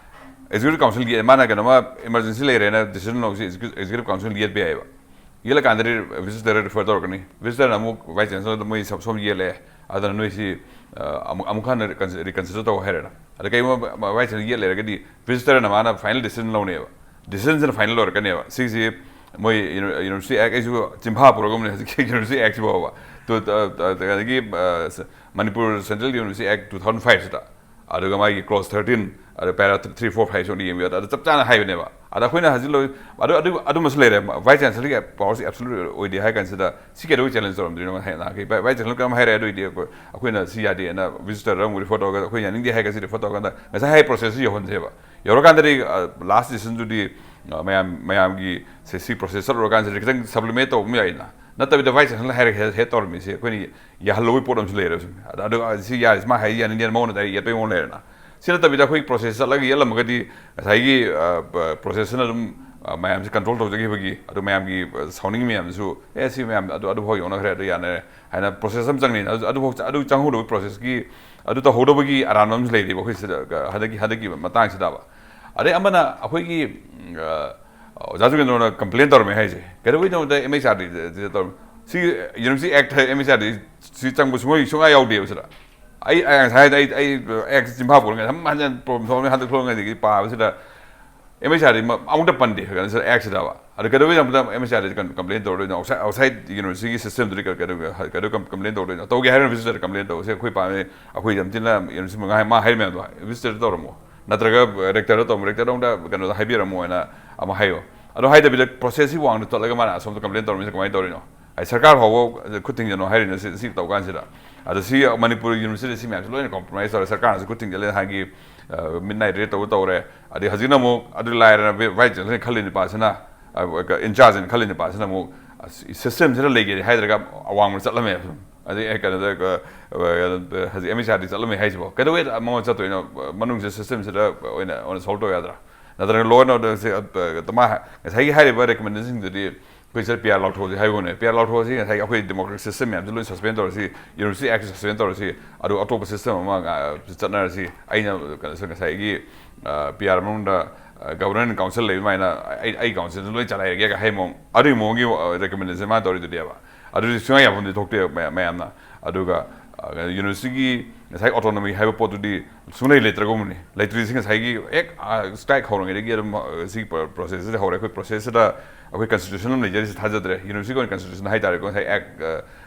ꯑꯦꯛꯖꯤꯀ꯭ꯌꯨꯇꯤꯚ ꯀꯥꯎꯟꯁꯤꯜꯒꯤ ꯃꯥꯅ ꯀꯩꯅꯣꯃ ꯏꯃꯥꯔꯖꯦꯟꯁꯤ ꯂꯩꯔꯦꯅ ꯗꯤꯁꯤꯖꯟ ꯂꯧꯁꯤ ꯑꯦꯛꯖꯤꯀ꯭ꯌꯨꯇꯤꯚ ꯀꯥꯎꯟꯁꯤꯜ ꯌꯦꯠꯄ ꯌꯥꯏꯑꯕ꯫ ꯌꯦꯠꯂꯀꯥꯟꯗꯗꯤ ꯚꯤꯖꯤꯇꯔ ꯔꯤꯐꯔ ꯇꯧꯔꯛꯀꯅꯤ꯫ ꯚꯤꯖꯤꯇꯔꯅ ꯑꯃꯨꯛ ꯚꯥꯏꯁ ꯆꯥꯟꯁꯦꯂꯔꯗ ꯃꯣꯏ ꯁꯣꯝ ꯌꯦꯠꯂꯦ, ꯑꯗꯨꯅ ꯅꯣꯏꯁꯤ ꯑꯃꯨꯛ ꯑꯃꯨꯛ ꯍꯟꯅ ꯔꯤꯀꯟꯁꯤꯗꯔ ꯇꯧ ꯍꯥꯏꯔꯦꯅ꯫ ꯑꯗ ꯀꯩꯒꯨꯝꯕ ꯚꯥꯏꯁ ꯆꯥꯟꯁꯦꯂꯔ ꯌꯦꯠ ꯂꯩꯔꯒꯗꯤ ꯚꯤꯖꯤꯇꯔꯅ ꯃꯥꯅ ꯐꯥꯏꯅꯦꯜ ꯗꯤꯁꯤꯖꯟ ꯂꯧꯅꯦꯕ꯫ ꯗꯤꯁꯤꯖꯟꯁꯤꯅ ꯐꯥꯏꯅꯦꯜ ꯑꯣꯏꯔꯛꯀꯅꯦꯕ꯫ ꯁꯤꯁꯤ ꯃꯣꯏ ꯌꯨꯅꯤꯚꯔꯁꯤꯇꯤ ꯑꯦꯛ, ꯑꯩꯁꯨ ꯆꯤꯟꯐꯥ ꯄꯨꯔꯛꯑꯝꯕꯅꯦ ꯍꯧꯖꯤꯛꯀꯤ ꯌꯨꯅꯤꯚꯔꯁꯤꯇꯤ ꯑꯦꯛꯁꯤꯐꯥꯎꯕ꯫ ꯇꯨ ꯑꯗꯒꯤ ꯃꯅꯤꯄꯨꯔ ꯁꯦꯟꯇ꯭ꯔꯦꯜ ꯌꯨꯅꯤꯚꯔꯁꯤꯇꯤ ꯑꯦꯛ ꯇꯨ ꯊꯥꯎꯖꯟ ꯐꯥꯏꯚꯁꯤꯗ, ꯑꯗꯨꯒ ꯃꯥꯒꯤ ꯀ꯭ꯂꯣꯖ ꯊꯥꯔꯇꯤꯟ, ꯑꯗ ꯄꯦꯔꯥ ꯊ꯭ꯔꯤ ꯐꯣꯔ ꯐꯥꯏꯚꯁꯨ ꯑꯃꯨꯛ ꯌꯦꯡꯕꯤꯌꯨ꯫ ꯑꯗ ꯆꯞ ꯆꯥꯅ ꯍꯥꯏꯕꯅꯦꯕ꯫ ꯑꯗ ꯑꯩꯈꯣꯏꯅ ꯍꯧꯖꯤꯛ ꯂꯧ-, ꯑꯗꯨ ꯑꯗꯨ ꯑꯗꯨꯃꯁꯨ ꯂꯩꯔꯦ꯫ ꯚꯥꯏꯁ ꯆꯥꯟꯁꯦꯂꯔꯒꯤ ꯄꯋꯥꯔꯁꯤ ꯑꯦꯕꯁꯣꯂꯨꯠ ꯑꯣꯏꯗꯦ ꯍꯥꯏ ꯀꯥꯟꯁꯤꯗ ꯁꯤ ꯀꯩꯗꯧꯕꯩ ꯆꯦꯂꯦꯟꯖ ꯇꯧꯔꯝꯗꯣꯏꯅꯣ? ꯍꯥꯏ ꯅꯍꯥꯟꯈꯩ ꯚꯥꯏꯁ ꯆꯥꯟꯁꯦꯂꯔ ꯀꯔꯝ ꯍꯥꯏꯔꯦ ꯑꯗꯨꯏꯗꯤ ꯑꯩꯈꯣꯏ ꯑꯩꯈꯣꯏꯅ ꯁꯤ ꯌꯥꯗꯦꯅ ꯚꯤꯖꯤꯇꯔꯗ ꯑꯃꯨꯛ ꯔꯤꯐꯔ ꯇꯧꯔꯒ ꯑꯩꯈꯣꯏ ꯌꯥꯅꯤꯡꯗꯦ ꯍꯥꯏꯔꯒ ꯁꯤ ꯔꯤꯐꯔ ꯇꯧꯔꯀꯥꯟꯗ ꯉꯁꯥꯏ ꯍꯥꯏ ꯄ꯭ꯔꯣꯁꯦꯁꯁꯤ ꯌꯧꯍꯟꯁꯦꯕ꯫ ꯌꯧꯔꯀꯥꯟꯗꯗꯤ ꯂꯥꯁ ꯗꯤꯁꯤꯖꯟꯗꯨꯗꯤ ꯃꯌꯥꯝ ꯃꯌꯥꯝꯒꯤ ꯁꯤ ꯄ꯭ꯔꯣꯁꯦꯁ ꯆꯠꯂꯨꯔꯀꯥꯟꯁꯤꯗ ꯈꯤꯇꯪ ꯁꯕ꯭ꯂꯤꯃꯦꯠ ꯇꯧꯕ ꯑꯃ ꯌꯥꯏꯅ꯫ ꯅꯠꯇꯕꯤꯗ ꯚꯥꯏꯁ ꯆꯥꯟꯁꯦꯂꯔ ꯍꯥꯏꯔꯒ ꯍꯦꯠ ꯇꯧꯔꯝꯃꯤꯁꯦ ꯑꯩꯈꯣꯏꯅ ꯌꯥꯍꯜꯂꯧꯕꯒꯤ ꯄꯣꯠ ꯑꯃꯁꯨ ꯂꯩꯔꯦꯕ꯫ ꯑꯗ ꯑꯗꯨ ꯁꯤ ꯌꯥꯔꯤꯁꯤ ꯃꯥ ꯍꯥꯏ ꯌꯥꯅꯤꯡꯗꯦꯅ ꯃꯉꯣꯟꯗ ꯗꯥꯏꯔꯦꯛ ꯌꯦꯠꯄꯩ ꯃꯑꯣꯡ ꯂꯩꯔꯦꯅ꯫ ꯁꯤ ꯅꯠꯇꯕꯤꯗ ꯑꯩꯈꯣꯏ ꯄ꯭ꯔꯣꯁꯦꯁ ꯆꯠꯂꯒ ꯌꯦꯠꯂꯝꯃꯒꯗꯤ ꯉꯁꯥꯏꯒꯤ ꯄ꯭ꯔꯣꯁꯦꯁꯁꯤꯅ ꯑꯗꯨꯝ ꯃꯌꯥꯝꯁꯤ ꯀꯟꯇ꯭ꯔꯣꯜ ꯇꯧꯖꯈꯤꯕꯒꯤ, ꯑꯗꯨ ꯃꯌꯥꯝꯒꯤ ꯁꯥꯎꯅꯤꯡ ꯃꯌꯥꯝꯗꯨꯁꯨ ꯑꯦ ꯁꯤ ꯃꯌꯥꯝ ꯑꯗꯨ ꯑꯗꯨꯐꯥꯎ ꯌꯧꯅꯈ꯭ꯔꯦ, ꯑꯗꯨ ꯌꯥꯅꯔꯦ ꯍꯥꯏꯅ ꯄ꯭ꯔꯣꯁꯦꯁ ꯑꯃ ꯆꯪꯅꯤꯅ꯫ ꯑꯗꯨ ꯑꯗꯨꯐꯥꯎ ꯑꯗꯨ ꯆꯪꯍꯧꯗꯕ ꯄ꯭ꯔꯣꯁꯦꯁꯀꯤ ꯑꯗꯨ ꯇꯧꯍꯧꯗꯕꯒꯤ ꯑꯔꯥꯟꯕ ꯑꯃꯁꯨ ꯂꯩꯔꯤꯕ ꯑꯩꯈꯣꯏ ꯁꯤꯗ ꯍꯟꯗꯛꯀꯤ ꯍꯟꯗꯛꯀꯤ ꯃꯇꯥꯡꯁꯤꯗꯕ꯫ ꯑꯗꯩ ꯑꯃꯅ ꯑꯩꯈꯣꯏꯒꯤ ꯑꯣꯖꯥ ꯖꯨꯒꯦꯟꯗ꯭ꯔꯣꯅ ꯀꯝꯄ꯭ꯂꯦꯟ ꯇꯧꯔꯝꯃꯦ ꯍꯥꯏꯁꯦ ꯀꯩꯗꯧꯕꯩꯅꯣꯗ ꯑꯦꯝ ꯑꯩꯆ ꯑꯥꯔ ꯗꯤꯗ ꯇꯧꯔꯝꯃꯤ꯫ ꯁꯤ ꯌꯨꯅꯤꯚꯔꯁꯤꯇꯤ ꯑꯦꯛ ꯍꯥꯏ ꯑꯦꯝ ꯑꯩꯆ ꯑꯥꯔ ꯗꯤ ꯁꯤ ꯆꯪꯕ ꯁꯨꯡꯌꯥ ꯁꯨꯡꯌꯥ ꯌꯥꯎꯗꯦꯕ ꯁꯤꯗ꯫ ꯑꯩ ꯑꯩ ꯉꯁꯥꯏ ꯍꯥꯏꯗ ꯑꯩ ꯑꯩ ꯑꯦꯛꯁ ꯆꯤꯟꯐꯥ ꯄꯨꯔꯒ ꯍꯟꯖꯟ ꯍꯟꯖꯟ ꯄ꯭ꯔꯣꯕ꯭ꯂꯦꯝ ꯊꯣꯛꯂꯉꯩꯗꯒꯤ ꯄꯥꯕꯁꯤꯗ ꯑꯦꯝ ꯑꯩꯆ ꯑꯥꯔ ꯗꯤ ꯑꯃꯨꯛꯇ ꯄꯟꯗꯦ ꯀꯩꯅꯣ ꯁꯤꯗ ꯑꯦꯛꯁꯤꯗꯕ꯫ ꯑꯗ ꯀꯩꯗꯧꯕꯩ ꯑꯃꯨꯛꯇ M H R D complain ꯇꯧꯔꯗꯣꯏꯅꯣ? ꯑꯥꯎꯠꯁꯥꯏꯠ ꯑꯥꯎꯠꯁꯥꯏꯠ ꯌꯨꯅꯤꯚꯔꯁꯤꯇꯤꯒꯤ ꯁꯤꯁꯇꯦꯝꯗꯨꯗꯤ ꯀꯩꯗꯧ ꯀꯝꯄ꯭ꯂꯦꯟ ꯇꯧꯔꯗꯣꯏꯅꯣ? ꯇꯧꯒꯦ ꯍꯥꯏꯔꯒꯅ ꯚꯤꯖꯤꯇꯔꯗ ꯀꯝꯄ꯭ꯂꯦꯟ ꯇꯧꯁꯦ꯫ ꯑꯩꯈꯣꯏ ꯄꯥꯝꯃꯦ ꯑꯩꯈꯣꯏ ꯌꯥꯝ ꯊꯤꯅ ꯌꯨꯅꯤꯚꯔꯁꯤꯇꯤ ꯃꯉꯥ ꯃꯥ ꯍꯥꯏꯔꯝꯃꯦ ꯑꯗꯣ ꯚꯤꯖꯤꯇꯔꯗ ꯇꯧꯔꯝꯃꯣ꯫ ꯅꯠꯇ꯭ꯔꯒ ꯔꯦꯛꯇꯔꯗ ꯇꯧꯔꯝꯃꯣ, ꯔꯦꯛꯇꯔꯗ ꯑꯃꯨꯛꯇ ꯀꯩꯅꯣꯗ ꯍꯥꯏꯕꯤꯔꯝꯃꯣ ꯍꯥꯏꯅ ꯑꯃ ꯍꯥꯏꯌꯣ꯫ ꯑꯗꯣ ꯍꯥꯏꯗꯕꯤꯗ ꯄ꯭ꯔꯣꯁꯦꯁꯁꯤ ꯋꯥꯡꯅ ꯆꯠꯂꯒ ꯃꯥꯅ ꯑꯁꯣꯝꯗ ꯀꯝꯄ꯭ꯂꯦꯟ ꯇꯧꯔꯝꯃꯤꯁꯦ ꯀꯃꯥꯏꯅ ꯇꯧꯔꯤꯅꯣ? ꯑꯩ ꯁꯔꯀꯥꯔ ꯐꯥꯎꯕ ꯈꯨꯠ ꯊꯤꯡꯖꯤꯜꯂꯣ ꯍꯥꯏꯔꯤꯅ ꯁꯤ ꯁꯤ ꯇꯧ ꯀꯥꯟꯁꯤꯗ꯫ ꯑꯗ ꯁꯤ ꯃꯅꯤꯄꯨꯔ ꯌꯨꯅꯤꯚꯔꯁꯤꯇꯤ ꯁꯤ ꯃꯌꯥꯝꯁꯤ ꯂꯣꯏꯅ ꯀꯣꯝꯄ꯭ꯔꯣꯃꯥꯏꯁ ꯇꯧꯔꯦ, ꯁꯔꯀꯥꯔꯅꯁꯨ ꯈꯨꯠ ꯊꯤꯡꯖꯤꯜꯂꯦ꯫ ꯅꯍꯥꯟꯒꯤ ꯃꯤꯠ ꯅꯥꯏꯠ ꯔꯦꯠ ꯇꯧꯕ ꯇꯧꯔꯦ꯫ ꯑꯗꯩ ꯍꯧꯖꯤꯛꯅ ꯑꯃꯨꯛ ꯑꯗꯨ ꯂꯥꯏꯔꯅ ꯚꯥꯏꯁ ꯆꯥꯟꯁꯦꯂꯔ ꯈꯜꯂꯤ ꯅꯨꯄꯥꯁꯤꯅ, ꯏꯟꯆꯥꯔꯖ ꯑꯣꯏꯅ ꯈꯜꯂꯤ ꯅꯨꯄꯥꯁꯤꯅ ꯑꯃꯨꯛ ꯁꯤꯁꯇꯦꯝꯁꯤꯗ ꯂꯩꯒꯦꯗꯤ ꯍꯥꯏꯗ꯭ꯔꯒ ꯑꯋꯥꯡꯕꯗ ꯆꯠꯂꯝꯃꯦ꯫ ꯑꯗꯩ ꯑꯩ ꯀꯩꯅꯣꯗ ꯍꯧꯖꯤꯛ ꯑꯦꯝ ꯑꯩꯆ ꯑꯥꯔꯗꯤ ꯆꯠꯂꯝꯃꯦ ꯍꯥꯏꯁꯤꯕꯣ ꯀꯩꯗꯧꯋꯦ ꯃꯉꯣꯟꯗ ꯆꯠꯇꯣꯏꯅꯣ? ꯃꯅꯨꯡꯁꯤꯗ ꯁꯤꯁꯇꯦꯝꯁꯤꯗ ꯑꯣꯏꯅ ꯑꯣꯏꯅ ꯁꯣꯜꯕ ꯇꯧ ꯌꯥꯗ꯭ꯔꯥ? ꯅꯠꯇ꯭ꯔꯒ ꯂꯣ ꯑꯦꯟ ꯑꯣꯔꯗꯔꯁꯦ ꯉꯁꯥꯏꯒꯤ ꯍꯥꯏꯔꯤꯕ ꯔꯤꯀꯃꯦꯟꯗꯦꯁꯟꯁꯤꯡꯗꯨꯗꯤ ꯑꯩꯈꯣꯏ ꯁꯤꯗ ꯄꯤ ꯑꯥꯔ ꯂꯥꯎꯊꯣꯛꯑꯁꯤ ꯍꯥꯏꯕꯅꯦ꯫ ꯄꯤ ꯑꯥꯔ ꯂꯥꯎꯊꯣꯛꯑꯁꯤ ꯉꯁꯥꯏꯒꯤ ꯑꯩꯈꯣꯏ ꯗꯦꯃꯣꯀ꯭ꯔꯦꯇꯤꯛ ꯁꯤꯁꯇꯦꯝ ꯃꯌꯥꯝꯁꯤ ꯂꯣꯏ ꯁꯁꯄꯦꯟ ꯇꯧꯔꯁꯤ, ꯌꯨꯅꯤꯚꯔꯁꯤꯇꯤ ꯑꯦꯛꯁ ꯁꯁꯄꯦꯟ ꯇꯧꯔꯁꯤ, ꯑꯗꯨꯒ ꯑꯇꯣꯞꯄ ꯁꯤꯁꯇꯦꯝ ꯑꯃ ꯆꯠꯅꯔꯁꯤ꯫ ꯑꯩꯅ ꯀꯩꯅꯣꯁꯦ ꯉꯁꯥꯏꯒꯤ ꯄꯤ ꯑꯥꯔ ꯃꯅꯨꯡꯗ ꯒꯕꯔꯅꯔ ꯀꯥꯎꯟꯁꯤꯜ ꯂꯩꯕ ꯑꯗꯨꯃꯥꯏꯅ ꯑꯩ ꯑꯩ ꯀꯥꯎꯟꯁꯤꯜꯁꯤ ꯂꯣꯏ ꯆꯂꯥꯏꯔꯒꯦꯒ ꯍꯥꯏ ꯃꯑꯣꯡ ꯑꯗꯨꯒꯤ ꯃꯑꯣꯡꯒꯤ ꯔꯤꯀꯃꯦꯟꯗꯦꯁꯟ ꯃꯥꯅ ꯇꯧꯔꯤꯗꯨꯅꯦꯕ꯫ ꯑꯗꯨꯗꯤ ꯁꯨꯡꯌꯥ ꯌꯥꯐꯝꯗꯤ ꯊꯣꯛꯇꯦ ꯃꯌꯥꯝꯅ꯫ ꯑꯗꯨꯒ ꯌꯨꯅꯤꯚꯔꯁꯤꯇꯤꯒꯤ ꯉꯁꯥꯏ ꯑꯣꯇꯣꯅꯣꯃꯤ ꯍꯥꯏꯕ ꯄꯣꯠꯇꯨꯗꯤ ꯁꯨꯡꯂꯩ ꯂꯩꯇ꯭ꯔꯒꯨꯝꯕꯅꯤ꯫ ꯂꯩꯇ꯭ꯔꯤꯁꯤ ꯉꯁꯥꯏꯒꯤ ꯍꯦꯛ ꯁ꯭ꯇ꯭ꯔꯥꯏꯛ ꯍꯧꯔꯤꯉꯩꯗꯒꯤ ꯑꯗꯨꯝ ꯁꯤꯒꯤ ꯄ꯭ꯔꯣꯁꯦꯁꯁꯤꯗ ꯍꯧꯔꯦ꯫ ꯑꯩꯈꯣꯏ ꯄ꯭ꯔꯣꯁꯦꯁꯁꯤꯗ ꯑꯩꯈꯣꯏ ꯀꯟꯁꯇꯤꯇ꯭ꯌꯨꯁꯟ ꯑꯃ ꯂꯩꯖꯔꯤꯁꯤ ꯊꯥꯖꯗ꯭ꯔꯦ꯫ ꯌꯨꯅꯤꯚꯔꯁꯤꯇꯤꯒꯤ ꯑꯣꯏꯅ ꯀꯟꯁꯇꯤꯇ꯭ꯌꯨꯁꯟ ꯍꯥꯏꯇꯥꯔꯦꯀꯣ, ꯉꯁꯥꯏ ꯑꯦꯛ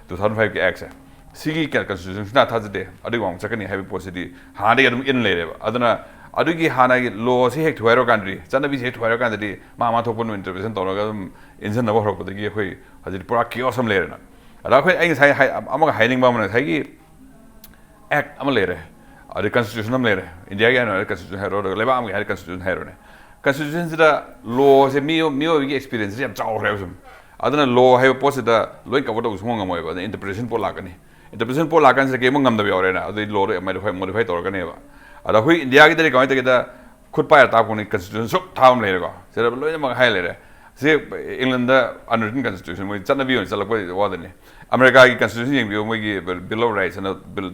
ꯇꯨ ꯊꯥꯎꯖꯟ ꯐꯥꯏꯚꯀꯤ ꯑꯦꯛꯁꯦ, ꯁꯤꯒꯤ ꯀꯟꯁꯇꯤꯇ꯭ꯌꯨꯁꯟ ꯁꯨꯡꯊꯥ ꯊꯥꯖꯗꯦ꯫ ꯑꯗꯨꯒꯤ ꯋꯥꯡꯃ ꯆꯠꯀꯅꯤ ꯍꯥꯏꯕꯒꯤ ꯄꯣꯠꯁꯤꯗꯤ ꯍꯥꯟꯅꯗꯒꯤ ꯑꯗꯨꯝ ꯏꯟ ꯂꯩꯔꯦꯕ꯫ ꯑꯗꯨꯅ ꯑꯗꯨꯒꯤ ꯍꯥꯟꯅꯒꯤ ꯂꯣꯁꯤ ꯍꯦꯛ ꯊꯨꯒꯥꯏꯔꯀꯥꯟꯗꯗꯤ, ꯆꯠꯅꯕꯤꯁꯤ ꯍꯦꯛ ꯊꯨꯒꯥꯏꯔꯀꯥꯟꯗꯗꯤ ꯃꯥ ꯃꯥ ꯊꯣꯛꯄ ꯏꯟꯇꯔꯄ꯭ꯔꯤꯇꯦꯁꯟ ꯇꯧꯔꯒ ꯑꯗꯨꯝ ꯏꯟꯁꯤꯟꯅꯕ ꯍꯧꯔꯛꯄꯗꯒꯤ ꯑꯩꯈꯣꯏ ꯍꯧꯖꯤꯛ ꯄꯨꯔꯥ ꯀꯤꯌꯣꯁ ꯑꯃ ꯂꯩꯔꯦꯅ꯫ ꯑꯗ ꯑꯩꯈꯣꯏ ꯑꯩ ꯉꯁꯥꯏ ꯍꯥꯏ-, ꯑꯃꯒ ꯍꯥꯏꯅꯤꯡꯕ ꯑꯃꯅ ꯉꯁꯥꯏꯒꯤ ꯑꯦꯛ ꯑꯃ ꯂꯩꯔꯦ, ꯑꯗꯩ ꯀꯟꯁꯇꯤꯇ꯭ꯌꯨꯁꯟ ꯑꯃ ꯂꯩꯔꯦ꯫ ꯏꯟꯗꯤꯌꯥꯒꯤ ꯍꯥꯏꯅ ꯀꯟꯁꯇꯤꯇ꯭ꯌꯨꯁꯟ ꯍꯥꯏꯔꯣ, ꯑꯗꯨꯒ ꯂꯩꯕꯥꯛ ꯑꯃꯒꯤ ꯍꯥꯏꯔ ꯀꯟꯁꯇꯤꯇ꯭ꯌꯨꯁꯟ ꯍꯥꯏꯔꯣꯅꯦ꯫ ꯀꯟꯁꯇꯤꯇ꯭ꯌꯨꯁꯟꯁꯤꯗ ꯂꯣꯁꯦ ꯃꯤꯑꯣ-, ꯃꯤꯑꯣꯏꯕꯒꯤ ꯑꯦꯛꯁꯄꯤꯔꯤꯌꯦꯟꯁꯁꯦ ꯌꯥꯝ ꯆꯥꯎꯈ꯭ꯔꯦꯕ ꯁꯨꯝ꯫ ꯑꯗꯨꯅ ꯂꯣ ꯍꯥꯏꯕ ꯄꯣꯠꯁꯤꯗ ꯂꯣꯏ ꯀꯕꯔ ꯇꯧꯕ ꯁꯨꯡꯉꯝ ꯉꯝꯃꯣꯏꯕ꯫ ꯑꯗ ꯏꯟꯇꯔꯄ꯭ꯔꯤꯇꯦꯁꯟ ꯄꯣꯠ ꯂꯥꯛꯀꯅꯤ꯫ ꯏꯟꯇꯔꯄ꯭ꯔꯤꯇꯦꯁꯟ ꯄꯣꯠ ꯂꯥꯛꯀꯥꯟꯁꯤꯗ ꯀꯩꯒꯨꯝꯕ ꯉꯝꯗꯕ ꯌꯥꯎꯔꯦꯅ, ꯑꯗꯨꯗꯤ ꯂꯣꯗꯣ ꯃꯣꯗꯤꯐꯥꯏ ꯇꯧꯔꯛꯀꯅꯦꯕ꯫ ꯑꯗ ꯑꯩꯈꯣꯏ ꯏꯟꯗꯤꯌꯥꯒꯤꯗꯗꯤ ꯀꯃꯥꯏꯅ ꯇꯧꯒꯦꯗ, ꯈꯨꯠ ꯄꯥꯏꯔ ꯇꯥꯛꯄꯅꯤ, ꯀꯟꯁꯇꯤꯇ꯭ꯌꯨꯁꯟ ꯁꯨꯛ ꯊꯥꯕ ꯑꯃ ꯂꯩꯔꯦꯀꯣ꯫ ꯁꯤꯗ ꯂꯣꯏꯅꯃꯛ ꯍꯥꯏ ꯂꯩꯔꯦ꯫ ꯁꯤ ꯏꯪꯂꯦꯟꯗ ꯑꯟꯔꯤꯇꯟ ꯀꯟꯁꯇꯤꯇ꯭ꯌꯨꯁꯟ, ꯃꯣꯏ ꯆꯠꯅꯕꯤ ꯑꯣꯏꯅ ꯆꯠꯂꯛꯄ ꯋꯥꯗꯅꯤ꯫ ꯑꯃꯦꯔꯤꯀꯥꯒꯤ ꯀꯟꯁꯇꯤꯇ꯭ꯌꯨꯁꯟ ꯌꯦꯡꯕꯤꯌꯨ, ꯃꯣꯏꯒꯤ ꯕꯤꯜ ꯑꯣꯐ ꯔꯥꯏꯠꯁ ꯑꯅ ꯕꯤꯜ,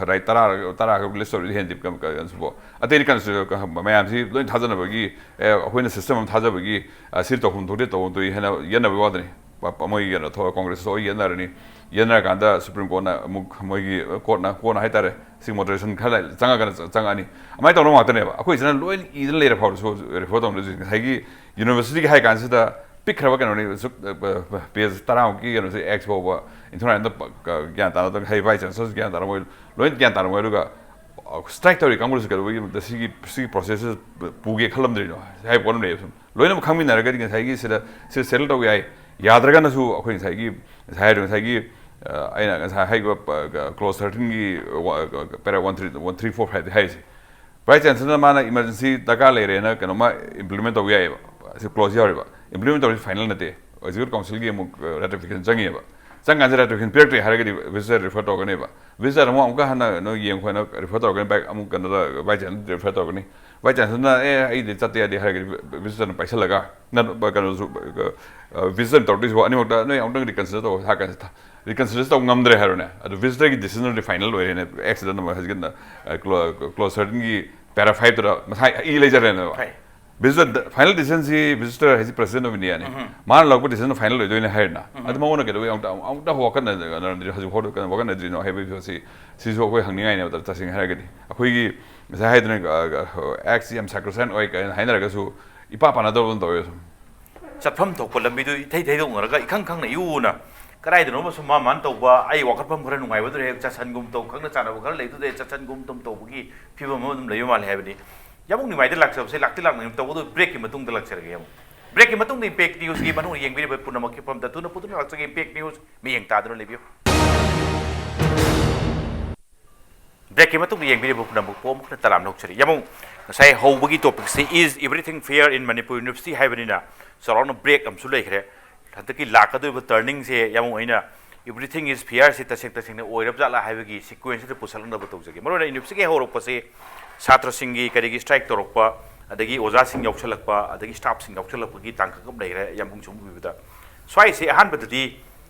ꯔꯥꯏꯠ ꯇꯔꯥ, ꯇꯔꯥ ꯈꯛ ꯂꯤꯁ ꯇꯧꯔꯤꯗꯤ ꯍꯦꯟꯗꯦ ꯀꯩꯅꯣꯁꯤꯕꯣ꯫ ꯑꯇꯩꯗꯤ ꯀꯟꯁꯇꯤꯇ꯭ꯌꯨꯁꯟ ꯃꯌꯥꯝꯁꯤ ꯂꯣꯏ ꯊꯥꯖꯅꯕꯒꯤ, ꯑꯦ, ꯑꯩꯈꯣꯏꯅ ꯁꯤꯁꯇꯦꯝ ꯑꯃ ꯊꯥꯖꯕꯒꯤ, ꯑ, ꯁꯤ ꯇꯧꯐꯝ ꯊꯣꯛꯇꯦ, ꯇꯧꯐꯝ ꯊꯣꯛꯏ ꯍꯥꯏꯅ ꯌꯦꯠꯅꯕꯒꯤ ꯋꯥꯗꯅꯤ꯫ ꯄ-, ꯄ-, ꯃꯣꯏꯒꯤ ꯀꯩꯅꯣ ꯊꯣꯛꯑ ꯀꯣꯡꯒ꯭ꯔꯦꯁ ꯊꯣꯛꯑ ꯌꯦꯠꯅꯔꯅꯤ꯫ ꯌꯦꯠꯅꯔꯀꯥꯟꯗ ꯁꯨꯄ꯭ꯔꯤꯝ ꯀꯣꯔꯠꯅ ꯑꯃꯨꯛ ꯃꯣꯏꯒꯤ ꯀꯣꯔꯠꯅ ꯀꯣꯟꯅ ꯍꯥꯏꯇꯥꯔꯦ, ꯁꯤ ꯃꯣꯗꯔꯦꯁꯟ ꯈꯔ ꯂꯩ-, ꯆꯪꯉꯒꯅ ꯆ-, ꯆꯪꯉꯛꯑꯅꯤ꯫ ꯑꯗꯨꯃꯥꯏꯅ ꯇꯧꯅꯕ ꯉꯥꯛꯇꯅꯦꯕ꯫ ꯑꯩꯈꯣꯏꯁꯤꯅ ꯂꯣꯏꯅ ꯏꯗꯅ ꯂꯩꯔꯦ ꯐꯥꯎꯔꯁꯨ ꯔꯤꯐꯔ ꯇꯧꯅꯗꯣꯏꯁꯦ꯫ ꯉꯁꯥꯏꯒꯤ ꯌꯨꯅꯤꯚꯔꯁꯤꯇꯤꯒꯤ ꯍꯥꯏ ꯀꯥꯟꯁꯤꯗ ꯄꯤꯛꯈ꯭ꯔꯕ ꯀꯩꯅꯣꯅꯤ, ꯁꯨꯛ-, ꯄꯦꯖ ꯇꯔꯥꯃꯨꯛꯀꯤ ꯀꯩꯅꯣꯁꯦ ꯑꯦꯛꯁ ꯐꯥꯎꯕ ꯏꯟꯊꯣꯔꯥꯏꯟꯗ ꯒ꯭ꯌꯥꯟ ꯇꯥꯅꯗꯕ, ꯍꯥꯏ ꯚꯥꯏꯁ ꯆꯥꯟꯁꯦꯂꯔꯁꯨ ꯒ꯭ꯌꯥꯟ ꯇꯥꯔꯝꯃꯣꯏ, ꯂꯣꯏꯅ ꯒ꯭ꯌꯥꯟ ꯇꯥꯔꯝꯃꯣꯏ꯫ ꯑꯗꯨꯒ ꯁ꯭ꯇ꯭ꯔꯥꯏꯛ ꯇꯧꯔꯤ ꯀꯥꯡꯕꯨꯁꯨ ꯀꯩꯗꯧꯕꯒꯤ ꯁꯤꯒꯤ, ꯁꯤꯒꯤ ꯄ꯭ꯔꯣꯁꯦꯁꯁꯦ ꯄꯨꯒꯦ ꯈꯜꯂꯝꯗ꯭ꯔꯤꯅꯣ ꯍꯥꯏꯕ ꯄꯣꯠ ꯑꯃ ꯂꯩꯌꯦꯕ꯫ ꯁꯨꯝ ꯂꯣꯏꯅꯃꯛ ꯈꯪꯃꯤꯟꯅꯔꯒꯗꯤ ꯉꯁꯥꯏꯒꯤ ꯁꯤꯗ, ꯁꯤꯗ ꯁꯦꯇꯜ ꯇꯧꯕ ꯌꯥꯏ꯫ ꯌꯥꯗ꯭ꯔꯒꯅꯁꯨ ꯑꯩꯈꯣꯏ ꯉꯁꯥꯏꯒꯤ, ꯉꯁꯥꯏ ꯍꯥꯏꯔꯤꯕ ꯉꯁꯥꯏꯒꯤ, ꯑ, ꯑꯩꯅ ꯉꯁꯥꯏ ꯍꯥꯏꯈꯤꯕ ꯄ-, ꯀ-, ꯀ꯭ꯂꯣꯖ ꯊꯥꯔꯇꯤꯟꯒꯤ ꯋꯥ-, ꯀ-, ꯀ-, ꯄꯦꯔꯥ one three, one three four five ꯍꯥꯏꯔꯤꯁꯦ꯫ ꯚꯥꯏꯁ ꯆꯥꯟꯁꯦꯂꯔꯅ ꯃꯥꯅ ꯏꯃꯔꯖꯦꯟꯁꯤ ꯗꯔꯀꯥꯔ ꯂꯩꯔꯦꯅ ꯀꯩꯅꯣꯝꯃ ꯏꯝꯄ꯭ꯂꯤꯃꯦꯟ ꯇꯧꯕ ꯌꯥꯏꯑꯕ꯫ ꯁꯤ ꯀ꯭ꯂꯣꯖ ꯌꯥꯎꯔꯤꯕ꯫ ꯏꯝꯄ꯭ꯂꯤꯃꯦꯟ ꯇꯧꯔꯤꯁꯤ ꯐꯥꯏꯅꯦꯜ ꯅꯠꯇꯦ꯫ ꯑꯦꯛꯖꯤꯀ꯭ꯌꯨꯇꯤꯚ ꯀꯥꯎꯟꯁꯤꯜꯒꯤ ꯑꯃꯨꯛ ꯔꯦꯇꯤꯐꯤꯀꯦꯁꯟ ꯆꯪꯉꯦꯕ꯫ ꯆꯪꯀꯥꯟꯁꯤꯗ ꯔꯦꯇꯤꯐꯤꯀꯦꯁꯟ ꯄꯤꯔꯛꯇ꯭ꯔꯦ ꯍꯥꯏꯔꯒꯗꯤ ꯚꯤꯖꯤꯇꯔ ꯔꯤꯐꯔ ꯇꯧꯔꯛꯀꯅꯦꯕ꯫ ꯚꯤꯖꯤꯇꯔ ꯑꯃꯨꯛ ꯑꯃꯨꯛꯀ ꯍꯟꯅ ꯅꯣꯏ ꯌꯦꯡ ꯑꯩꯈꯣꯏꯅ ꯔꯤꯐꯔ ꯇꯧꯔꯛꯀꯅꯤ, ꯕꯦꯛ ꯑꯃꯨꯛ ꯀꯩꯅꯣꯗ ꯚꯥꯏꯁ ꯆꯥꯟꯁꯦꯂꯔ ꯔꯤꯐꯔ ꯇꯧꯔꯛꯀꯅꯤ꯫ ꯚꯥꯏꯁ ꯆꯥꯟꯁꯦꯂꯔꯅ "ꯑꯦ, ꯑꯩꯗꯤ ꯆꯠꯇ ꯌꯥꯗꯦ" ꯍꯥꯏꯔꯒꯗꯤ ꯚꯤꯖꯤꯇꯔꯅ ꯄꯥꯏꯁꯜꯂꯒ ꯅꯠ-, ꯀꯩꯅꯣꯁꯨ, ꯚꯤꯖꯤꯇꯔ ꯇꯧꯔꯛꯇꯣꯏꯁꯤꯕꯨ ꯑꯅꯤꯃꯛꯇ ꯅꯣꯏ ꯑꯃꯨꯛꯇꯪ ꯔꯤꯀꯟꯁꯤꯗꯔ ꯇꯧ ꯍꯥꯏꯔ ꯀꯥꯟꯁꯤꯗ ꯔꯤꯀꯟꯁꯤꯗꯔ ꯇꯧ ꯉꯝꯗ꯭ꯔꯦ ꯍꯥꯏꯔꯣꯅꯦ꯫ ꯑꯗꯨ ꯚꯤꯖꯤꯇꯔꯒꯤ ꯗꯤꯁꯤꯖꯟꯗꯤ ꯐꯥꯏꯅꯦꯜ ꯑꯣꯏꯔꯦꯅꯦ꯫ ꯑꯦꯛꯁꯤꯗ ꯍꯧꯖꯤꯛꯀꯤ ꯀ꯭ꯂꯣꯖ ꯊꯥꯔꯇꯤꯟꯒꯤ ꯄꯦꯔꯥ ꯐꯥꯏꯚꯇꯨꯗ ꯃꯁꯥ ꯏ ꯂꯩꯖꯔꯦꯅꯦꯕ꯫ ꯚꯤꯖꯤꯇꯔ ꯐꯥꯏꯅꯦꯜ ꯗꯤꯁꯤꯖꯟꯁꯤ ꯚꯤꯖꯤꯇꯔ ꯍꯥꯏꯁꯤ ꯄ꯭ꯔꯁꯤꯗꯦꯟ ꯑꯣꯐ ꯏꯟꯗꯤꯌꯥꯅꯤ꯫ ꯃꯥꯅ ꯂꯧꯔꯛꯄ ꯗꯤꯁꯤꯖꯟ ꯐꯥꯏꯅꯦꯜ ꯑꯣꯏꯗꯣꯏꯅꯦ ꯍꯥꯏꯔꯦꯅ꯫ ꯑꯗꯨ ꯃꯉꯣꯟꯗ ꯀꯩꯗꯧꯕꯩ ꯑꯃꯨꯛꯇ, ꯑꯃꯨꯛꯇ ꯋꯥꯀꯠꯅꯗ꯭ꯔꯤꯅꯣ, ꯍꯧꯖꯤꯛ ꯐꯥꯎ ꯀꯩꯅꯣ ꯋꯥꯀꯠꯅꯗ꯭ꯔꯤꯅꯣ ꯍꯥꯏꯕꯒꯤ ꯄꯣꯠꯁꯤ, ꯁꯤꯁꯨ ꯑꯩꯈꯣꯏ ꯍꯪꯅꯤꯡꯉꯥꯏꯅꯦꯕ꯫ ꯇꯁꯦꯡꯅ ꯍꯥꯏꯔꯒꯗꯤ ꯑꯩꯈꯣꯏꯒꯤ ꯉꯁꯥꯏ ꯍꯥꯏꯗꯨꯅ, ꯑꯦꯛꯁꯤ ꯌꯥꯝ ꯁꯦꯀ꯭ꯔꯣꯁꯥꯏꯟ ꯑꯣꯏ ꯀꯥꯏꯅ ꯍꯥꯏꯅꯔꯒꯁꯨ ꯏꯄꯥ ꯄꯥꯅꯗꯕ ꯑꯗꯨꯝ ꯇꯧꯋꯦ ꯁꯨꯝ꯫ ꯆꯠꯐꯝ ꯊꯣꯛꯄ ꯂꯝꯕꯤꯗꯨ ꯏꯊꯩ ꯊꯩꯗꯣꯛꯅꯔꯒ ꯏꯈꯪ ꯈꯪꯅ ꯏꯎꯅ ꯀꯗꯥꯏꯗꯅꯣꯃ ꯁꯨꯝ ꯃꯥ ꯃꯥꯅ ꯇꯧꯕ, ꯑꯩ ꯋꯥꯀꯠꯐꯝ ꯈꯔ ꯅꯨꯡꯉꯥꯏꯕꯗꯨꯗ ꯍꯦꯛ ꯆꯠꯁꯟꯒꯨꯝ ꯇꯧ, ꯈꯪꯅ ꯆꯥꯟꯅꯕ ꯈꯔ ꯂꯩꯕꯗꯨꯗ ꯍꯦꯛ ꯆꯠꯁꯟꯒꯨꯝ ꯇꯧ ꯇꯧꯕꯒꯤ ꯐꯤꯕꯝ ꯑꯃ ꯑꯗꯨꯝ ꯂꯩꯕ ꯃꯥꯜꯂꯦ ꯍꯥꯏꯕꯅꯤ꯫ ꯌꯥꯝꯕꯨꯡ ꯅꯤꯡꯃꯥꯏꯗ ꯂꯥꯛꯆꯕꯁꯦ ꯂꯥꯛꯇꯤ ꯂꯥꯛꯅꯤꯡꯉꯤ, ꯇꯧꯕꯗꯕꯨ ꯕ꯭ꯔꯦꯛꯀꯤ ꯃꯇꯨꯡꯗ ꯂꯥꯛꯆꯔꯒꯦ꯫ ꯌꯥꯝꯕꯨꯡ, ꯕ꯭ꯔꯦꯛꯀꯤ ꯃꯇꯨꯡꯗ ꯏꯝꯄꯦꯛ ꯅ꯭ꯌꯨꯁꯀꯤ ꯃꯅꯨꯡ ꯌꯦꯡꯕꯤꯔꯤꯕ ꯄꯨꯝꯅꯃꯛꯀꯤ ꯃꯐꯝꯗ ꯊꯨꯅ ꯄꯨꯗꯨꯅ ꯂꯥꯛꯆꯒꯦ꯫ ꯏꯝꯄꯦꯛ ꯅ꯭ꯌꯨꯁ ꯃꯤꯠꯌꯦꯡ ꯇꯥꯗꯨꯅ ꯂꯩꯕꯤꯌꯨ꯫ ꯕ꯭ꯔꯦꯛꯀꯤ ꯃꯇꯨꯡꯗ ꯌꯦꯡꯕꯤꯔꯤꯕ ꯄꯨꯝꯅꯃꯛꯄꯨ ꯑꯃꯨꯛ ꯍꯟꯅ ꯇꯔꯥꯝꯅ ꯑꯣꯛꯆꯔꯤ꯫ ꯌꯥꯝꯕꯨꯡ, ꯉꯁꯥꯏ ꯍꯧꯕꯒꯤ ꯇꯣꯄꯤꯛꯁꯤ "Is everything fair in Manipur University?" ꯍꯥꯏꯕꯅꯤꯅ ꯆꯥꯎꯔꯥꯛꯅ ꯕ꯭ꯔꯦꯛ ꯑꯃꯁꯨ ꯂꯩꯈ꯭ꯔꯦ꯫ ꯍꯟꯗꯛꯀꯤ ꯂꯥꯛꯀꯗꯧꯔꯤꯕ ꯇꯔꯅꯤꯡꯁꯦ ꯌꯥꯝꯕꯨꯡ ꯑꯩꯅ "Everything is fair" ꯁꯤ ꯇꯁꯦꯡ ꯇꯁꯦꯡꯅ ꯑꯣꯏꯔꯕ ꯖꯥꯠꯂꯥ ꯍꯥꯏꯕꯒꯤ ꯁꯤꯀ꯭ꯋꯦꯟꯁꯁꯤꯗ ꯄꯨꯁꯜꯂꯛꯅꯕ ꯇꯧꯖꯒꯦ꯫ ꯃꯔꯨꯑꯣꯏꯅ ꯌꯨꯅꯤꯚꯔꯁꯤꯇꯤꯒꯤ ꯍꯧꯔꯛꯄꯁꯦ ꯁꯥꯇ꯭ꯔꯁꯤꯡꯒꯤ ꯀꯔꯤꯒꯤ ꯁ꯭ꯇ꯭ꯔꯥꯏꯛ ꯇꯧꯔꯛꯄ, ꯑꯗꯒꯤ ꯑꯣꯖꯥꯁꯤꯡ ꯌꯥꯎꯁꯜꯂꯛꯄ, ꯑꯗꯒꯤ ꯁ꯭ꯇꯥꯐꯁꯤꯡ ꯌꯥꯎꯁꯜꯂꯛꯄꯒꯤ ꯇꯥꯡꯀꯛ ꯑꯃ ꯂꯩꯈ꯭ꯔꯦ ꯌꯥꯝꯕꯨꯡ ꯁꯨꯝ ꯎꯕꯤꯕꯗ꯫ ꯁ꯭ꯋꯥꯏꯁꯦ ꯑꯍꯥꯟꯕꯗꯗꯤ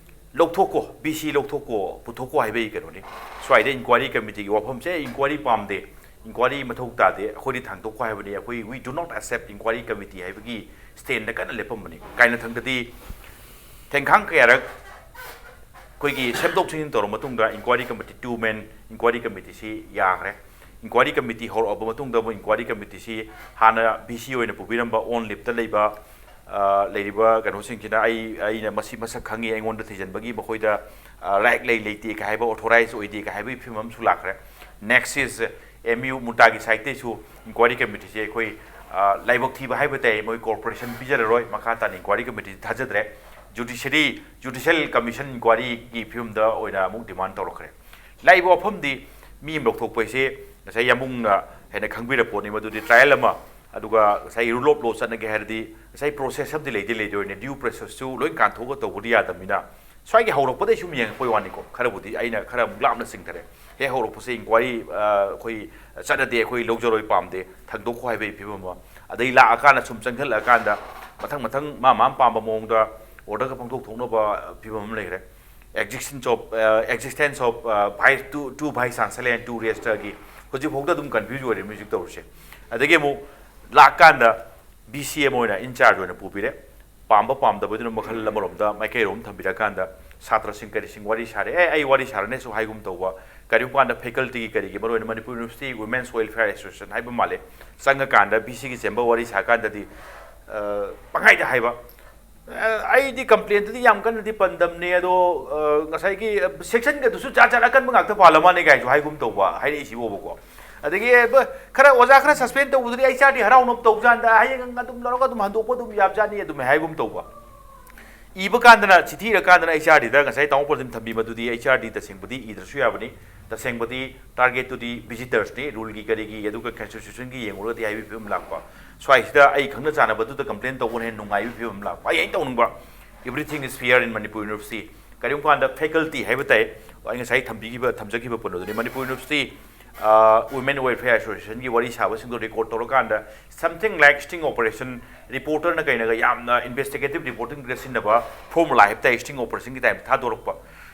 ꯂꯧꯊꯣꯛꯀꯣ, ꯕꯤ ꯁꯤ ꯂꯧꯊꯣꯛꯀꯣ, ꯄꯨꯊꯣꯛꯀꯣ ꯍꯥꯏꯕꯒꯤ ꯀꯩꯅꯣꯅꯤ꯫ ꯁ꯭ꯋꯥꯏꯗ ꯏꯟꯀ꯭ꯋꯥꯏꯔꯤ ꯀꯃꯤꯇꯤꯒꯤ ꯋꯥꯐꯝꯁꯦ, ꯏꯟꯀ꯭ꯋꯥꯏꯔꯤ ꯄꯥꯝꯗꯦ, ꯏꯟꯀ꯭ꯋꯥꯏꯔꯤ ꯃꯊꯧ ꯇꯥꯗꯦ, ꯑꯩꯈꯣꯏꯗꯤ ꯊꯥꯡꯗꯣꯛꯀꯣ ꯍꯥꯏꯕꯅꯤ, ꯑꯩꯈꯣꯏ "We do not accept inquiry committee" ꯍꯥꯏꯕꯒꯤ ꯁ꯭ꯇꯦꯟꯗ ꯀꯟꯅ ꯂꯦꯞꯄꯝꯕꯅꯤ꯫ ꯀꯥꯏꯅꯊꯪꯗꯗꯤ ꯊꯦꯡꯈꯥꯡ ꯀꯌꯥꯔꯛ ꯑꯩꯈꯣꯏꯒꯤ ꯁꯦꯝꯗꯣꯛ ꯁꯦꯝꯖꯤꯟ ꯇꯧꯔꯕ ꯃꯇꯨꯡꯗ ꯏꯟꯀ꯭ꯋꯥꯏꯔꯤ ꯀꯃꯤꯇꯤ, ꯇꯨ ꯃꯦꯟ ꯏꯟꯀ꯭ꯋꯥꯏꯔꯤ ꯀꯃꯤꯇꯤꯁꯤ ꯌꯥꯈ꯭ꯔꯦ꯫ ꯏꯟꯀ꯭ꯋꯥꯏꯔꯤ ꯀꯃꯤꯇꯤ ꯍꯧꯔꯛꯑꯕ ꯃꯇꯨꯡꯗ ꯑꯃꯨꯛ ꯏꯟꯀ꯭ꯋꯥꯏꯔꯤ ꯀꯃꯤꯇꯤꯁꯤ ꯍꯥꯟꯅ ꯚꯤ ꯁꯤ ꯑꯣꯏꯅ ꯄꯨꯕꯤꯔꯝꯕ ꯑꯣꯟ ꯂꯤꯞꯇ ꯂꯩꯕ, ꯑ, ꯂꯩꯔꯤꯕ ꯀꯩꯅꯣꯁꯤꯡꯁꯤꯅ ꯑꯩ, ꯑꯩꯅ ꯃꯁꯤ ꯃꯁꯛ ꯈꯪꯉꯤ, ꯑꯩꯉꯣꯟꯗ ꯊꯤꯖꯤꯟꯕꯒꯤ ꯃꯈꯣꯏꯗ, ꯑ, ꯔꯥꯏꯠ ꯂꯩ ꯂꯩꯇꯦ ꯀ ꯍꯥꯏꯕ, ꯑꯣꯊꯣꯔꯥꯏꯖ ꯑꯣꯏꯗꯦ ꯀ ꯍꯥꯏꯕꯒꯤ ꯐꯤꯕꯝ ꯑꯃꯁꯨ ꯂꯥꯛꯈ꯭ꯔꯦ꯫ ꯅꯦꯛꯁ ꯏꯁ ꯑꯦꯝ ꯌꯨ ꯃꯨꯇꯥꯒꯤ ꯁꯥꯏꯠꯇꯩꯁꯨ ꯏꯟꯀ꯭ꯋꯥꯏꯔꯤ ꯀꯃꯤꯇꯤꯁꯦ ꯑꯩꯈꯣꯏ, ꯑ, ꯂꯥꯏꯕꯛ ꯊꯤꯕ ꯍꯥꯏꯕ ꯇꯥꯏ, ꯃꯣꯏ ꯀꯣꯔꯄꯣꯔꯦꯁꯟ ꯄꯤꯖꯔꯔꯣꯏ, ꯃꯈꯥ ꯇꯥꯅ ꯏꯟꯀ꯭ꯋꯥꯏꯔꯤ ꯀꯃꯤꯇꯤꯁꯤ ꯊꯥꯖꯗ꯭ꯔꯦ꯫ ꯖꯨꯗꯤꯁꯔꯤ, ꯖꯨꯗꯤꯁꯤꯌꯦꯜ ꯀꯃꯤꯁꯟ ꯏꯟꯀ꯭ꯋꯥꯏꯔꯤꯒꯤ ꯐꯤꯕꯝꯗ ꯑꯣꯏꯅ ꯑꯃꯨꯛ ꯗꯤꯃꯥꯟ ꯇꯧꯔꯛꯈ꯭ꯔꯦ꯫ ꯂꯥꯛꯏꯕ ꯋꯥꯐꯝꯗꯤ ꯃꯤ ꯑꯃ ꯂꯧꯊꯣꯛꯄ ꯍꯥꯏꯁꯦ ꯉꯁꯥꯏ ꯌꯥꯝꯕꯨꯡꯅ ꯍꯦꯟꯅ ꯈꯪꯕꯤꯔ ꯄꯣꯠꯅꯤ, ꯃꯗꯨꯗꯤ ꯇ꯭ꯔꯥꯌꯦꯜ ꯑꯃ ꯑꯗꯨꯒ ꯉꯁꯥꯏ rule of law ꯆꯠꯅꯒꯦ ꯍꯥꯏꯔꯗꯤ ꯉꯁꯥꯏ process ꯑꯃꯗꯤ ꯂꯩꯗꯤ ꯂꯩꯗꯣꯏꯅꯦ, due processꯁꯨ ꯂꯣꯏ ꯀꯥꯟꯊꯣꯛꯑꯒ ꯇꯧꯕꯗꯤ ꯌꯥꯗꯕꯅꯤꯅ꯫ ꯁ꯭ꯋꯥꯏꯒꯤ ꯍꯧꯔꯛꯄꯗꯩ ꯁꯨꯝ ꯌꯦꯡꯉꯛꯄꯩ ꯋꯥꯅꯤꯀꯣ, ꯈꯔꯕꯨꯗꯤ ꯑꯩꯅ ꯈꯔ ꯑꯃꯨꯛ ꯂꯥꯞꯅ ꯆꯤꯡꯊꯔꯦ꯫ ꯍꯦꯛ ꯍꯧꯔꯛꯄꯁꯦ inquiry ꯑꯩꯈꯣꯏ ꯆꯠꯅꯗꯦ, ꯑꯩꯈꯣꯏ ꯂꯧꯖꯔꯣꯏ, ꯄꯥꯝꯗꯦ, ꯊꯥꯡꯗꯣꯛꯈꯣ ꯍꯥꯏꯕꯒꯤ ꯐꯤꯕꯝ ꯑꯃ, ꯑꯗꯩ ꯂꯥꯛꯑꯀꯥꯟꯗ ꯁꯨꯝ ꯆꯪꯁꯤꯜꯂꯛꯑꯀꯥꯟꯗ ꯃꯊꯪ ꯃꯊꯪ ꯃꯥ ꯃꯥꯅ ꯄꯥꯝꯕ ꯃꯑꯣꯡꯗ orderꯒ ꯄꯪꯊꯣꯛ ꯊꯣꯛꯅꯕ ꯐꯤꯕꯝ ꯑꯃ ꯂꯩꯈ꯭ꯔꯦ꯫ Existence of existence of vice two two vice chancellor and two registrarꯒꯤ ꯍꯧꯖꯤꯛꯐꯥꯎꯗ ꯑꯗꯨꯝ confuse ꯑꯣꯏꯔꯤ ꯍꯧꯖꯤꯛ ꯇꯧꯔꯤꯁꯦ꯫ ꯑꯗꯒꯤ ꯑꯃꯨꯛ ꯂꯥꯛꯀꯥꯟꯗ ꯚꯤ ꯁꯤ ꯑꯃ ꯑꯣꯏꯅ in charge ꯑꯣꯏꯅ ꯄꯨꯕꯤꯔꯦ꯫ ꯄꯥꯝꯕ ꯄꯥꯝꯗꯕꯗꯨꯅ ꯃꯈꯜ ꯑꯃꯔꯣꯝꯗ ꯃꯥꯏꯀꯩꯔꯣꯝ ꯊꯝꯕꯤꯔꯀꯥꯟꯗ ꯁꯥꯇ꯭ꯔꯁꯤꯡ ꯀꯔꯤꯁꯤꯡ ꯋꯥꯔꯤ ꯁꯥꯔꯦ, ꯑꯦ ꯑꯩ ꯋꯥꯔꯤ ꯁꯥꯔꯅꯦꯁꯨ ꯍꯥꯏꯒꯨꯝ ꯇꯧꯕ, ꯀꯔꯤꯒꯨꯝꯕ ꯀꯥꯟꯗ facultyꯒꯤ ꯀꯔꯤꯒꯤ ꯃꯔꯨꯑꯣꯏꯅ Manipur University Women's Welfare Association ꯍꯥꯏꯕ ꯃꯥꯜꯂꯦ, ꯆꯪꯉꯀꯥꯟꯗ ꯚꯤ ꯁꯤꯒꯤ chamber ꯋꯥꯔꯤ ꯁꯥꯀꯥꯟꯗꯗꯤ ꯄꯪꯍꯥꯏꯗ ꯍꯥꯏꯕ꯫ ꯑꯩꯗꯤ complaintꯗꯤ ꯌꯥꯝ ꯀꯟꯅꯗꯤ ꯄꯟꯗꯝꯅꯦ, ꯑꯗꯣ ꯉꯁꯥꯏꯒꯤ sectionꯒꯗꯨꯁꯨ ꯖꯥꯠ ꯖꯥꯠ ꯑꯀꯟꯕ ꯉꯥꯛꯇ ꯄꯥꯜꯂ ꯃꯥꯜꯂꯦ ꯀꯥꯏꯁꯨ ꯍꯥꯏꯒꯨꯝ ꯇꯧꯕ, ꯍꯥꯏꯔꯛꯏꯁꯤꯕꯣꯕꯀꯣ꯫ ꯑꯗꯒꯤ ꯈꯔ ꯑꯣꯖꯥ ꯈꯔ suspend ꯇꯧꯕꯗꯨꯗꯤ ꯑꯩꯆ ꯑꯥꯔ ꯗꯤ ꯍꯔꯥꯎꯅꯕ ꯇꯧꯖꯥꯟꯗ, ꯍꯌꯦꯡ ꯑꯗꯨꯝ ꯂꯧꯔꯒ ꯑꯗꯨꯝ ꯍꯟꯗꯣꯛꯄ ꯑꯗꯨꯝ ꯌꯥꯕꯖꯥꯠꯅꯤ ꯑꯗꯨꯝ ꯍꯥꯏꯒꯨꯝ ꯇꯧꯕ꯫ ꯏꯕ ꯀꯥꯟꯗꯅ, ꯆꯤꯊꯤ ꯏꯔꯀꯥꯟꯗꯅ ꯑꯩꯆ ꯑꯥꯔ ꯗꯤꯗ ꯉꯁꯥꯏ ꯇꯥꯃꯣ ꯄ꯭ꯔꯗꯤꯞ ꯊꯝꯕꯤ ꯃꯗꯨꯗꯤ ꯑꯩꯆ ꯑꯥꯔ ꯗꯤ ꯇꯁꯦꯡꯕꯗꯤ ꯏꯗ꯭ꯔꯁꯨ ꯌꯥꯕꯅꯤ꯫ ꯇꯁꯦꯡꯕꯗꯤ targetꯇꯨꯗꯤ visitorsꯅꯤ, ruleꯒꯤ ꯀꯔꯤꯒꯤ ꯑꯗꯨꯒ constitutionꯒꯤ ꯌꯦꯡꯉꯨꯔꯒꯗꯤ ꯍꯥꯏꯕꯒꯤ ꯐꯤꯕꯝ ꯂꯥꯛꯄ꯫ ꯁ꯭ꯋꯥꯏꯁꯤꯗ ꯑꯩ ꯈꯪꯅ ꯆꯥꯟꯅꯕꯗꯨꯗ complain ꯇꯧꯕꯅ ꯍꯦꯟꯅ ꯅꯨꯡꯉꯥꯏꯕꯒꯤ ꯐꯤꯕꯝ ꯂꯥꯛꯄ꯫ ꯑꯩ ꯑꯩꯅ ꯇꯧꯅꯤꯡꯕ everything is fair in Manipur University꯫ ꯀꯔꯤꯒꯨꯝꯕ ꯀꯥꯟꯗ faculty ꯍꯥꯏꯕ ꯇꯥꯏ, ꯑꯩ ꯉꯁꯥꯏ ꯊꯝꯕꯤꯈꯤꯕ ꯊꯝꯖꯈꯤꯕ ꯄꯣꯠ ꯑꯗꯨꯅꯤ꯫ Manipur University Women Welfare Associationꯒꯤ ꯋꯥꯔꯤ ꯁꯥꯕꯁꯤꯡꯗꯣ record ꯇꯧꯔꯀꯥꯟꯗ something like sting operation, reporterꯅ ꯀꯩꯅꯒ ꯌꯥꯝꯅ investigative reportingꯗ ꯁꯤꯖꯤꯟꯅꯕ formula ꯍꯥꯏꯕ ꯇꯥꯏ, sting operationꯒꯤ type ꯊꯥꯗꯣꯔꯛꯄ꯫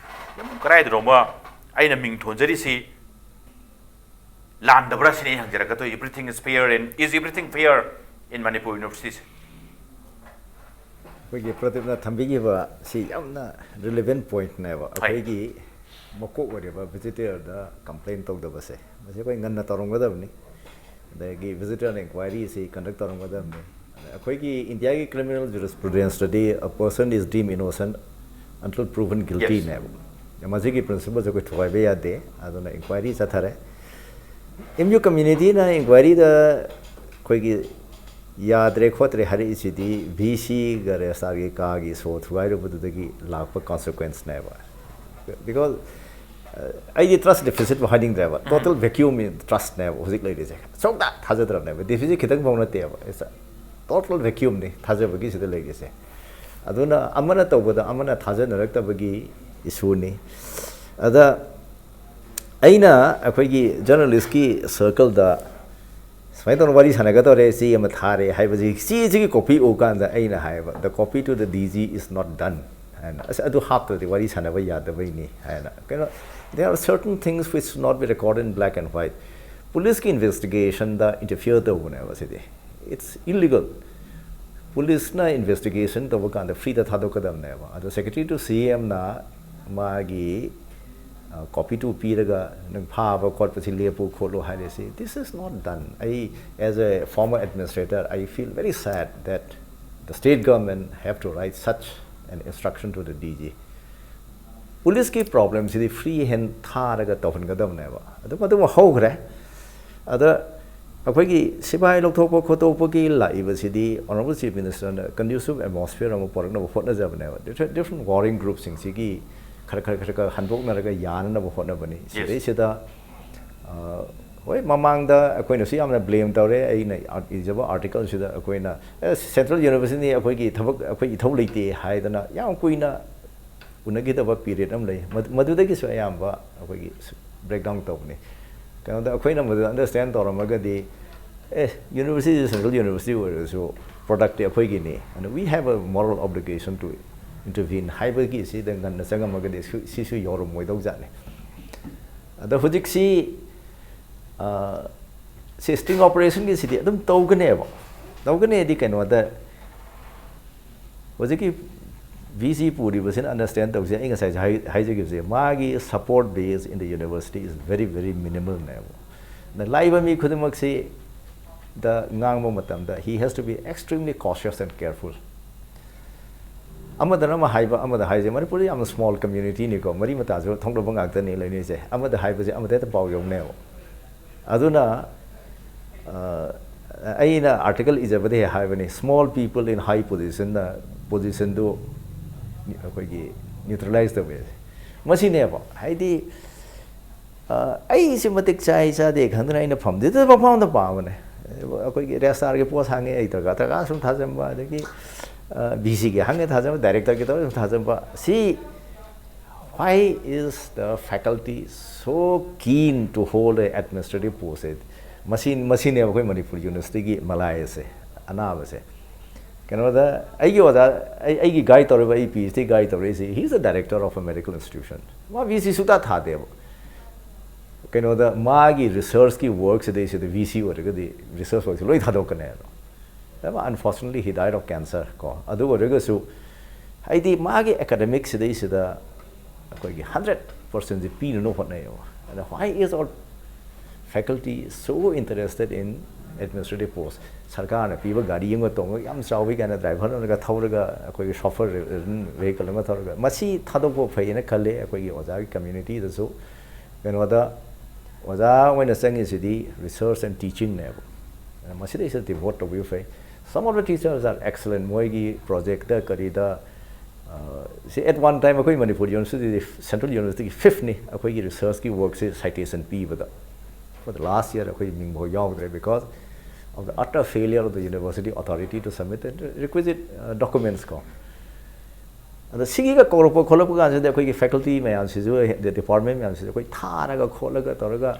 ꯌꯥꯝ ꯀꯗꯥꯏꯗꯅꯣꯃ ꯑꯩꯅ ꯃꯤꯡ ꯊꯣꯟꯖꯔꯤꯁꯤ ꯂꯥꯟꯗꯕ꯭ꯔꯥ ꯁꯤꯅꯤ ꯑꯩ ꯍꯪꯖꯔꯛꯀꯗꯣꯏ꯫ Everything is fair in, is everything fair in Manipur Universities? ꯑꯩꯈꯣꯏꯒꯤ ꯄ꯭ꯔꯗꯤꯞꯅ ꯊꯝꯕꯤꯈꯤꯕ ꯁꯤ ꯌꯥꯝꯅ relevant pointꯅꯦꯕ꯫ ꯑꯩꯈꯣꯏꯒꯤ ꯃꯀꯣꯛ ꯑꯣꯏꯔꯤꯕ visitorꯗ complain ꯇꯧꯗꯕꯁꯦ, ꯃꯁꯤ ꯑꯩꯈꯣꯏ ꯉꯟꯅ ꯇꯧꯔꯝꯒꯗꯕꯅꯤ꯫ ꯑꯗꯒꯤ visitorꯅ inquiryꯁꯤ conduct ꯇꯧꯔꯝꯒꯗꯕꯅꯤ꯫ ꯑꯗ ꯑꯩꯈꯣꯏꯒꯤ ꯏꯟꯗꯤꯌꯥꯒꯤ criminal jurisprudenceꯇꯗꯤ a person is deemed innocent until proven guiltyꯅꯦꯕ꯫ ꯃꯁꯤꯒꯤ principleꯁꯦ ꯑꯩꯈꯣꯏ ꯊꯨꯒꯥꯏꯕ ꯌꯥꯗꯦ꯫ ꯑꯗꯨꯅ inquiry ꯆꯠꯊꯔꯦ꯫ ꯑꯦꯝ ꯌꯨ communityꯅ inquiryꯗ ꯑꯩꯈꯣꯏꯒꯤ ꯌꯥꯗ꯭ꯔꯦ ꯈꯣꯠꯇ꯭ꯔꯦ ꯍꯥꯏꯔꯛꯏꯁꯤꯗꯤ ꯚꯤ ꯁꯤꯒ ꯔꯦꯖꯤꯁꯇ꯭ꯔꯥꯔꯒꯤ ꯀꯥꯒꯤ ꯁꯣ ꯊꯨꯒꯥꯏꯔꯨꯕꯗꯨꯗꯒꯤ ꯂꯥꯛꯄ consequenceꯅꯦꯕ꯫ Because ꯑꯩꯗꯤ trust deficitꯄꯨ ꯍꯥꯏꯅꯤꯡꯗ꯭ꯔꯦꯕ, total vacuum in trustꯅꯦꯕ ꯍꯧꯖꯤꯛ ꯂꯩꯔꯤꯁꯦ꯫ ꯁꯨꯡꯊꯥ ꯊꯥꯖꯗ꯭ꯔꯕꯅꯦꯕ, deficit ꯈꯤꯇꯪꯐꯥꯎ ꯅꯠꯇꯦꯕ, it's a total vacuumꯅꯤ ꯊꯥꯖꯕꯒꯤ ꯁꯤꯗ ꯂꯩꯔꯤꯁꯦ꯫ ꯑꯗꯨꯅ ꯑꯃꯅ ꯇꯧꯕꯗ ꯑꯃꯅ ꯊꯥꯖꯅꯔꯛꯇꯕꯒꯤ issueꯅꯤ꯫ ꯑꯗ ꯑꯩꯅ ꯑꯩꯈꯣꯏꯒꯤ journalistꯀꯤ circleꯗ ꯁꯨꯃꯥꯏꯅ ꯇꯧꯅ ꯋꯥꯔꯤ ꯁꯥꯟꯅꯒꯗꯧꯔꯦ, ꯆꯦ ꯑꯃ ꯊꯥꯔꯦ ꯍꯥꯏꯕꯁꯤ, ꯆꯦꯁꯤꯒꯤ copy ꯎ ꯀꯥꯟꯗ ꯑꯩꯅ ꯍꯥꯏꯕ, "The copy to the D G is not done" ꯍꯥꯏꯅ꯫ ꯑꯁ, ꯑꯗꯨ ꯍꯥꯞꯇ꯭ꯔꯗꯤ ꯋꯥꯔꯤ ꯁꯥꯟꯅꯕ ꯌꯥꯗꯕꯩꯅꯤ ꯍꯥꯏꯅ꯫ ꯀꯩꯅꯣ, there are certain things which should not be recorded in black and white.ꯄꯨꯂꯤꯁꯀꯤ investigationꯗ interfere ꯇꯧꯕꯅꯦꯕ ꯁꯤꯗꯤ, it's illegal꯫ ꯄꯨꯂꯤꯁꯅ investigation ꯇꯧꯕ ꯀꯥꯟꯗ freeꯗ ꯊꯥꯗꯣꯛꯀꯗꯕꯅꯦꯕ꯫ ꯑꯗꯣ secretary to C Mꯅ ꯃꯥꯒꯤ copy to ꯄꯤꯔꯒ ꯅꯪ ꯐꯥꯕ ꯈꯣꯠꯄꯁꯤ ꯂꯦꯞꯄꯨ ꯈꯣꯠꯂꯨ ꯍꯥꯏꯔꯤꯁꯤ, this is not done꯫ ꯑꯩ, as a former administrator, I feel very sad that the state government have to write such an instruction to the D G꯫ ꯄꯨꯂꯤꯁꯀꯤ problemꯁꯤꯗꯤ free hand ꯊꯥꯔꯒ ꯇꯧꯍꯟꯒꯗꯕꯅꯦꯕ꯫ ꯑꯗꯨꯝ ꯑꯗꯨꯝ ꯍꯧꯈ꯭ꯔꯦ꯫ ꯑꯗ ꯑꯩꯈꯣꯏꯒꯤ ꯁꯤꯐꯥꯏ ꯂꯧꯊꯣꯛꯄ ꯈꯣꯠꯇꯣꯛꯄꯒꯤ ꯂꯥꯛꯏꯕꯁꯤꯗꯤ Honourable Chief Ministerꯅ conducive atmosphere ꯑꯃ ꯄꯨꯔꯛꯅꯕ ꯍꯣꯠꯅꯖꯕꯅꯦꯕ꯫ Different, different warring groupꯁꯤꯡꯁꯤꯒꯤ ꯈꯔ ꯈꯔ ꯈꯔ ꯈꯔ ꯍꯟꯗꯣꯛꯅꯔꯒ ꯌꯥꯅꯅꯕ ꯍꯣꯠꯅꯕꯅꯤ꯫ ꯁꯤꯗꯩꯁꯤꯗ, ꯑ, ꯍꯣꯏ, ꯃꯃꯥꯡꯗ ꯑꯩꯈꯣꯏꯅꯁꯨ ꯌꯥꯝꯅ blame ꯇꯧꯔꯦ꯫ ꯑꯩꯅ ꯏꯖꯕ articleꯁꯤꯗ ꯑꯩꯈꯣꯏꯅ, "ꯑꯦ, Central Universityꯅꯤ, ꯑꯩꯈꯣꯏꯒꯤ ꯊꯕꯛ, ꯑꯩꯈꯣꯏ ꯏꯊꯧ ꯂꯩꯇꯦ" ꯍꯥꯏꯗꯅ ꯌꯥꯝ ꯀꯨꯏꯅ ꯎꯅꯈꯤꯗꯕ period ꯑꯃ ꯂꯩ꯫ ꯃꯗꯨ-, ꯃꯗꯨꯗꯒꯤꯁꯨ ꯑꯌꯥꯝꯕ ꯑꯩꯈꯣꯏꯒꯤ breakdown ꯇꯧꯕꯅꯤ꯫ ꯀꯩꯅꯣꯗ ꯑꯩꯈꯣꯏꯅ ꯃꯗꯨ understand ꯇꯧꯔꯝꯃꯒꯗꯤ, ꯑꯦ, universityꯁꯤ Central University ꯑꯣꯏꯔꯁꯨ productꯇꯤ ꯑꯩꯈꯣꯏꯒꯤꯅꯤ, and we have a moral obligation to intervene ꯍꯥꯏꯕꯒꯤ ꯁꯤꯗ ꯉꯟꯅ ꯆꯪꯉꯝꯃꯒꯗꯤ ꯁꯤ-, ꯁꯤꯁꯨ ꯌꯧꯔꯝꯃꯣꯏꯗꯧꯖꯥꯠꯅꯤ꯫ ꯑꯗꯣ ꯍꯧꯖꯤꯛꯁꯤ, ꯑ, ꯁꯤ sting operationꯒꯤꯁꯤꯗꯤ ꯑꯗꯨꯝ ꯇꯧꯒꯅꯦꯕ꯫ ꯇꯧꯒꯅꯦꯗꯤ ꯀꯩꯅꯣꯗ, ꯍꯧꯖꯤꯛꯀꯤ V C ꯄꯨꯔꯤꯕꯁꯤꯅ understand ꯇꯧꯁꯦ, ꯑꯩ ꯉꯁꯥꯏꯁꯨ ꯍꯥꯏ-, ꯍꯥꯏꯖꯈꯤꯕꯁꯦ, ꯃꯥꯒꯤ support base in the university is very, very minimal ꯅꯦꯕ꯫ ꯑꯗ ꯂꯥꯛꯏꯕ ꯃꯤ ꯈꯨꯗꯤꯡꯃꯛꯁꯤ ꯗ ꯉꯥꯡꯕ ꯃꯇꯝꯗ he has to be extremely cautious and careful꯫ ꯑꯃꯗꯅ ꯑꯃ ꯍꯥꯏꯕ, ꯑꯃꯗ ꯍꯥꯏꯁꯦ, ꯃꯅꯤꯄꯨꯔꯗ ꯌꯥꯝꯅ small communityꯅꯤꯀꯣ, ꯃꯔꯤ ꯃꯇꯥꯁꯨ ꯊꯣꯛꯅꯕ ꯉꯥꯛꯇꯅꯤ ꯂꯩꯅꯩꯁꯦ꯫ ꯑꯃꯗ ꯍꯥꯏꯕꯁꯦ ꯑꯃꯗ ꯍꯦꯛꯇ ꯄꯥꯎ ꯌꯧꯅꯦꯕ꯫ ꯑꯗꯨꯅ, ꯑ, ꯑꯩꯅ article ꯏꯖꯕꯗ ꯍꯦꯛ ꯍꯥꯏꯕꯅꯤ, "Small people in high position"ꯅ positionꯗꯨ ꯑꯩꯈꯣꯏꯒꯤ neutralize ꯇꯧꯋꯦ꯫ ꯃꯁꯤꯅꯦꯕ ꯍꯥꯏꯗꯤ ꯑꯩꯁꯦ ꯃꯇꯤꯛ ꯆꯥꯏ ꯆꯥꯗꯦ ꯈꯪꯗꯅ ꯑꯩꯅ ꯐꯝꯗꯨꯗ ꯄꯪꯐꯝꯗ ꯄꯥꯕꯅꯦ꯫ ꯑꯩꯈꯣꯏꯒꯤ ꯔꯦꯁꯇꯥꯔꯒꯤ ꯄꯣꯁ ꯍꯥꯡꯉꯦ, ꯑꯩ ꯗꯔꯀꯥꯔ ꯗꯔꯀꯥꯔ ꯁꯨꯝ ꯊꯥꯖꯟꯕ, ꯑꯗꯒꯤ ꯕꯤ ꯁꯤꯒꯤ ꯍꯥꯡꯉꯦ ꯊꯥꯖꯟꯕ, ꯗꯥꯏꯔꯦꯛꯇꯔꯒꯤ ꯇꯧꯔ ꯁꯨꯝ ꯊꯥꯖꯟꯕ꯫ ꯁꯤ why is the faculty so keen to hold a administrative post? ꯃꯁꯤ ꯃꯁꯤꯅꯦꯕ ꯑꯩꯈꯣꯏ ꯃꯅꯤꯄꯨꯔ ꯌꯨꯅꯤꯚꯔꯁꯤꯇꯤꯒꯤ ꯃꯂꯥꯏ ꯑꯁꯦ, ꯑꯅꯥꯕꯁꯦ꯫ ꯀꯩꯅꯣꯗ ꯑꯩꯒꯤ ꯑꯣꯖꯥ, ꯑꯩ ꯑꯩꯒꯤ ꯒꯥꯏꯗ ꯇꯧꯔꯤꯕ, ꯑꯩ ꯄꯤ ꯑꯩꯆ ꯗꯤ ꯒꯥꯏꯗ ꯇꯧꯔꯛꯏꯁꯤ, he is the director of a medical institution. ꯃꯥ ꯚꯤ ꯁꯤ ꯁꯨꯛꯊꯥ ꯊꯥꯗꯦꯕ꯫ ꯀꯩꯅꯣꯗ ꯃꯥꯒꯤ ꯔꯤꯁꯔꯁꯀꯤ ꯋꯥꯔꯛꯁꯤꯗꯩꯁꯤꯗ ꯚꯤ ꯁꯤ ꯑꯣꯏꯔꯒꯗꯤ ꯔꯤꯁꯔꯁ ꯋꯥꯔꯛꯁꯤ ꯂꯣꯏ ꯊꯥꯗꯣꯛꯀꯅꯦꯕ꯫ Unfortunately, he died of cancer ꯀꯣ꯫ ꯑꯗꯨ ꯑꯣꯏꯔꯒꯁꯨ ꯍꯥꯏꯗꯤ ꯃꯥꯒꯤ ꯑꯦꯀꯥꯗꯃꯤꯛ ꯁꯤꯗꯩꯁꯤꯗ ꯑꯩꯈꯣꯏꯒꯤ ꯍꯟꯗ꯭ꯔꯦꯠ ꯄꯥꯔꯁꯦꯟꯁꯤ ꯄꯤꯅꯅꯕ ꯍꯣꯠꯅꯩꯌꯦꯕ꯫ ꯑꯗ why is our faculty so interested in administrative post? ꯁꯔꯀꯥꯔꯅ ꯄꯤꯕ ꯒꯥꯔꯤ ꯑꯃ ꯇꯣꯡꯉꯒ, ꯌꯥꯝ ꯆꯥꯎꯋꯤ ꯀꯥꯏꯅ ꯗ꯭ꯔꯥꯏꯚꯔ ꯑꯃꯒ ꯊꯧꯔꯒ, ꯑꯩꯈꯣꯏꯒꯤ ꯁꯣꯐꯔ ꯚꯦꯍꯤꯀꯜ ꯑꯃ ꯊꯧꯔꯒ, ꯃꯁꯤ ꯊꯥꯗꯣꯛꯄ ꯐꯩꯌꯦꯅ ꯈꯜꯂꯦ꯫ ꯑꯩꯈꯣꯏꯒꯤ ꯑꯣꯖꯥꯒꯤ ꯀꯝꯃ꯭ꯌꯨꯅꯤꯇꯤꯗꯁꯨ ꯀꯩꯅꯣꯗ ꯑꯣꯖꯥ ꯑꯣꯏꯅ ꯆꯪꯉꯤꯁꯤꯗꯤ research and teachingꯅꯦꯕ꯫ ꯃꯁꯤꯗꯩꯁꯤꯗ devote ꯇꯧꯕꯤꯕ ꯐꯩ꯫ Some of the teachers are excellent. ꯃꯣꯏꯒꯤ ꯄ꯭ꯔꯣꯖꯦꯛꯇ ꯀꯔꯤꯗ, ꯑ, ꯁꯤ at one time ꯑꯩꯈꯣꯏ ꯃꯅꯤꯄꯨꯔ ꯌꯨꯅꯤꯚꯔꯁꯤꯇꯤꯗꯤ ꯁꯦꯟꯇ꯭ꯔꯦꯜ ꯌꯨꯅꯤꯚꯔꯁꯤꯇꯤꯒꯤ ꯐꯤꯐꯅꯤ ꯑꯩꯈꯣꯏꯒꯤ ꯔꯤꯁꯔꯁꯀꯤ ꯋꯥꯔꯛꯁꯤ ꯁꯥꯏꯇꯦꯁꯟ ꯄꯤꯕꯗ꯫ For the last year ꯑꯩꯈꯣꯏ ꯃꯤꯡꯐꯥꯎ ꯌꯥꯎꯗ꯭ꯔꯦ, because of the utter failure of the university authority to submit the requisite, uh, documents ꯀꯣ꯫ ꯑꯗ ꯁꯤꯒꯤꯒ ꯀꯧꯔꯛꯄ ꯈꯣꯠꯂꯛꯄ ꯀꯥꯟꯁꯤꯗ ꯑꯩꯈꯣꯏꯒꯤ ꯐꯦꯀꯜꯇꯤ ꯃꯌꯥꯝꯁꯤꯁꯨ, ꯗꯤꯄꯥꯔꯠꯃꯦꯟ ꯃꯌꯥꯝꯁꯤꯁꯨ ꯑꯩꯈꯣꯏ ꯊꯥꯔꯒ ꯈꯣꯠꯂꯒ ꯇꯧꯔꯒ,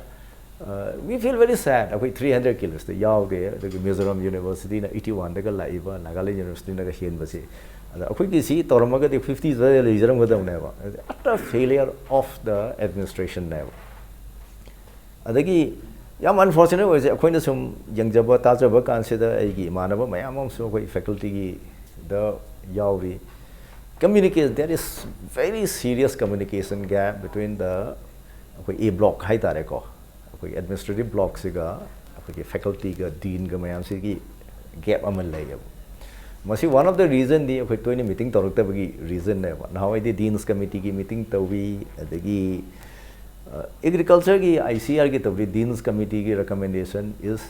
uh, we feel very sad. ꯑꯩꯈꯣꯏ ꯊ꯭ꯔꯤ ꯍꯟꯗ꯭ꯔꯦꯠꯀꯤ ꯂꯤꯁꯇ ꯌꯥꯎꯗꯦ꯫ ꯑꯗꯒꯤ ꯃꯤꯖꯣꯔꯥꯝ ꯌꯨꯅꯤꯚꯔꯁꯤꯇꯤꯅ ꯑꯩꯠꯇꯤ ꯋꯥꯟꯗꯒ ꯂꯥꯛꯏꯕ, ꯅꯥꯒꯥꯂꯦꯟ ꯌꯨꯅꯤꯚꯔꯁꯤꯇꯤꯅꯒ ꯍꯦꯟꯕꯁꯤ꯫ ꯑꯗ ꯑꯩꯈꯣꯏꯒꯤ ꯁꯤ ꯇꯧꯔꯝꯃꯒꯗꯤ ꯐꯤꯐꯇꯤꯗ ꯂꯩꯖꯔꯝꯒꯗꯕꯅꯦꯕ꯫ Utter failure of the administrationꯅꯦꯕ꯫ ꯑꯗꯒꯤ ꯌꯥꯝ unfortunate ꯑꯣꯏꯔꯤꯁꯦ, ꯑꯩꯈꯣꯏꯅ ꯁꯨꯝ ꯌꯦꯡꯖꯕ ꯇꯥꯖꯕ ꯀꯥꯟꯁꯤꯗ ꯑꯩꯒꯤ ꯏꯃꯥꯟꯅꯕ ꯃꯌꯥꯝ ꯑꯃꯁꯨ ꯑꯩꯈꯣꯏ ꯐꯦꯀꯜꯇꯤꯒꯤꯗ ꯌꯥꯎꯔꯤ꯫ Communication, there is very serious communication gap between the, ꯑꯩꯈꯣꯏ A block ꯍꯥꯏꯇꯥꯔꯦꯀꯣ, ꯑꯩꯈꯣꯏ administrative blockꯁꯤꯒ ꯑꯩꯈꯣꯏꯒꯤ ꯐꯦꯀꯜꯇꯤꯒ ꯗꯤꯟꯒ ꯃꯌꯥꯝꯁꯤꯒꯤ gap ꯑꯃ ꯂꯩꯌꯦꯕ꯫ ꯃꯁꯤ one of the reasonꯗꯤ ꯑꯩꯈꯣꯏ ꯇꯣꯏꯅ ꯃꯤꯇꯤꯡ ꯇꯧꯔꯛꯇꯕꯒꯤ reasonꯅꯦꯕ꯫ ꯅꯍꯥꯟꯋꯥꯏꯗꯤ ꯗꯤꯟꯁ ꯀꯃꯤꯇꯤꯒꯤ ꯃꯤꯇꯤꯡ ꯇꯧꯏ, ꯑꯗꯒꯤ ꯑꯦꯒ꯭ꯔꯤꯀꯜꯆꯔꯒꯤ ꯑꯥꯏ ꯁꯤ ꯑꯥꯔꯒꯤ ꯇꯧꯕꯗꯤ ꯗꯤꯟꯁ ꯀꯃꯤꯇꯤꯒꯤ recommendation is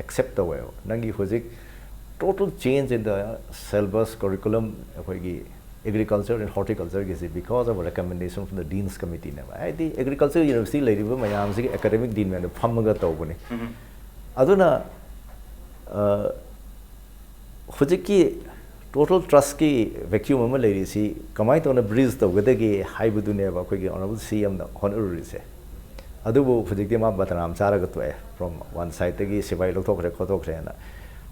accept ꯇꯧꯋꯦꯕ꯫ ꯅꯪꯒꯤ ꯍꯧꯖꯤꯛ total change in the syllabus, curriculum, ꯑꯩꯈꯣꯏꯒꯤ Agriculture and Horticultureꯒꯤꯁꯤ because of a recommendation from the Dean's Committeeꯅꯦꯕ꯫ ꯍꯥꯏꯗꯤ Agriculture University ꯂꯩꯔꯤꯕ ꯃꯌꯥꯝꯁꯤꯒꯤ academic dean ꯃꯌꯥꯝꯗꯣ ꯐꯝꯃꯒ ꯇꯧꯕꯅꯤ꯫ ꯑꯗꯨꯅ ꯑ, ꯍꯧꯖꯤꯛꯀꯤ total trustꯀꯤ vacuum ꯑꯃ ꯂꯩꯔꯤꯁꯤ ꯀꯃꯥꯏꯅ ꯇꯧꯅ bridge ꯇꯧꯒꯗꯒꯦ ꯍꯥꯏꯕꯗꯨꯅꯦꯕ ꯑꯩꯈꯣꯏꯒꯤ Honourable CMꯅ ꯍꯣꯠꯅꯔꯨꯔꯤꯁꯦ꯫ ꯑꯗꯨꯕꯨ ꯍꯧꯖꯤꯛꯇꯤ ꯃꯥ ꯕꯗꯅꯥꯝ ꯆꯥꯔꯒ ꯇꯣꯛꯑꯦ꯫ From one sideꯇꯒꯤ ꯁꯤꯐꯥꯏ ꯂꯧꯊꯣꯛꯈ꯭ꯔꯦ ꯈꯣꯠꯇꯣꯛꯈ꯭ꯔꯦꯅ꯫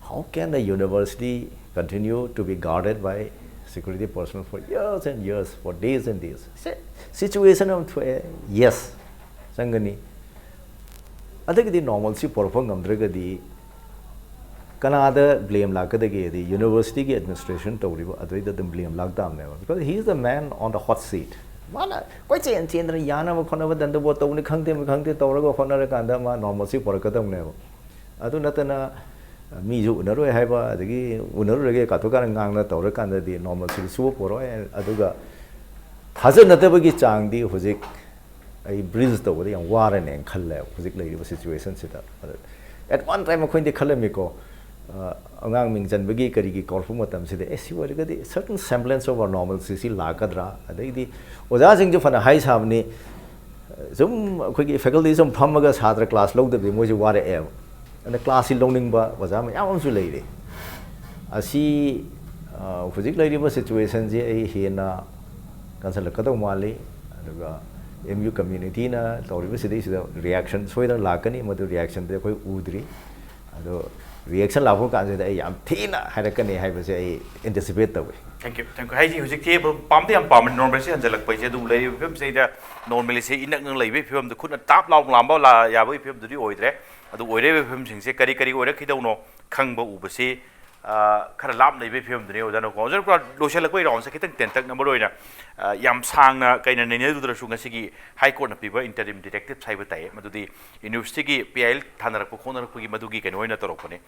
How can the university continue to be guarded by security personnel for years and years, for days and days? Say, situation ꯑꯃ ꯊꯣꯛꯑꯦ, yes, ꯆꯪꯒꯅꯤ꯫ ꯑꯗꯒꯤꯗꯤ normalcy ꯄꯨꯔꯛꯄ ꯉꯝꯗ꯭ꯔꯒꯗꯤ ꯀꯅꯥꯗ blame ꯂꯥꯛꯀꯗꯒꯦꯗꯤ universityꯒꯤ administration ꯇꯧꯔꯤꯕ ꯑꯗꯨꯗꯩꯗ ꯑꯗꯨꯝ blame ꯂꯥꯛꯇꯥꯕꯅꯦꯕ꯫ Because he is the man on the hot seat. ꯃꯥꯅ ꯀꯣꯏꯆꯦꯟ ꯆꯦꯟꯗꯅ ꯌꯥꯅꯕ ꯈꯣꯠꯅꯕ ꯗꯟꯗꯕꯣ ꯇꯧꯕꯅꯤ ꯈꯪꯗꯦ ꯑꯃ ꯈꯪꯗꯦ ꯇꯧꯔꯒ ꯍꯣꯠꯅꯔꯀꯥꯟꯗ ꯃꯥ normalcy ꯄꯨꯔꯛꯀꯗꯕꯅꯦꯕ꯫ ꯑꯗꯨ ꯅꯠꯇꯅ ꯃꯤꯁꯨ ꯎꯅꯔꯣꯏ ꯍꯥꯏꯕ, ꯑꯗꯒꯤ ꯎꯅꯔꯨꯔꯒꯦ ꯀꯥꯊꯣꯛꯀꯥꯟꯗ ꯉꯥꯡꯅ ꯇꯧꯔꯀꯥꯟꯗꯗꯤ normalcyꯗꯨ ꯁꯨꯕ ꯄꯨꯔꯛꯑꯣꯏ꯫ ꯑꯗꯨꯒ ꯊꯥꯖꯅꯗꯕꯒꯤ ꯆꯥꯡꯗꯤ ꯍꯧꯖꯤꯛ ꯑꯩ bridge ꯇꯧꯕꯗ ꯌꯥꯝ ꯋꯥꯔꯅꯦꯅ ꯈꯜꯂꯦꯕ ꯍꯧꯖꯤꯛ ꯂꯩꯔꯤꯕ situationꯁꯤꯗ꯫ ꯑꯗ at one time ꯑꯩꯈꯣꯏꯅꯗꯤ ꯈꯜꯂꯝꯃꯤꯀꯣ, ꯑ, ꯑꯉꯥꯡ ꯃꯤꯡ ꯆꯟꯕꯒꯤ ꯀꯔꯤꯒꯤ ꯀꯧꯔꯛꯄ ꯃꯇꯝꯁꯤꯗ, ꯑꯦ, ꯁꯤ ꯑꯣꯏꯔꯒꯗꯤ certain semblance of our normalcyꯁꯤ ꯂꯥꯛꯀꯗ꯭ꯔꯥ? ꯑꯗꯩꯗꯤ ꯑꯣꯖꯥꯁꯤꯡꯁꯨ ꯐꯅ ꯍꯥꯏ ꯁꯥꯕꯅꯤ, ꯁꯨꯝ ꯑꯩꯈꯣꯏꯒꯤ faculty ꯁꯨꯝ ꯐꯝꯃꯒ ꯁꯥꯇ꯭ꯔ class ꯂꯧꯗꯕꯤ ꯃꯣꯏꯁꯨ ꯋꯥꯔꯛꯑꯦꯕ꯫ ꯑꯗ classꯁꯤ ꯂꯧꯅꯤꯡꯕ ꯑꯣꯖꯥ ꯃꯌꯥꯝ ꯑꯃꯁꯨ ꯂꯩꯔꯤ꯫ ꯑꯁꯤ, ꯑ, ꯍꯧꯖꯤꯛ ꯂꯩꯔꯤꯕ situationꯁꯤ ꯑꯩ ꯍꯦꯟꯅ ꯀꯟꯁꯤꯜꯂꯛꯀꯗꯧ ꯃꯥꯜꯂꯤ꯫ ꯑꯗꯨꯒ MU communityꯅ ꯇꯧꯔꯤꯕꯁꯤꯗꯩꯁꯤꯗ reaction ꯁꯣꯏꯗꯅ ꯂꯥꯛꯀꯅꯤ, ꯃꯗꯨ reactionꯗꯤ ꯑꯩꯈꯣꯏ ꯎꯗ꯭ꯔꯤ꯫ ꯑꯗꯣ reaction ꯂꯥꯛꯄ ꯀꯥꯟꯁꯤꯗ ꯑꯩ ꯌꯥꯝ ꯊꯤꯅ ꯍꯥꯏꯔꯛꯀꯅꯤ ꯍꯥꯏꯕꯁꯦ ꯑꯩ anticipate ꯇꯧꯏ꯫ Thank you, thank you꯫ ꯍꯥꯏꯗꯤ ꯍꯧꯖꯤꯛꯇꯤ ꯄꯥꯝꯗꯤ ꯌꯥꯝ ꯄꯥꯝꯕ normalcy ꯍꯟꯖꯜꯂꯛꯄ ꯍꯥꯏꯁꯦ, ꯑꯗꯨꯕꯨ ꯂꯩꯔꯤꯕ ꯐꯤꯕꯝꯁꯤꯗꯩꯗ normalcy ꯏꯅꯛ ꯅꯛ ꯂꯩꯕꯒꯤ ꯐꯤꯕꯝꯗ ꯈꯨꯠꯅ ꯇꯥꯞ ꯂꯥꯎ ꯂꯥꯝꯕ ꯂꯥ-, ꯌꯥꯕꯒꯤ ꯐꯤꯕꯝꯗꯨꯗꯤ ꯑꯣꯏꯗ꯭ꯔꯦ꯫ ꯑꯗꯨ ꯑꯣꯏꯔꯛꯏꯕ ꯐꯤꯕꯝꯁꯤꯡꯁꯦ ꯀꯔꯤ ꯀꯔꯤ ꯑꯣꯏꯔꯛꯈꯤꯗꯧꯅꯣ ꯈꯪꯕ ꯎꯕꯁꯤ, ꯑ, ꯈꯔ ꯂꯥꯞꯅ ꯂꯩꯕꯒꯤ ꯐꯤꯕꯝꯗꯨꯅꯤ ꯑꯣꯖꯥꯅꯀꯣ꯫ ꯑꯣꯖꯥꯅ ꯄꯨꯔꯥ ꯂꯣꯏꯁꯤꯜꯂꯛꯄꯒꯤ roundꯁꯦ ꯈꯤꯇꯪ ꯇꯦꯟꯇꯛꯅ ꯃꯔꯨ ꯑꯣꯏꯅ, ꯑ, ꯌꯥꯝ ꯁꯥꯡꯅ ꯀꯩꯅ ꯅꯩꯅꯔꯨꯗ꯭ꯔꯁꯨ ꯉꯁꯤꯒꯤ High Courtꯅ ꯄꯤꯕ interim directives ꯍꯥꯏꯕ ꯇꯥꯏ, ꯃꯗꯨꯗꯤ universityꯒꯤ PIL ꯊꯥꯅꯔꯛꯄ ꯈꯣꯠꯅꯔꯛꯄꯒꯤ ꯃꯗꯨꯒꯤ ꯀꯩꯅꯣ ꯑꯣꯏꯅ ꯇꯧꯔꯛꯄꯅꯤ꯫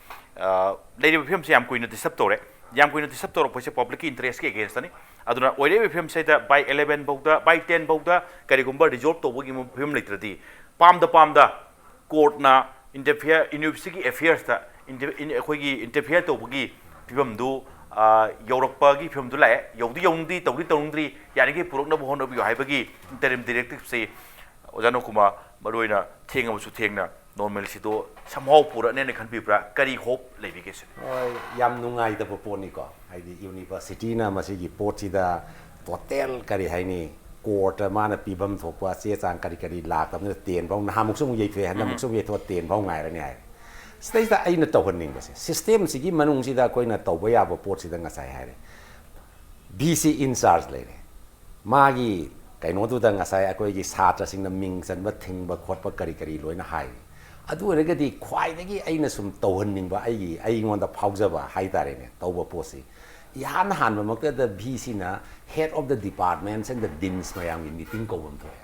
ꯑ, ꯂꯩꯔꯤꯕ ꯐꯤꯕꯝꯁꯦ ꯌꯥꯝ ꯀꯨꯏꯅ disturb ꯇꯧꯔꯦ꯫ ꯌꯥꯝ ꯀꯨꯏꯅ disturb ꯇꯧꯔꯛꯄꯁꯦ publicꯀꯤ interestꯀꯤ againstꯅꯤ꯫ ꯑꯗꯨꯅ ꯑꯣꯏꯔꯛꯏꯕ ꯐꯤꯕꯝꯁꯤꯗ by eleven ꯐꯥꯎꯗ, by ten ꯐꯥꯎꯗ ꯀꯔꯤꯒꯨꯝꯕ resolve ꯇꯧꯕꯒꯤ ꯐꯤꯕꯝ ꯂꯩꯇ꯭ꯔꯗꯤ, ꯄꯥꯝꯗ ꯄꯥꯝꯗ courtꯅ interfere, universityꯒꯤ affairsꯇ inter-, in-, ꯑꯩꯈꯣꯏꯒꯤ interfere ꯇꯧꯕꯒꯤ ꯐꯤꯕꯝꯗꯨ ꯑ, ꯌꯧꯔꯛꯄꯒꯤ ꯐꯤꯕꯝꯗꯨ ꯂꯥꯛꯑꯦ꯫ ꯌꯧꯗꯤ ꯌꯧꯅꯤꯡꯗ꯭ꯔꯤ, ꯇꯧꯗꯤ ꯇꯧꯅꯤꯡꯗ꯭ꯔꯤ, ꯌꯥꯔꯤꯈꯩ ꯄꯨꯔꯛꯅꯕ ꯍꯣꯠꯅꯕꯤꯌꯨ ꯍꯥꯏꯕꯒꯤ interim directive ꯁꯤ ꯑꯣꯖꯥ ꯅꯣꯡꯀꯨꯃꯥꯔ, ꯃꯔꯨꯑꯣꯏꯅ ꯊꯦꯡꯉꯕꯁꯨ ꯊꯦꯡꯅ normalcy ꯗꯣ somehow ꯄꯨꯔꯛꯅꯦꯅ ꯈꯟꯕꯤꯕ꯭ꯔꯥ? ꯀꯔꯤ hope ꯂꯩꯕꯤꯒꯦ ꯁꯤꯅꯤ? ꯍꯣꯏ, ꯌꯥꯝ ꯅꯨꯡꯉꯥꯏꯇꯕ ꯄꯣꯠꯅꯤꯀꯣ꯫ ꯍꯥꯏꯗꯤ university ꯅ ꯃꯁꯤꯒꯤ ꯄꯣꯠꯁꯤꯗ total, ꯀꯔꯤ ꯍꯥꯏꯅꯤ, court ꯇ ꯃꯥꯅ ꯄꯤꯐꯝ ꯊꯣꯛꯄ ꯆꯦ ꯆꯥꯡ ꯀꯔꯤ ꯀꯔꯤ ꯂꯥꯛꯇꯕꯅꯤꯅ ten ꯐꯥꯎ, ꯅꯍꯥꯟꯃꯨꯛꯁꯨ ꯑꯃꯨꯛ ꯌꯩꯊꯣꯛꯑꯦ, ꯍꯟꯗꯛꯃꯨꯛꯁꯨ ꯑꯃꯨꯛ ꯌꯩꯊꯣꯛꯑ ten ꯐꯥꯎ ꯉꯥꯏꯔꯅꯤ ꯍꯥꯏ꯫ ꯁꯤꯗꯩꯁꯤꯗ ꯑꯩꯅ ꯇꯧꯍꯟꯅꯤꯡꯕꯁꯦ, system ꯁꯤꯒꯤ ꯃꯅꯨꯡꯁꯤꯗ ꯑꯩꯈꯣꯏꯅ ꯇꯧꯕ ꯌꯥꯕ ꯄꯣꯠꯁꯤꯗ ꯉꯁꯥꯏ ꯍꯥꯏꯔꯦ, V C in charge ꯂꯩꯔꯦ, ꯃꯥꯒꯤ ꯀꯩꯅꯣꯗꯨꯗ ꯉꯁꯥꯏ ꯑꯩꯈꯣꯏꯒꯤ ꯁꯥꯇ꯭ꯔꯁꯤꯡꯅ ꯃꯤꯡ ꯆꯟꯕ ꯊꯤꯡꯕ ꯈꯣꯠꯄ ꯀꯔꯤ ꯀꯔꯤ ꯂꯣꯏꯅ ꯍꯥꯏꯔꯤ꯫ ꯑꯗꯨ ꯑꯣꯏꯔꯒꯗꯤ ꯈ꯭ꯋꯥꯏꯗꯒꯤ ꯑꯩꯅ ꯁꯨꯝ ꯇꯧꯍꯟꯅꯤꯡꯕ, ꯑꯩꯒꯤ, ꯑꯩꯉꯣꯟꯗ ꯐꯥꯎꯖꯕ ꯍꯥꯏꯇꯥꯔꯦꯅꯦ, ꯇꯧꯕ ꯄꯣꯠꯁꯤ, ꯏꯍꯥꯟ ꯍꯥꯟꯕꯃꯛꯇꯗ V C ꯅ head of the departments and the deans ꯃꯌꯥꯝꯒꯤ meeting ꯀꯧꯕ ꯑꯃ ꯊꯣꯛꯑꯦ꯫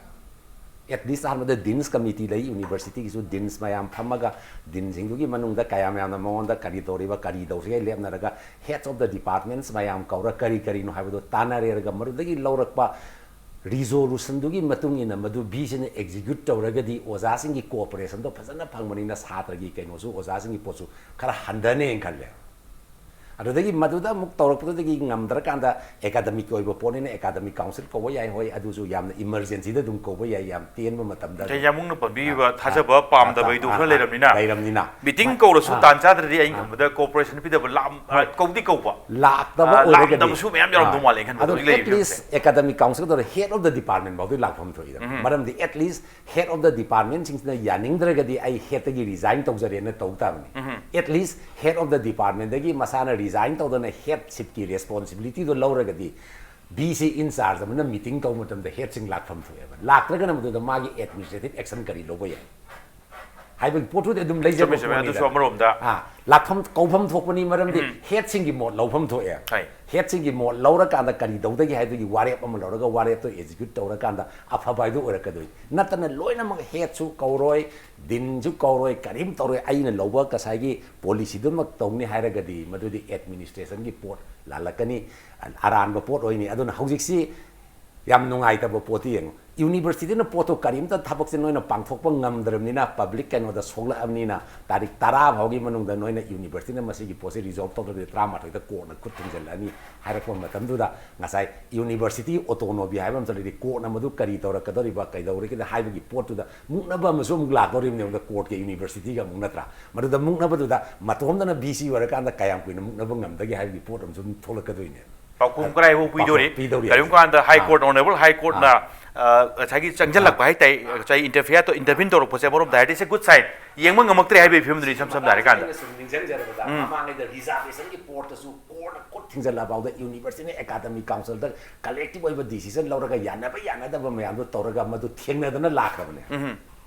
At least ꯑꯍꯥꯟꯕꯗ deans committee ꯂꯩ, university ꯒꯤꯁꯨ deans ꯃꯌꯥꯝ ꯐꯝꯃꯒ, dean ꯁꯤꯡꯗꯨꯒꯤ ꯃꯅꯨꯡꯗ ꯀꯌꯥꯝ ꯌꯥꯝꯅ ꯃꯉꯣꯟꯗ ꯀꯔꯤ ꯇꯧꯔꯤꯕ, ꯀꯔꯤ ꯇꯧꯁꯤꯒꯦ ꯂꯦꯞꯅꯔꯒ, heads of the departments ꯃꯌꯥꯝ ꯀꯧꯔ ꯀꯔꯤ ꯀꯔꯤꯅꯣ ꯍꯥꯏꯕꯗꯣ ꯇꯥꯟꯅꯔꯦꯔꯒ, ꯃꯗꯨꯗꯒꯤ ꯂꯧꯔꯛꯄ resolution ꯗꯨꯒꯤ ꯃꯇꯨꯡ ꯏꯟꯅ ꯃꯗꯨ V C ꯅ execute ꯇꯧꯔꯒꯗꯤ ꯑꯣꯖꯥꯁꯤꯡꯒꯤ cooperation ꯗꯣ ꯐꯖꯅ ꯐꯪꯕꯅꯤꯅ ꯁꯥꯇ꯭ꯔꯒꯤ ꯀꯩꯅꯣꯁꯨ, ꯑꯣꯖꯥꯁꯤꯡꯒꯤ ꯄꯣꯠꯁꯨ ꯈꯔ ꯍꯟꯊꯅꯦꯅ ꯈꯜꯂꯦ꯫ ꯑꯗꯨꯗꯒꯤ ꯃꯗꯨꯗ ꯑꯃꯨꯛ ꯇꯧꯔꯛꯄꯗꯨꯗꯒꯤ ꯉꯝꯗ꯭ꯔꯀꯥꯟꯗ academic ꯀꯤ ꯑꯣꯏꯕ ꯄꯣꯠꯅꯤꯅ academic council ꯀꯧꯕ ꯌꯥꯏ, ꯍꯣꯏ, ꯑꯗꯨꯁꯨ ꯌꯥꯝꯅ emergency ꯗ ꯑꯗꯨꯝ ꯀꯧꯕ ꯌꯥꯏ, ꯌꯥꯝ ꯇꯦꯟꯕ ꯃꯇꯝꯗ ꯑꯗꯨꯝ꯫ ꯌꯥꯝꯕꯨꯡꯅ ꯄꯟꯕꯤꯔꯤꯕ ꯑꯥ, ꯊꯥꯖꯕ ꯑꯥ, ꯄꯥꯝꯗꯕꯩꯗꯨ ꯑꯥ, ꯈꯔ ꯑꯥ, ꯂꯩꯔꯝꯅꯤꯅ, ꯂꯩꯔꯝꯅꯤꯅ꯫ Meeting ꯃꯥ-, ꯀꯧꯔꯁꯨ ꯑꯥ, ꯇꯥꯟ ꯆꯥꯗ꯭ꯔꯗꯤ ꯑꯩꯅ ꯑꯥ, ꯈꯟꯕꯗ cooperation ꯄꯤꯗꯕ ꯂꯥꯛ-, ꯍꯣꯏ꯫ ꯀꯧꯗꯤ ꯀꯧꯕ꯫ ꯂꯥꯛꯇꯕ ꯑꯥ, ꯑꯣꯏꯔꯒꯗꯤ, ꯂꯥꯛꯇꯕꯁꯨ ꯃꯌꯥꯝ ꯌꯥꯎꯔꯝꯗꯧ ꯑꯥ, ꯃꯥꯜꯂꯦ ꯑꯩꯅ ꯈꯟꯕꯗ ꯑꯗꯣ ꯍꯧꯖꯤꯛ at ꯂꯩꯔꯤꯕ least ꯐꯤꯕꯝꯁꯦ꯫ Academic council the head of the department ꯐꯥꯎꯗꯤ ꯂꯥꯛꯐꯝ ꯊꯣꯛꯏꯗꯅ꯫ ꯎꯝ꯫ ꯃꯔꯝꯗꯤ at least head of the department ꯁꯤꯡꯁꯤꯅ ꯌꯥꯅꯤꯡꯗ꯭ꯔꯒꯗꯤ ꯑꯩ head ꯇꯒꯤ resign ꯇꯧꯖꯔꯦꯅ ꯇꯧ ꯇꯥꯕꯅꯤ꯫ ꯎꯝ꯫ At least head of the department ꯗꯒꯤ ꯃꯁꯥꯅ resign ꯇꯧꯗꯅ headship ꯀꯤ responsibility ꯗꯣ ꯂꯧꯔꯒꯗꯤ, V C in charge ꯑꯃꯅ meeting ꯇꯧꯕ ꯃꯇꯝꯗ head ꯁꯤꯡ ꯂꯥꯛꯐꯝ ꯊꯣꯛꯑꯦꯕ꯫ ꯂꯥꯛꯇ꯭ꯔꯒꯅ ꯃꯗꯨꯗ ꯃꯥꯒꯤ administrative action ꯀꯔꯤ ꯂꯧꯕ ꯌꯥꯏ ꯍꯥꯏꯕꯒꯤ ꯄꯣꯠꯇꯨꯗꯤ ꯑꯗꯨꯝ ꯂꯩꯖꯕ ꯆꯨꯝꯃꯤ, ꯆꯨꯝꯃꯤ꯫ ꯄꯣꯠꯅꯤꯗꯅ꯫ ꯑꯗꯨꯁꯨ ꯑꯃꯔꯣꯝꯗ꯫ ꯑꯥ, ꯂꯥꯛꯐꯝ, ꯀꯧꯐꯝ ꯊꯣꯛꯄꯅꯤ, ꯃꯔꯝꯗꯤ ꯎꯝ꯫ Head ꯁꯤꯡꯒꯤ ꯃꯣꯠ ꯂꯧꯐꯝ ꯊꯣꯛꯑꯦ꯫ ꯍꯥꯏ꯫ Head ꯁꯤꯡꯒꯤ ꯃꯣꯠ ꯂꯧꯔꯀꯥꯟꯗ ꯀꯔꯤ ꯇꯧꯗꯒꯦ ꯍꯥꯏꯕꯒꯤ ꯋꯥꯔꯦꯞ ꯑꯃ ꯂꯧꯔꯒ ꯋꯥꯔꯦꯞꯇꯣ execute ꯇꯧꯔꯀꯥꯟꯗ ꯑꯐꯕ ꯍꯥꯏꯗꯣ ꯑꯣꯏꯔꯛꯀꯗꯣꯏꯅꯤ꯫ ꯅꯠꯇꯅ ꯂꯣꯏꯅꯃꯛ head ꯁꯨ ꯀꯧꯔꯣꯏ, dean ꯁꯨ ꯀꯧꯔꯣꯏ, ꯀꯔꯤꯝ ꯇꯧꯔꯣꯏ, ꯑꯩꯅ ꯂꯧꯕ ꯉꯁꯥꯏꯒꯤ policy ꯗꯨꯃꯛ ꯇꯧꯅꯤ ꯍꯥꯏꯔꯒꯗꯤ ꯃꯗꯨꯗꯤ administration ꯒꯤ ꯄꯣꯠ ꯂꯥꯜꯂꯛꯀꯅꯤ, ꯑꯔꯥꯟꯕ ꯄꯣꯠ ꯑꯣꯏꯅꯤ꯫ ꯑꯗꯨꯅ ꯍꯧꯖꯤꯛꯁꯤ ꯌꯥꯝ ꯅꯨꯡꯉꯥꯏꯇꯕ ꯄꯣꯠꯇꯤ ꯌꯦꯡꯉꯨ, ꯌꯨꯅꯤꯚꯔꯁꯤꯇꯤꯅ ꯄꯣꯠꯇꯣ ꯀꯔꯤꯝꯇ ꯊꯕꯛꯁꯦ ꯅꯣꯏꯅ ꯄꯥꯡꯊꯣꯛꯄ ꯉꯝꯗ꯭ꯔꯕꯅꯤꯅ, ꯄꯕ꯭ꯂꯤꯛ ꯀꯩꯅꯣꯗ ꯁꯣꯛꯂꯛꯑꯕꯅꯤꯅ, ꯇꯥꯔꯤꯛ ꯇꯔꯥ ꯐꯥꯎꯒꯤ ꯃꯅꯨꯡꯗ ꯅꯣꯏꯅ ꯌꯨꯅꯤꯚꯔꯁꯤꯇꯤꯅ ꯃꯁꯤꯒꯤ ꯄꯣꯠꯁꯦ ꯔꯤꯖꯣꯜꯕ ꯇꯧꯗ꯭ꯔꯒꯗꯤ ꯇꯔꯥꯃꯥꯊꯣꯏꯗ ꯀꯣꯔꯠꯅ ꯈꯨꯠ ꯊꯤꯡꯖꯤꯜꯂꯛꯑꯅꯤ ꯍꯥꯏꯔꯛꯄ ꯃꯇꯝꯗꯨꯗ, ꯉꯁꯥꯏ ꯌꯨꯅꯤꯚꯔꯁꯤꯇꯤ ꯑꯣꯇꯣꯅꯣꯃꯤ ꯍꯥꯏꯕ ꯑꯃ ꯆꯠꯂꯗꯤ, ꯀꯣꯔꯠꯅ ꯃꯗꯨ ꯀꯔꯤ ꯇꯧꯔꯛꯀꯗꯧꯔꯤꯕ, ꯀꯩꯗꯧꯔꯒꯦꯗ ꯍꯥꯏꯕꯒꯤ ꯄꯣꯠꯇꯨꯗ ꯃꯨꯛꯅꯕ ꯑꯃꯁꯨ ꯑꯃꯨꯛ ꯂꯥꯛꯇꯧꯔꯤꯕꯅꯦꯕ ꯀꯣꯔꯠꯀ ꯌꯨꯅꯤꯚꯔꯁꯤꯇꯤꯒ ꯑꯃꯨꯛ, ꯅꯠꯇ꯭ꯔꯥ? ꯃꯗꯨꯗ ꯃꯨꯛꯅꯕꯗꯨꯗ ꯃꯇꯣꯝꯗꯅ ꯚꯤ ꯁꯤ ꯑꯣꯏꯔꯀꯥꯟꯗ ꯀꯌꯥꯝ ꯀꯨꯏꯅ ꯃꯨꯛꯅꯕ ꯉꯝꯗꯒꯦ ꯍꯥꯏꯕꯒꯤ ꯄꯣꯠ ꯑꯃꯁꯨ ꯑꯗꯨꯝ ꯊꯣꯛꯂꯛꯀꯗꯣꯏꯅꯦꯕ꯫ ꯄꯥꯎꯈꯨꯝ ꯀꯗꯥꯏꯐꯥꯎ ꯄꯤꯗꯧꯔꯤ? ꯄꯤꯗꯧꯔꯤ ꯀꯔꯤꯒꯨꯝꯕ ꯍꯥꯏꯁꯦ꯫ ꯀꯥꯟꯗ ꯍꯥꯏ ꯀꯣꯔꯠ, ꯑꯣꯅꯔꯦꯕꯜ ꯍꯥꯏ ꯀꯣꯔꯠꯅ ꯉꯁꯥꯏꯒꯤ ꯆꯪꯁꯤꯜꯂꯛꯄ ꯍꯥꯏꯇꯥꯔꯦ, ꯉꯁꯥꯏ ꯏꯟꯇꯔꯐꯤꯌꯔ ꯏꯟꯇꯔꯚꯤꯟ ꯇꯧꯔꯛꯄꯁꯦ, ꯑꯃꯔꯣꯝꯗ ꯍꯥꯏꯔꯗꯤ ꯏꯠꯁ ꯑꯦ ꯒꯨꯗ ꯁꯥꯏꯟ꯫ ꯌꯦꯡꯕ ꯉꯝꯃꯛꯇ꯭ꯔꯦ ꯍꯥꯏꯕꯒꯤ ꯐꯤꯕꯝꯗꯨꯅꯤ, ꯏꯁꯝ ꯁꯝꯅ ꯍꯥꯏꯔꯀꯥꯟꯗ꯫ ꯑꯩꯅ ꯁꯨꯝ ꯅꯤꯡꯁꯤꯡꯖꯔꯕꯗ, ꯃꯃꯥꯡꯉꯩꯗ ꯔꯤꯖꯥꯔꯕꯦꯁꯟꯒꯤ ꯄꯣꯠꯇꯁꯨ ꯀꯣꯔꯠꯅ ꯈꯨꯠ ꯊꯤꯡꯖꯤꯜꯂꯐꯥꯎꯗ ꯌꯨꯅꯤꯚꯔꯁꯤꯇꯤꯅ ꯑꯦꯀꯥꯗꯃꯤꯛ ꯀꯥꯎꯟꯁꯤꯜꯗ ꯀꯂꯦꯛꯇꯤꯚ ꯑꯣꯏꯕ ꯗꯤꯁꯤꯖꯟ ꯂꯧꯔꯒ ꯌꯥꯅꯕ ꯌꯥꯅꯗꯕ ꯃꯌꯥꯝꯗꯣ ꯇꯧꯔꯒ ꯃꯗꯨ ꯊꯦꯡꯅꯗꯅ ꯂꯥꯛꯈ꯭ꯔꯕꯅꯦ꯫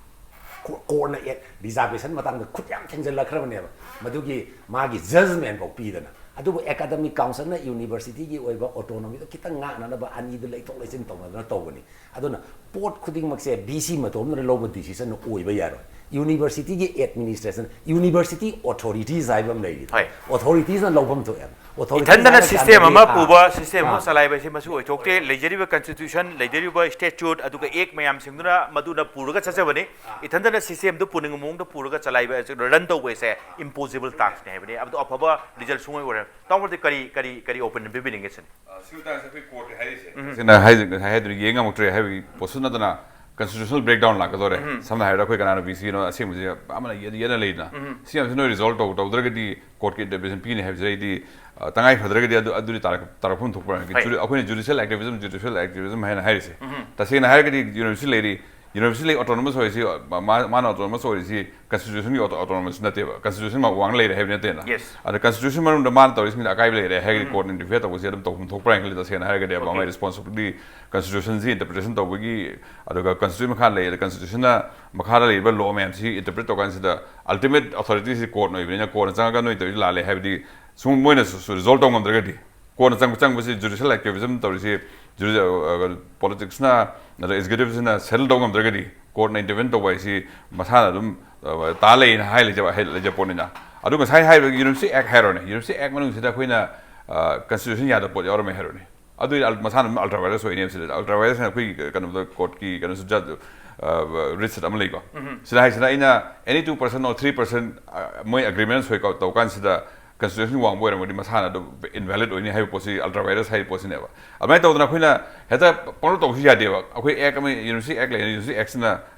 ꯀꯣ- ꯀꯣꯔꯠꯅ ꯑꯦ ꯔꯤꯖꯥꯔꯕꯦꯁꯟ ꯃꯇꯥꯡꯗ ꯈꯨꯠ ꯌꯥꯝ ꯊꯦꯡꯖꯤꯜꯂꯛꯈ꯭ꯔꯕꯅꯦꯕ, ꯃꯗꯨꯒꯤ ꯃꯥꯒꯤ ꯖꯖꯃꯦꯟꯐꯥꯎ ꯄꯤꯗꯅ꯫ ꯑꯗꯨꯕꯨ ꯑꯦꯀꯥꯗꯃꯤꯛ ꯀꯥꯎꯟꯁꯤꯜꯅ ꯌꯨꯅꯤꯚꯔꯁꯤꯇꯤꯒꯤ ꯑꯣꯏꯕ ꯑꯣꯇꯣꯅꯣꯃꯤꯗꯣ ꯈꯤꯇꯪ ꯉꯥꯛꯅꯅꯕ ꯑꯅꯤꯗꯨ ꯂꯩꯊꯣꯛ ꯂꯩꯁꯤꯟ ꯇꯧꯅꯗꯅ ꯇꯧꯕꯅꯤ꯫ ꯑꯗꯨꯅ ꯄꯣꯠ ꯈꯨꯗꯤꯡꯃꯛꯁꯦ ꯚꯤ ꯁꯤ ꯃꯇꯣꯝꯗꯅ ꯂꯧꯕ ꯗꯤꯁꯤꯖꯟꯅ ꯑꯣꯏꯕ ꯌꯥꯔꯣꯏ꯫ ꯌꯨꯅꯤꯚꯔꯁꯤꯇꯤꯒꯤ ꯑꯦꯗꯃꯤꯅꯤꯁꯇ꯭ꯔꯦꯁꯟ, ꯌꯨꯅꯤꯚꯔꯁꯤꯇꯤ ꯑꯣꯊꯣꯔꯤꯇꯤꯁ ꯍꯥꯏꯕ ꯑꯃ ꯂꯩꯔꯤ꯫ ꯍꯣꯏ꯫ ꯑꯣꯊꯣꯔꯤꯇꯤꯁꯅ ꯂꯧꯐꯝ ꯊꯣꯛꯑꯦꯕ꯫ Authorities ꯏꯊꯟꯗꯅ ꯍꯥꯏꯔ ꯁꯤꯁꯇꯦꯝ ꯀꯥꯟꯗꯗꯤ, ꯑꯃ ꯑꯥ, ꯄꯨꯕ, ꯁꯤꯁꯇꯦꯝ ꯑꯃ ꯑꯥ꯫ ꯆꯂꯥꯏꯕ ꯍꯥꯏꯁꯤ ꯃꯁꯤ ꯑꯣꯏꯊꯣꯛꯇꯦ꯫ ꯂꯩꯖꯔꯤꯕ ꯀꯟꯁꯇꯤꯇ꯭ꯌꯨꯁꯟ, ꯂꯩꯖꯔꯤꯕ ꯁ꯭ꯇꯦꯆꯨꯠ, ꯑꯗꯨꯒ ꯑꯦꯛ ꯃꯌꯥꯝꯁꯤꯡꯗꯨꯅ ꯃꯗꯨꯅ ꯄꯨꯔꯒ ꯆꯠꯆꯕꯅꯤ꯫ ꯏꯊꯟꯗꯅ ꯁꯤꯁꯇꯦꯝꯗꯨ ꯄꯨꯅꯤꯡꯕ ꯃꯑꯣꯡꯗ ꯄꯨꯔꯒ ꯆꯂꯥꯏꯕ, ꯔꯟ ꯇꯧꯕ ꯍꯥꯏꯁꯦ ꯏꯝꯄꯣꯁꯤꯕꯜ ꯇꯥꯛꯁꯅꯤ ꯍꯥꯏꯕꯅꯤ꯫ ꯑꯗꯣ ꯑꯐꯕ ꯔꯤꯖꯜ ꯁꯨꯡꯑꯣꯏ ꯑꯣꯏꯔꯣꯏ꯫ ꯇꯥꯃꯣꯗꯤ ꯀꯔꯤ, ꯀꯔꯤ, ꯀꯔꯤ ꯑꯣꯄꯤꯅꯤꯌꯟ ꯄꯤꯕꯤꯅꯤꯡꯒꯦ ꯁꯤꯅꯤ? ꯁꯤ ꯃꯇꯥꯡꯁꯦ ꯑꯩꯈꯣꯏ ꯀꯣꯔꯠꯀꯤ ꯍꯥꯏꯔꯤꯁꯦ, ꯁꯤꯅ ꯍꯥꯏ, ꯉꯁꯥꯏ ꯍꯥꯏꯗꯨꯅ ꯌꯦꯡ ꯉꯝꯃꯛꯇ꯭ꯔꯦ ꯍꯥꯏꯕꯒꯤ ꯄꯣꯠꯁꯨ ꯅꯠꯇꯅ, ꯀꯟꯁꯇꯤꯇ꯭ꯌꯨꯁꯅꯦꯜ ꯕ꯭ꯔꯦꯛꯗꯥꯎꯟ ꯂꯥꯛꯀꯗꯧꯔꯦ꯫ ꯁꯝꯅ ꯍꯥꯏꯔꯕꯗ, ꯑꯩꯈꯣꯏ ꯀꯅꯥꯅ ꯚꯤ ꯁꯤꯅꯣ ꯑꯁꯦꯡꯕꯁꯤ ꯑꯃꯅ ꯌꯦꯠ-, ꯌꯦꯠꯅ ꯂꯩꯗꯅ, ꯁꯤ ꯃꯌꯥꯝꯁꯤ ꯅꯣꯏ ꯔꯤꯖꯣꯜꯕ ꯇꯧ-, ꯇꯧꯗ꯭ꯔꯒꯗꯤ ꯀꯣꯔꯠꯀꯤ ꯏꯟꯇꯔꯚꯦꯟꯁꯟ ꯄꯤꯅꯤ ꯍꯥꯏꯕꯁꯤꯗꯩꯗꯤ, ꯑ, ꯇꯉꯥꯏ ꯐꯗ꯭ꯔꯒꯗꯤ ꯑꯗꯨ, ꯑꯗꯨꯗꯤ ꯇꯥꯔꯛ-, ꯇꯥꯔꯛꯐꯝ ꯊꯣꯛꯄ꯭ꯔꯥ? ꯍꯣꯏ꯫ ꯖꯨꯔꯤ-, ꯑꯩꯈꯣꯏꯅ ꯖꯨꯗꯤꯁꯤꯌꯦꯜ ꯑꯦꯛꯇꯤꯚꯤꯖꯝ, ꯖꯨꯗꯤꯁꯤꯌꯦꯜ ꯑꯦꯛꯇꯤꯚꯤꯖꯝ ꯍꯥꯏꯅ ꯍꯥꯏꯔꯤꯁꯦ꯫ ꯇꯁꯦꯡꯅ ꯍꯥꯏꯔꯒꯗꯤ ꯌꯨꯅꯤꯚꯔꯁꯤꯇꯤ ꯂꯩꯔꯤ, ꯌꯨꯅꯤꯚꯔꯁꯤꯇꯤ ꯑꯣꯇꯣꯅꯣꯃꯁ ꯑꯣꯏꯔꯤꯁꯤ, ꯃꯥ-, ꯃꯥꯅ ꯑꯣꯇꯣꯅꯣꯃꯁ ꯑꯣꯏꯔꯤꯁꯤ ꯀꯟꯁꯇꯤꯇ꯭ꯌꯨꯁꯟꯒꯤ ꯑꯣꯇꯣ-, ꯑꯣꯇꯣꯅꯣꯃꯁ ꯅꯠꯇꯦꯕ, ꯀꯟꯁꯇꯤꯇ꯭ꯌꯨꯁꯟ ꯋꯥꯡꯅ ꯂꯩꯔꯦ ꯍꯥꯏꯕ ꯅꯠꯇꯦꯅ꯫ Yes. ꯑꯗ ꯀꯟꯁꯇꯤꯇ꯭ꯌꯨꯁꯟ ꯃꯅꯨꯡꯗ ꯃꯥꯅ ꯇꯧꯔꯤꯁꯤꯡꯗ ꯑꯀꯥꯏꯕ ꯂꯩꯔꯦ ꯍꯥꯏꯔꯒꯗꯤ ꯀꯣꯔꯠꯅ ꯏꯟꯇꯔꯐꯤꯌꯔ ꯇꯧꯕꯁꯦ ꯑꯗꯨꯝ ꯇꯧꯐꯝ ꯊꯣꯛꯄ꯭ꯔꯥ ꯍꯥꯏꯅ ꯈꯜꯂꯤ, ꯇꯁꯦꯡꯅ ꯍꯥꯏꯔꯒꯗꯤ꯫ ꯑꯗꯣ Okay. ꯃꯥꯏ ꯔꯦꯁꯄꯣꯟꯁꯤꯕꯤꯂꯤꯇꯤ ꯀꯟꯁꯇꯤꯇ꯭ꯌꯨꯁꯟꯁꯤ ꯏꯟꯇꯔꯄ꯭ꯔꯤꯇꯦꯁꯟ ꯇꯧꯕꯒꯤ, ꯑꯗꯨꯒ ꯀꯟꯁꯇꯤꯇ꯭ꯌꯨꯁꯟ ꯃꯈꯥ ꯂꯩ, ꯑꯗ ꯀꯟꯁꯇꯤꯇ꯭ꯌꯨꯁꯟꯅ ꯃꯈꯥꯗ ꯂꯩꯔꯤꯕ ꯂꯣ ꯃꯌꯥꯝꯁꯤ ꯏꯟꯇꯔꯄ꯭ꯔꯤꯠ ꯇꯧꯀꯥꯟꯁꯤꯗ ꯑꯜꯇꯤꯃꯦꯠ ꯑꯣꯊꯣꯔꯤꯇꯤꯁꯤ ꯀꯣꯔꯠꯅ ꯑꯣꯏꯕꯅꯤꯅ, ꯀꯣꯔꯠꯅ ꯆꯪꯉꯒ ꯅꯣꯏ ꯇꯧꯔꯤꯁꯤ ꯂꯥꯜꯂꯦ ꯍꯥꯏꯕꯗꯤ ꯁꯨꯝ ꯃꯣꯏꯅ ꯔꯤꯖꯣꯜꯕ ꯇꯧ ꯉꯝꯗ꯭ꯔꯒꯗꯤ, ꯀꯣꯔꯠꯅ ꯆꯪ-, ꯆꯪꯕꯁꯤ ꯖꯨꯗꯤꯁꯤꯌꯦꯜ ꯑꯦꯛꯇꯤꯚꯤꯖꯝ ꯇꯧꯔꯤꯁꯤ, ꯖꯨꯗꯤ-, ꯑ, ꯑ, ꯄꯣꯂꯤꯇꯤꯛꯁꯅ ꯅꯠꯇ꯭ꯔꯒ ꯑꯦꯛꯖꯤꯀ꯭ꯌꯨꯇꯤꯚꯁꯤꯅ ꯁꯦꯇꯜ ꯇꯧ ꯉꯝꯗ꯭ꯔꯒꯗꯤ, ꯀꯣꯔꯠꯅ ꯏꯟꯇꯔꯚꯦꯟ ꯇꯧꯕ ꯍꯥꯏꯁꯤ ꯃꯁꯥꯅ ꯑꯗꯨꯝ, ꯑ, ꯇꯥ ꯂꯩꯅ ꯍꯥꯏ ꯂꯩꯖꯕ, ꯍꯥꯏ ꯂꯩꯖꯕ ꯄꯣꯠꯅꯤꯅ꯫ ꯑꯗꯨ ꯉꯁꯥꯏ ꯍꯥꯏꯔꯤꯕ ꯌꯨꯅꯤꯚꯔꯁꯤꯇꯤ ꯑꯦꯛ ꯍꯥꯏꯔꯣꯅꯦ, ꯌꯨꯅꯤꯚꯔꯁꯤꯇꯤ ꯑꯦꯛ ꯃꯅꯨꯡꯁꯤꯗ ꯑꯩꯈꯣꯏꯅ, ꯑ, ꯀꯟꯁꯇꯤꯇ꯭ꯌꯨꯁꯟ ꯌꯥꯗꯕ ꯄꯣꯠ ꯌꯥꯎꯔꯝꯃꯦ ꯍꯥꯏꯔꯣꯅꯦ꯫ ꯑꯗꯨ ꯑꯣꯏꯗꯤ ꯃꯁꯥꯅ ꯑꯗꯨꯝ ꯑꯜꯇ꯭ꯔꯥ ꯋꯥꯏꯔꯁ ꯑꯣꯏꯅꯦꯕ꯫ ꯁꯤꯗ ꯑꯜꯇ꯭ꯔꯥ ꯋꯥꯏꯔꯁ ꯍꯥꯏꯅ ꯑꯩꯈꯣꯏꯒꯤ ꯀꯩꯅꯣꯗ ꯀꯣꯔꯠꯀꯤ ꯀꯩꯅꯣꯁꯨ ꯖꯠ ꯔꯤꯠꯁꯤꯗ ꯑꯃ ꯂꯩꯀꯣ꯫ ꯁꯤꯗ ꯍꯥꯏꯁꯤꯅ ꯑꯩꯅ any two percent or three percent ꯃꯣꯏ ꯑꯦꯒ꯭ꯔꯤꯃꯦꯟ ꯁꯣꯏ ꯇꯧ ꯀꯥꯟꯁꯤꯗ ꯀꯟꯁꯇꯤꯇ꯭ꯌꯨꯁꯟ ꯋꯥꯡꯕ ꯑꯣꯏꯔꯝꯃꯗꯤ ꯃꯁꯥꯅ ꯑꯗꯨꯝ ꯏꯟꯚꯦꯂꯤꯠ ꯑꯣꯏꯅꯤ ꯍꯥꯏꯕ ꯄꯣꯠꯁꯤ ꯑꯜꯇ꯭ꯔꯥ ꯋꯥꯏꯔꯁ ꯍꯥꯏꯕ ꯄꯣꯠꯁꯤꯅꯦꯕ꯫ ꯑꯗꯨꯃꯥꯏꯅ ꯇꯧꯗꯅ ꯑꯩꯈꯣꯏꯅ ꯍꯦꯛꯇ ꯄꯪꯂꯧ ꯇꯧꯕꯁꯨ ꯌꯥꯗꯦꯕ꯫ ꯑꯩꯈꯣꯏ ꯑꯦꯛ ꯑꯃ, ꯌꯨꯅꯤꯚꯔꯁꯤꯇꯤ ꯑꯦꯛ ꯂꯩ, ꯌꯨꯅꯤꯚꯔꯁꯤꯇꯤ ꯑꯦꯛꯁꯤꯅ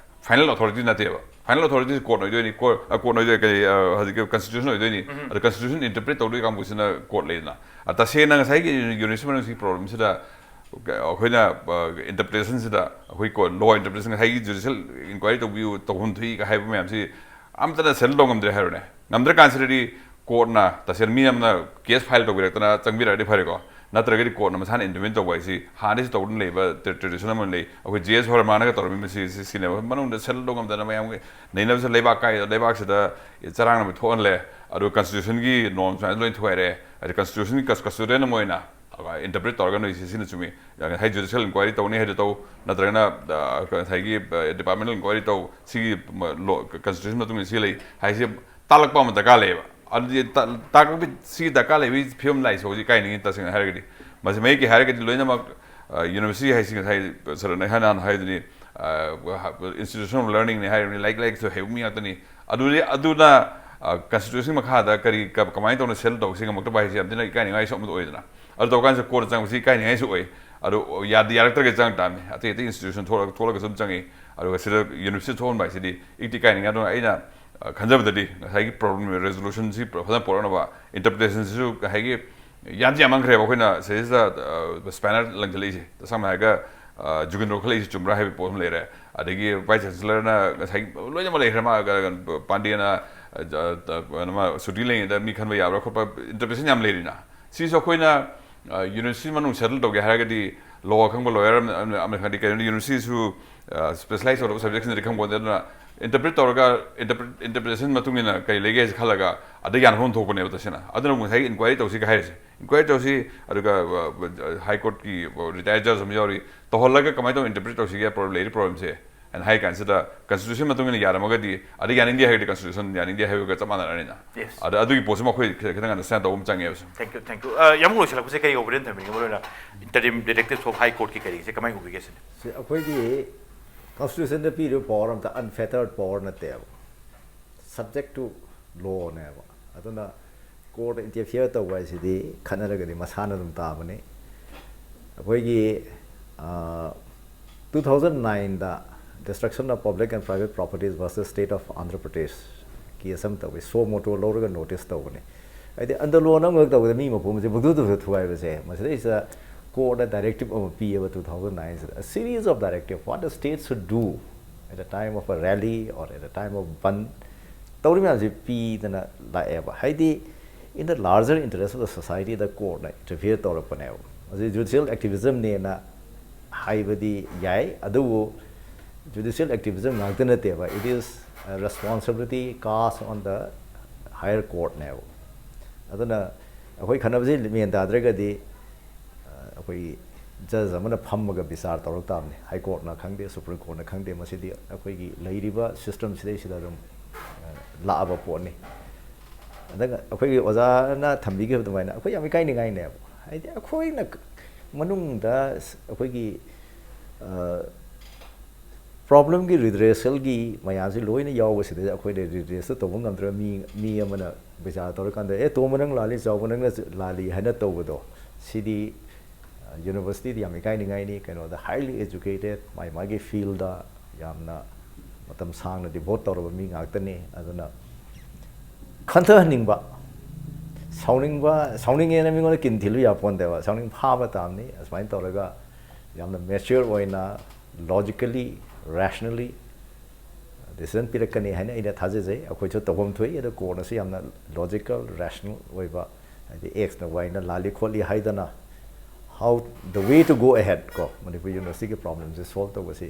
ꯐꯥꯏꯅꯦꯜ ꯑꯣꯊꯣꯔꯤꯇꯤ ꯅꯠꯇꯦꯕ꯫ ꯐꯥꯏꯅꯦꯜ ꯑꯣꯊꯣꯔꯤꯇꯤ ꯀꯣꯔꯠ ꯑꯣꯏꯗꯣꯏꯅꯤ, ꯀꯣꯔꯠ ꯑꯣꯏꯗꯣꯏ ꯀꯔꯤ ꯍꯧꯖꯤꯛꯀꯤ ꯀꯟꯁꯇꯤꯇ꯭ꯌꯨꯁꯟ ꯑꯣꯏꯗꯣꯏꯅꯤ꯫ ꯑꯗꯣ ꯀꯟꯁꯇꯤꯇ꯭ꯌꯨꯁꯟ ꯏꯟꯇꯔꯄ꯭ꯔꯤꯠ ꯇꯧꯗꯣꯏ ꯀꯥꯡꯕꯨꯁꯤꯅ ꯀꯣꯔꯠ ꯂꯩꯗꯅ꯫ ꯇꯁꯦꯡꯅ ꯉꯁꯥꯏꯒꯤ ꯌꯨꯅꯤꯚꯔꯁꯤꯇꯤ ꯃꯅꯨꯡꯒꯤ ꯄ꯭ꯔꯣꯕ꯭ꯂꯦꯝꯁꯤꯗ ꯑꯩꯈꯣꯏꯅ ꯏꯟꯇꯔꯄ꯭ꯔꯤꯇꯦꯁꯟꯁꯤꯗ ꯑꯩꯈꯣꯏ ꯀꯣꯔꯠ ꯂꯣ ꯏꯟꯇꯔꯄ꯭ꯔꯤꯇꯦꯁꯟ ꯉꯁꯥꯏꯒꯤ ꯖꯨꯗꯤꯁꯤꯌꯦꯜ ꯏꯟꯀ꯭ꯋꯥꯏꯔꯤ ꯇꯧꯕꯤꯌꯨ, ꯇꯧꯐꯝ ꯊꯣꯛꯏꯒ ꯍꯥꯏꯕ ꯃꯌꯥꯝꯁꯤ ꯑꯝꯇꯅ ꯁꯦꯇꯜ ꯇꯧ ꯉꯝꯗ꯭ꯔꯦ ꯍꯥꯏꯔꯣꯅꯦ꯫ ꯉꯝꯗ꯭ꯔꯀꯥꯟꯁꯤꯗꯗꯤ ꯀꯣꯔꯠꯅ ꯇꯁꯦꯡꯅ ꯃꯤ ꯑꯃꯅ ꯀꯦꯁ ꯐꯥꯏꯜ ꯇꯧꯕꯤꯔꯛꯇꯅ ꯆꯪꯕꯤꯔꯛꯑꯗꯤ ꯐꯔꯦꯀꯣ꯫ ꯅꯠꯇ꯭ꯔꯒꯗꯤ ꯀꯣꯔꯠꯅ ꯃꯁꯥꯅ ꯏꯟꯇꯔꯚꯦꯟ ꯇꯧꯕ ꯍꯥꯏꯁꯤ ꯍꯥꯟꯅꯗꯩꯁꯨ ꯇꯧꯗꯨꯅ ꯂꯩꯕ ꯇ꯭ꯔꯦ-, ꯇ꯭ꯔꯦꯗꯤꯁꯟ ꯑꯃ ꯂꯩ꯫ ꯑꯩꯈꯣꯏ ꯖꯦ ꯑꯦꯁ ꯋꯔꯃꯥꯅꯒ ꯇꯧꯔꯝꯃꯤ ꯃꯁꯤ, ꯁꯤ-, ꯁꯤꯅꯦꯕ꯫ ꯃꯅꯨꯡꯗ ꯁꯦꯇꯜ ꯇꯧ ꯉꯝꯗꯅ ꯃꯌꯥꯝꯒꯤ ꯅꯩꯅꯕꯁꯦ ꯂꯩꯕꯥꯛ ꯀꯥꯏ-, ꯂꯩꯕꯥꯛꯁꯤꯗ ꯆꯔꯥꯡꯅꯕ ꯊꯣꯛꯍꯜꯂꯦ꯫ ꯑꯗꯨꯒ ꯀꯟꯁꯇꯤꯇ꯭ꯌꯨꯁꯟꯒꯤ ꯅꯣꯔꯝ ꯁꯨꯃꯥꯏꯅ ꯂꯣꯏ ꯊꯨꯒꯥꯏꯔꯦ꯫ ꯍꯥꯏꯗꯤ ꯀꯟꯁꯇꯤꯇ꯭ꯌꯨꯁꯟꯒꯤ ꯀꯁ-, ꯀꯁꯇꯨꯗꯤꯌꯟ ꯑꯃ ꯑꯣꯏꯅ ꯏꯟꯇꯔꯄ꯭ꯔꯤꯠ ꯇꯧꯔꯒ ꯅꯣꯏꯁꯤ ꯁꯤꯅ ꯆꯨꯝꯃꯤ꯫ ꯉꯁꯥꯏ ꯖꯨꯗꯤꯁꯤꯌꯦꯜ ꯏꯟꯀ꯭ꯋꯥꯏꯔꯤ ꯇꯧꯅꯤ ꯍꯥꯏꯗꯨ ꯇꯧ, ꯅꯠꯇ꯭ꯔꯒꯅ, ꯑ, ꯉꯁꯥꯏꯒꯤ, ꯑ, ꯗꯤꯄꯥꯔꯠꯃꯦꯟꯇꯦꯜ ꯏꯟꯀ꯭ꯋꯥꯏꯔꯤ ꯇꯧ, ꯁꯤꯒꯤ ꯃ-, ꯂꯣ-, ꯀꯟꯁꯇꯤꯇ꯭ꯌꯨꯁꯟ ꯃꯇꯨꯡ ꯏꯟꯅ ꯁꯤ ꯂꯩ ꯍꯥꯏꯁꯦ ꯇꯥꯛꯂꯛꯄ ꯑꯃ ꯗꯔꯀꯥꯔ ꯂꯩꯌꯦꯕ꯫ ꯑꯗꯨꯗꯤ ꯇꯥ-, ꯇꯥꯛꯂꯛꯄ ꯁꯤ ꯗꯔꯀꯥꯔ ꯂꯩꯕꯒꯤ ꯐꯤꯕꯝ ꯂꯥꯛꯏꯁꯦ ꯍꯧꯖꯤꯛ ꯀꯥꯏꯅꯤꯡꯉꯤ ꯇꯁꯦꯡꯅ ꯍꯥꯏꯔꯒꯗꯤ꯫ ꯃꯁꯤ ꯃꯌꯦꯛꯀꯤ ꯍꯥꯏꯔꯒꯗꯤ ꯂꯣꯏꯅꯃꯛ, ꯑ, ꯌꯨꯅꯤꯚꯔꯁꯤꯇꯤ ꯍꯥꯏꯁꯤ ꯉꯁꯥꯏ ꯁꯔꯅ ꯏꯍꯥꯟ ꯍꯥꯟꯅ ꯍꯥꯏꯗꯨꯅꯤ, ꯑ, institution of learning ꯅꯤ ꯍꯥꯏꯔꯤꯕꯅꯤ, ꯂꯥꯏꯔꯤꯛ, ꯂꯥꯏꯔꯤꯛꯁꯨ ꯍꯩꯕ ꯃꯤ ꯉꯥꯛꯇꯅꯤ꯫ ꯑꯗꯨꯗꯤ ꯑꯗꯨꯅ, ꯑ, ꯀꯟꯁꯇꯤꯇ꯭ꯌꯨꯁꯟ ꯃꯈꯥꯗ ꯀꯔꯤ, ꯀ-, ꯀꯃꯥꯏꯅ ꯇꯧꯅ ꯁꯦꯇꯜ ꯇꯧꯁꯤ ꯉꯝꯃꯛꯇꯕ ꯍꯥꯏꯁꯦ ꯌꯥꯝ ꯊꯤꯅ ꯏꯀꯥꯏꯅꯤꯡꯉꯥꯏꯁꯨ ꯑꯃ ꯑꯣꯏꯗꯅ꯫ ꯑꯗꯨ ꯇꯧꯀꯥꯟꯁꯤꯗ ꯀꯣꯔꯠꯇ ꯆꯪꯕꯁꯤ ꯏꯀꯥꯏꯅꯤꯡꯉꯥꯏꯁꯨ ꯑꯣꯏ꯫ ꯑꯗꯨ ꯌꯥꯗ-, ꯌꯥꯔꯛꯇ꯭ꯔꯒꯗꯤ ꯆꯪꯉꯛ ꯇꯥꯕꯅꯤ꯫ ꯑꯇꯩ ꯑꯇꯩ ꯏꯟꯁꯇꯤꯇ꯭ꯌꯨꯁꯟ ꯊꯣꯛꯂꯒ, ꯊꯣꯛꯂꯒꯁꯨ ꯑꯗꯨꯝ ꯆꯪꯉꯤ꯫ ꯑꯗꯨꯒ ꯁꯤꯗ ꯌꯨꯅꯤꯚꯔꯁꯤꯇꯤ ꯊꯣꯛꯍꯟꯕ ꯍꯥꯏꯁꯤꯗꯤ ꯏꯛꯇꯤ ꯏꯀꯥꯏꯅꯤꯡꯉꯥꯏ꯫ ꯑꯗꯨꯅ ꯑꯩꯅ, ꯑ, ꯈꯟꯖꯕꯗꯗꯤ ꯉꯁꯥꯏꯒꯤ ꯄ꯭ꯔꯣꯕ꯭ꯂꯦꯝ ꯔꯦꯖꯣꯂꯨꯁꯟꯁꯤ ꯐꯖꯅ ꯄꯨꯔꯛꯅꯕ ꯏꯟꯇꯔꯄ꯭ꯔꯤꯇꯦꯁꯟꯁꯤꯁꯨ ꯉꯁꯥꯏꯒꯤ ꯌꯥꯝꯗꯤ ꯌꯥꯝꯃꯟꯈ꯭ꯔꯦꯕ꯫ ꯑꯩꯈꯣꯏꯅ ꯁꯤꯗꯩꯁꯤꯗ, ꯑ, ꯁ꯭ꯄꯦꯅꯔ ꯂꯪꯁꯤꯜꯂꯛꯏꯁꯦ꯫ ꯁꯝꯅ ꯍꯥꯏꯔꯒ, ꯑ, ꯖꯨꯒꯤꯟꯗ꯭ꯔꯣ ꯈꯜꯂꯛꯏꯁꯦ ꯆꯨꯝꯕ꯭ꯔꯥ ꯍꯥꯏꯕ ꯄꯣꯠ ꯑꯃ ꯂꯩꯔꯦ꯫ ꯑꯗꯒꯤ ꯚꯥꯏꯁ ꯆꯥꯟꯁꯦꯂꯔꯅ ꯉꯁꯥꯏ ꯂꯣꯏꯅꯃꯛ ꯂꯩꯈ꯭ꯔꯦ꯫ ꯃꯥ, ꯑ, ꯄꯥꯟꯗꯦꯅ, ꯑ, ꯑ, ꯀꯩꯅꯣ, ꯃꯥ ꯁꯨꯇꯤ ꯂꯩꯉꯩꯗ ꯃꯤ ꯈꯟꯕ ꯌꯥꯕ꯭ꯔꯥ ꯈꯣꯠꯄ ꯏꯟꯇꯔꯄ꯭ꯔꯤꯇꯦꯁꯟ ꯌꯥꯝ ꯂꯩꯔꯤꯅ꯫ ꯁꯤꯁꯨ ꯑꯩꯈꯣꯏꯅ, ꯑ, ꯌꯨꯅꯤꯚꯔꯁꯤꯇꯤ ꯃꯅꯨꯡ ꯁꯦꯇꯜ ꯇꯧꯒꯦ ꯍꯥꯏꯔꯒꯗꯤ ꯂꯣ ꯈꯪꯕ ꯂꯣꯌꯔ ꯑꯃ, ꯑꯃ, ꯑꯃ ꯈꯪꯗꯦ, ꯀꯩꯅꯣ, ꯌꯨꯅꯤꯚꯔꯁꯤꯇꯤꯁꯨ, ꯑ, ꯁ꯭ꯄꯦꯁꯦꯂꯥꯏꯁ ꯇꯧꯔꯕ ꯁꯕꯖꯦꯛꯁꯤꯡꯗꯗꯤ ꯈꯪꯄꯣꯟꯇꯦ꯫ ꯑꯗꯨꯅ ꯏꯟꯇꯔꯄ꯭ꯔꯤꯠ ꯇꯧꯔꯒ ꯏꯟꯇꯔꯄ꯭ꯔꯤꯠ-, ꯏꯟꯇꯔꯄ꯭ꯔꯤꯇꯦꯁꯟ ꯃꯇꯨꯡ ꯏꯟꯅ ꯀꯔꯤ ꯂꯩꯒꯦ ꯍꯥꯏꯁꯦ ꯈꯜꯂꯒ ꯑꯗ ꯌꯥꯅꯐꯝ ꯊꯣꯛꯄꯅꯦꯕ ꯇꯁꯦꯡꯅ꯫ ꯑꯗꯨꯅ ꯉꯁꯥꯏꯒꯤ ꯏꯟꯀ꯭ꯋꯥꯏꯔꯤ ꯇꯧꯁꯤꯒ ꯍꯥꯏꯔꯤꯁꯦ꯫ ꯏꯟꯀ꯭ꯋꯥꯏꯔꯤ ꯇꯧꯁꯤ, ꯑꯗꯨꯒ, ꯑ, ꯍꯥꯏ ꯀꯣꯔꯠꯀꯤ, ꯑ, ꯔꯤꯇꯥꯌꯔ ꯖꯖ ꯑꯃ ꯌꯥꯎꯔꯤ, ꯇꯧꯍꯜꯂꯒ ꯀꯃꯥꯏꯅ ꯇꯧꯅ ꯏꯟꯇꯔꯄ꯭ꯔꯤꯠ ꯇꯧꯁꯤꯒꯦ ꯄ꯭ꯔꯣꯕ꯭ꯂꯦꯝ, ꯂꯩꯔꯤ ꯄ꯭ꯔꯣꯕ꯭ꯂꯦꯝꯁꯦ꯫ ꯑꯦꯟ ꯍꯥꯏ ꯀꯥꯟꯁꯤꯗ ꯀꯟꯁꯇꯤꯇ꯭ꯌꯨꯁꯟ ꯃꯇꯨꯡ ꯏꯟꯅ ꯌꯥꯔꯝꯃꯒꯗꯤ, ꯑꯗꯩ ꯌꯥꯅꯤꯡꯗꯦ ꯍꯥꯏꯔꯗꯤ ꯀꯟꯁꯇꯤꯇ꯭ꯌꯨꯁꯟ ꯌꯥꯅꯤꯡꯗꯦ ꯍꯥꯏꯕꯒ ꯆꯞ ꯃꯥꯟꯅꯔꯅꯤꯅ꯫ Yes. ꯑꯗ ꯑꯗꯨꯒꯤ ꯄꯣꯠꯁꯤꯃ ꯑꯩꯈꯣꯏ ꯈꯤꯇꯪ understand ꯇꯧꯕ ꯑꯃ ꯆꯪꯉꯦꯕ ꯁꯨꯝ꯫ Thank you, thank you. ꯑ, ꯌꯥꯝ ꯂꯣꯏꯁꯤꯜꯂꯛꯄꯁꯦ ꯀꯔꯤ ꯋꯥꯔꯦꯟ ꯊꯝꯕꯤꯅꯤꯡꯉꯤ, ꯃꯔꯨ ꯑꯣꯏꯅ interim directives of High Courtꯀꯤ ꯀꯔꯤꯁꯦ ꯀꯃꯥꯏꯅ ꯎꯕꯤꯒꯦ ꯁꯤꯅꯤ? ꯁꯤ ꯑꯩꯈꯣꯏꯒꯤ ꯀꯟꯁꯇꯤꯇ꯭ꯌꯨꯁꯟꯗ ꯄꯤꯔꯤꯕ ꯄꯋꯥꯔ ꯑꯝꯇ unfettered power ꯅꯠꯇꯦꯕ, subject to lawꯅꯦꯕ꯫ ꯑꯗꯨꯅ ꯀꯣꯔꯠꯇ ꯏꯟꯇꯔꯐꯤꯌꯔ ꯇꯧꯕ ꯍꯥꯏꯁꯤꯗꯤ ꯈꯠꯅꯔꯒꯗꯤ ꯃꯁꯥꯅ ꯑꯗꯨꯝ ꯇꯥꯕꯅꯤ꯫ ꯑꯩꯈꯣꯏꯒꯤ two thousand nineꯗ Destruction of Public and Private Properties versus State of Andhra Pradesh case ꯑꯃ ꯇꯧꯋꯤ, suo motu ꯂꯧꯔꯒ ꯅꯣꯇꯤꯁ ꯇꯧꯕꯅꯤ꯫ ꯍꯥꯏꯗꯤ ꯑꯟꯗꯂꯣꯟ ꯑꯃꯈꯛ ꯇꯧꯕꯗ ꯃꯤ ꯃꯄꯨꯝꯁꯦ ꯄꯨꯡꯊꯨ ꯊꯨꯒꯥꯏꯕꯁꯦ, ꯃꯁꯤꯗꯩꯁꯤꯗ ꯀꯣꯔꯠꯅ ꯗꯥꯏꯔꯦꯛꯇꯤꯞ ꯑꯃ ꯄꯤꯌꯦꯕ two thousand nineꯁꯤꯗ, a series of directive what the state should do at a time of a rally or at a time of bandh ꯇꯧꯔꯤ ꯃꯌꯥꯝꯁꯦ ꯄꯤꯗꯅ ꯂꯥꯛꯑꯦꯕ꯫ ꯍꯥꯏꯗꯤ in the larger interest of the societyꯗ ꯀꯣꯔꯠꯅ ꯏꯟꯇꯔꯐꯤꯌꯔ ꯇꯧꯔꯛꯄꯅꯦꯕ꯫ ꯃꯁꯤ ꯖꯨꯗꯤꯁꯤꯌꯦꯜ ꯑꯦꯛꯇꯤꯚꯤꯖꯝꯅꯦꯅ ꯍꯥꯏꯕꯗꯤ ꯌꯥꯏ, ꯑꯗꯨꯕꯨ ꯖꯨꯗꯤꯁꯤꯌꯦꯜ ꯑꯦꯛꯇꯤꯚꯤꯖꯝ ꯉꯥꯛꯇ ꯅꯠꯇꯦꯕ, it is responsibility cast on the higher courtꯅꯦꯕ꯫ ꯑꯗꯨꯅ ꯑꯩꯈꯣꯏ ꯈꯟꯅꯕꯁꯤ ꯃꯦꯟ ꯇꯥꯗ꯭ꯔꯒꯗꯤ ꯑꯩꯈꯣꯏꯒꯤ ꯖꯖ ꯑꯃꯅ ꯐꯝꯃꯒ ꯕꯤꯆꯥꯔ ꯇꯧꯔꯛ ꯇꯥꯕꯅꯤ꯫ ꯍꯥꯏ ꯀꯣꯔꯠꯅ ꯈꯪꯗꯦ, ꯁꯨꯄ꯭ꯔꯤꯝ ꯀꯣꯔꯠꯅ ꯈꯪꯗꯦ, ꯃꯁꯤꯗꯤ ꯑꯩꯈꯣꯏꯒꯤ ꯂꯩꯔꯤꯕ ꯁꯤꯁꯇꯝꯁꯤꯗꯩꯁꯤꯗ ꯑꯗꯨꯝ ꯂꯥꯛꯑꯕ ꯄꯣꯠꯅꯤ꯫ ꯑꯗꯨꯒ ꯑꯩꯈꯣꯏꯒꯤ ꯑꯣꯖꯥꯅ ꯊꯝꯕꯤꯈꯤꯕ ꯑꯗꯨꯃꯥꯏꯅ ꯑꯩꯈꯣꯏ ꯌꯥꯝ ꯏꯀꯥꯏꯅꯤꯡꯉꯥꯏꯅꯦꯕ꯫ ꯍꯥꯏꯗꯤ ꯑꯩꯈꯣꯏꯅ ꯃꯅꯨꯡꯗ ꯑꯩꯈꯣꯏꯒꯤ ꯄ꯭ꯔꯣꯕ꯭ꯂꯦꯝꯒꯤ ꯔꯤꯗ꯭ꯔꯦꯁꯦꯜꯒꯤ ꯃꯌꯥꯝꯁꯤ ꯂꯣꯏꯅ ꯌꯥꯎꯕꯁꯤꯗ ꯑꯩꯈꯣꯏꯅ ꯔꯤꯗ꯭ꯔꯦꯁꯇ ꯇꯧꯕ ꯉꯝꯗ꯭ꯔꯒ ꯃꯤ ꯃꯤ ꯑꯃꯅ ꯕꯤꯆꯥꯔ ꯇꯧꯔꯀꯥꯟꯗ, "ꯑꯦ, ꯇꯣꯝꯕ ꯅꯪ ꯂꯥꯜꯂꯤ, ꯆꯥꯎꯕ ꯅꯪꯅ ꯂꯥꯜꯂꯤ" ꯍꯥꯏꯅ ꯇꯧꯕꯗꯣ, ꯁꯤꯗꯤ ꯌꯨꯅꯤꯚꯔꯁꯤꯇꯤꯗꯤ ꯌꯥꯝ ꯏꯀꯥꯏꯅꯤꯡꯉꯥꯏꯅꯤ꯫ ꯀꯩꯅꯣꯗ highly educated, ꯃꯥꯏ ꯃꯥꯒꯤ ꯐꯤꯜꯗ ꯌꯥꯝꯅ ꯃꯇꯝ ꯁꯥꯡꯅ ꯗꯤꯚꯣꯠ ꯇꯧꯔꯕ ꯃꯤ ꯉꯥꯛꯇꯅꯤ꯫ ꯑꯗꯨꯅ ꯈꯟꯊꯍꯟꯅꯤꯡꯕ, ꯁꯥꯎꯅꯤꯡꯕ, ꯁꯥꯎꯅꯤꯡꯉꯦꯅ ꯃꯤꯉꯣꯟꯗ ꯀꯤꯟ ꯊꯤꯜꯂꯨ ꯌꯥꯄꯣꯟꯇꯦꯕ꯫ ꯁꯥꯎꯅꯤꯡ ꯐꯥꯕ ꯇꯥꯕꯅꯤ꯫ ꯑꯁꯨꯃꯥꯏꯅ ꯇꯧꯔꯒ ꯌꯥꯝꯅ ꯃꯦꯆ꯭ꯌꯣꯔ ꯑꯣꯏꯅ, ꯂꯣꯖꯤꯀꯦꯜꯂꯤ, ꯔꯦꯁꯅꯦꯜꯂꯤ ꯗꯤꯁꯤꯖꯟ ꯄꯤꯔꯛꯀꯅꯤ ꯍꯥꯏꯅ ꯑꯩꯅ ꯊꯥꯖꯖꯩ꯫ ꯑꯩꯈꯣꯏꯁꯨ ꯇꯧꯐꯝ ꯊꯣꯛꯏ, ꯑꯗꯣ ꯀꯣꯔꯠꯅꯁꯨ ꯌꯥꯝꯅ ꯂꯣꯖꯤꯀꯦꯜ, ꯔꯦꯁꯅꯦꯜ ꯑꯣꯏꯕ, ꯍꯥꯏꯗꯤ ꯑꯦꯛꯁꯅ ꯋꯥꯏꯅ ꯂꯥꯜꯂꯤ ꯈꯣꯠꯂꯤ ꯍꯥꯏꯗꯅ, how the way to go ahead ꯀꯣ, ꯃꯅꯤꯄꯨꯔ ꯌꯨꯅꯤꯚꯔꯁꯤꯇꯤꯒꯤ ꯄ꯭ꯔꯣꯕ꯭ꯂꯦꯝꯁꯦ ꯁꯣꯜꯕ ꯇꯧꯕꯁꯤ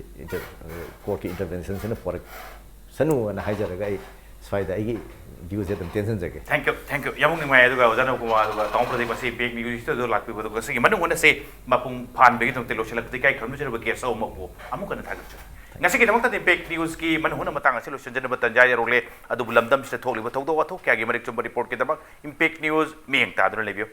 ꯀꯣꯔꯠꯀꯤ ꯏꯟꯇꯔꯚꯦꯟꯁꯟꯁꯤꯅ ꯄꯣꯔꯛꯁꯅꯨꯅ ꯍꯥꯏꯖꯔꯒ ꯑꯩ ꯁ꯭ꯋꯥꯏꯗ ꯑꯩꯒꯤ ꯚ꯭ꯌꯨꯁꯦ ꯑꯗꯨꯝ ꯇꯦꯟꯁꯤꯟꯖꯒꯦ꯫ Thank you, thank you. ꯌꯥꯝ ꯅꯨꯡꯉꯥꯏ꯫ ꯑꯗꯨꯒ ꯑꯣꯖꯥ ꯅꯧꯀꯨꯃꯥꯔ, ꯑꯗꯨꯒ ꯇꯥꯃꯣ ꯄ꯭ꯔꯗꯤꯞ ꯉꯁꯤ ꯕꯦꯛ ꯅ꯭ꯌꯨꯁꯇ ꯂꯥꯛꯄꯤꯕꯗꯨ, ꯉꯁꯤꯒꯤ ꯃꯅꯨꯡ ꯍꯨꯠꯅꯁꯤ ꯃꯄꯨꯡ ꯐꯥꯍꯟꯕꯒꯤꯗꯃꯛꯇ ꯂꯣꯏꯁꯤꯜꯂꯛꯄꯗ ꯏꯀꯥꯏ ꯈꯨꯝꯅꯖꯔꯕ ꯒꯦꯁ ꯑꯍꯨꯝꯃꯛꯄꯨ ꯑꯃꯨꯛ ꯍꯟꯅ ꯊꯥꯒꯠꯆꯔꯤ꯫ ꯉꯁꯤꯒꯤꯗꯃꯛꯇꯗꯤ ꯏꯝꯄꯦꯛ ꯅ꯭ꯌꯨꯁꯀꯤ ꯃꯅꯨꯡ ꯍꯨꯠꯅ ꯃꯇꯥꯡ ꯑꯁꯤ ꯂꯣꯏꯁꯤꯟꯖꯅꯕ ꯇꯟꯖꯥ ꯌꯧꯔꯛꯂꯦ꯫ ꯑꯗꯨꯕꯨ ꯂꯝꯗꯝꯁꯤꯗ ꯊꯣꯛꯂꯤꯕ ꯊꯧꯗꯣꯛ ꯋꯥꯊꯣꯛ ꯀꯌꯥꯒꯤ ꯃꯔꯤꯛ ꯆꯨꯝꯕ ꯔꯤꯄꯣꯔꯠꯀꯤꯗꯃꯛ ꯏꯝꯄꯦꯛ ꯅ꯭ꯌꯨꯁ ꯃꯤꯠꯌꯦꯡ ꯇꯥꯗꯨꯅ ꯂꯩꯕꯤꯌꯨ꯫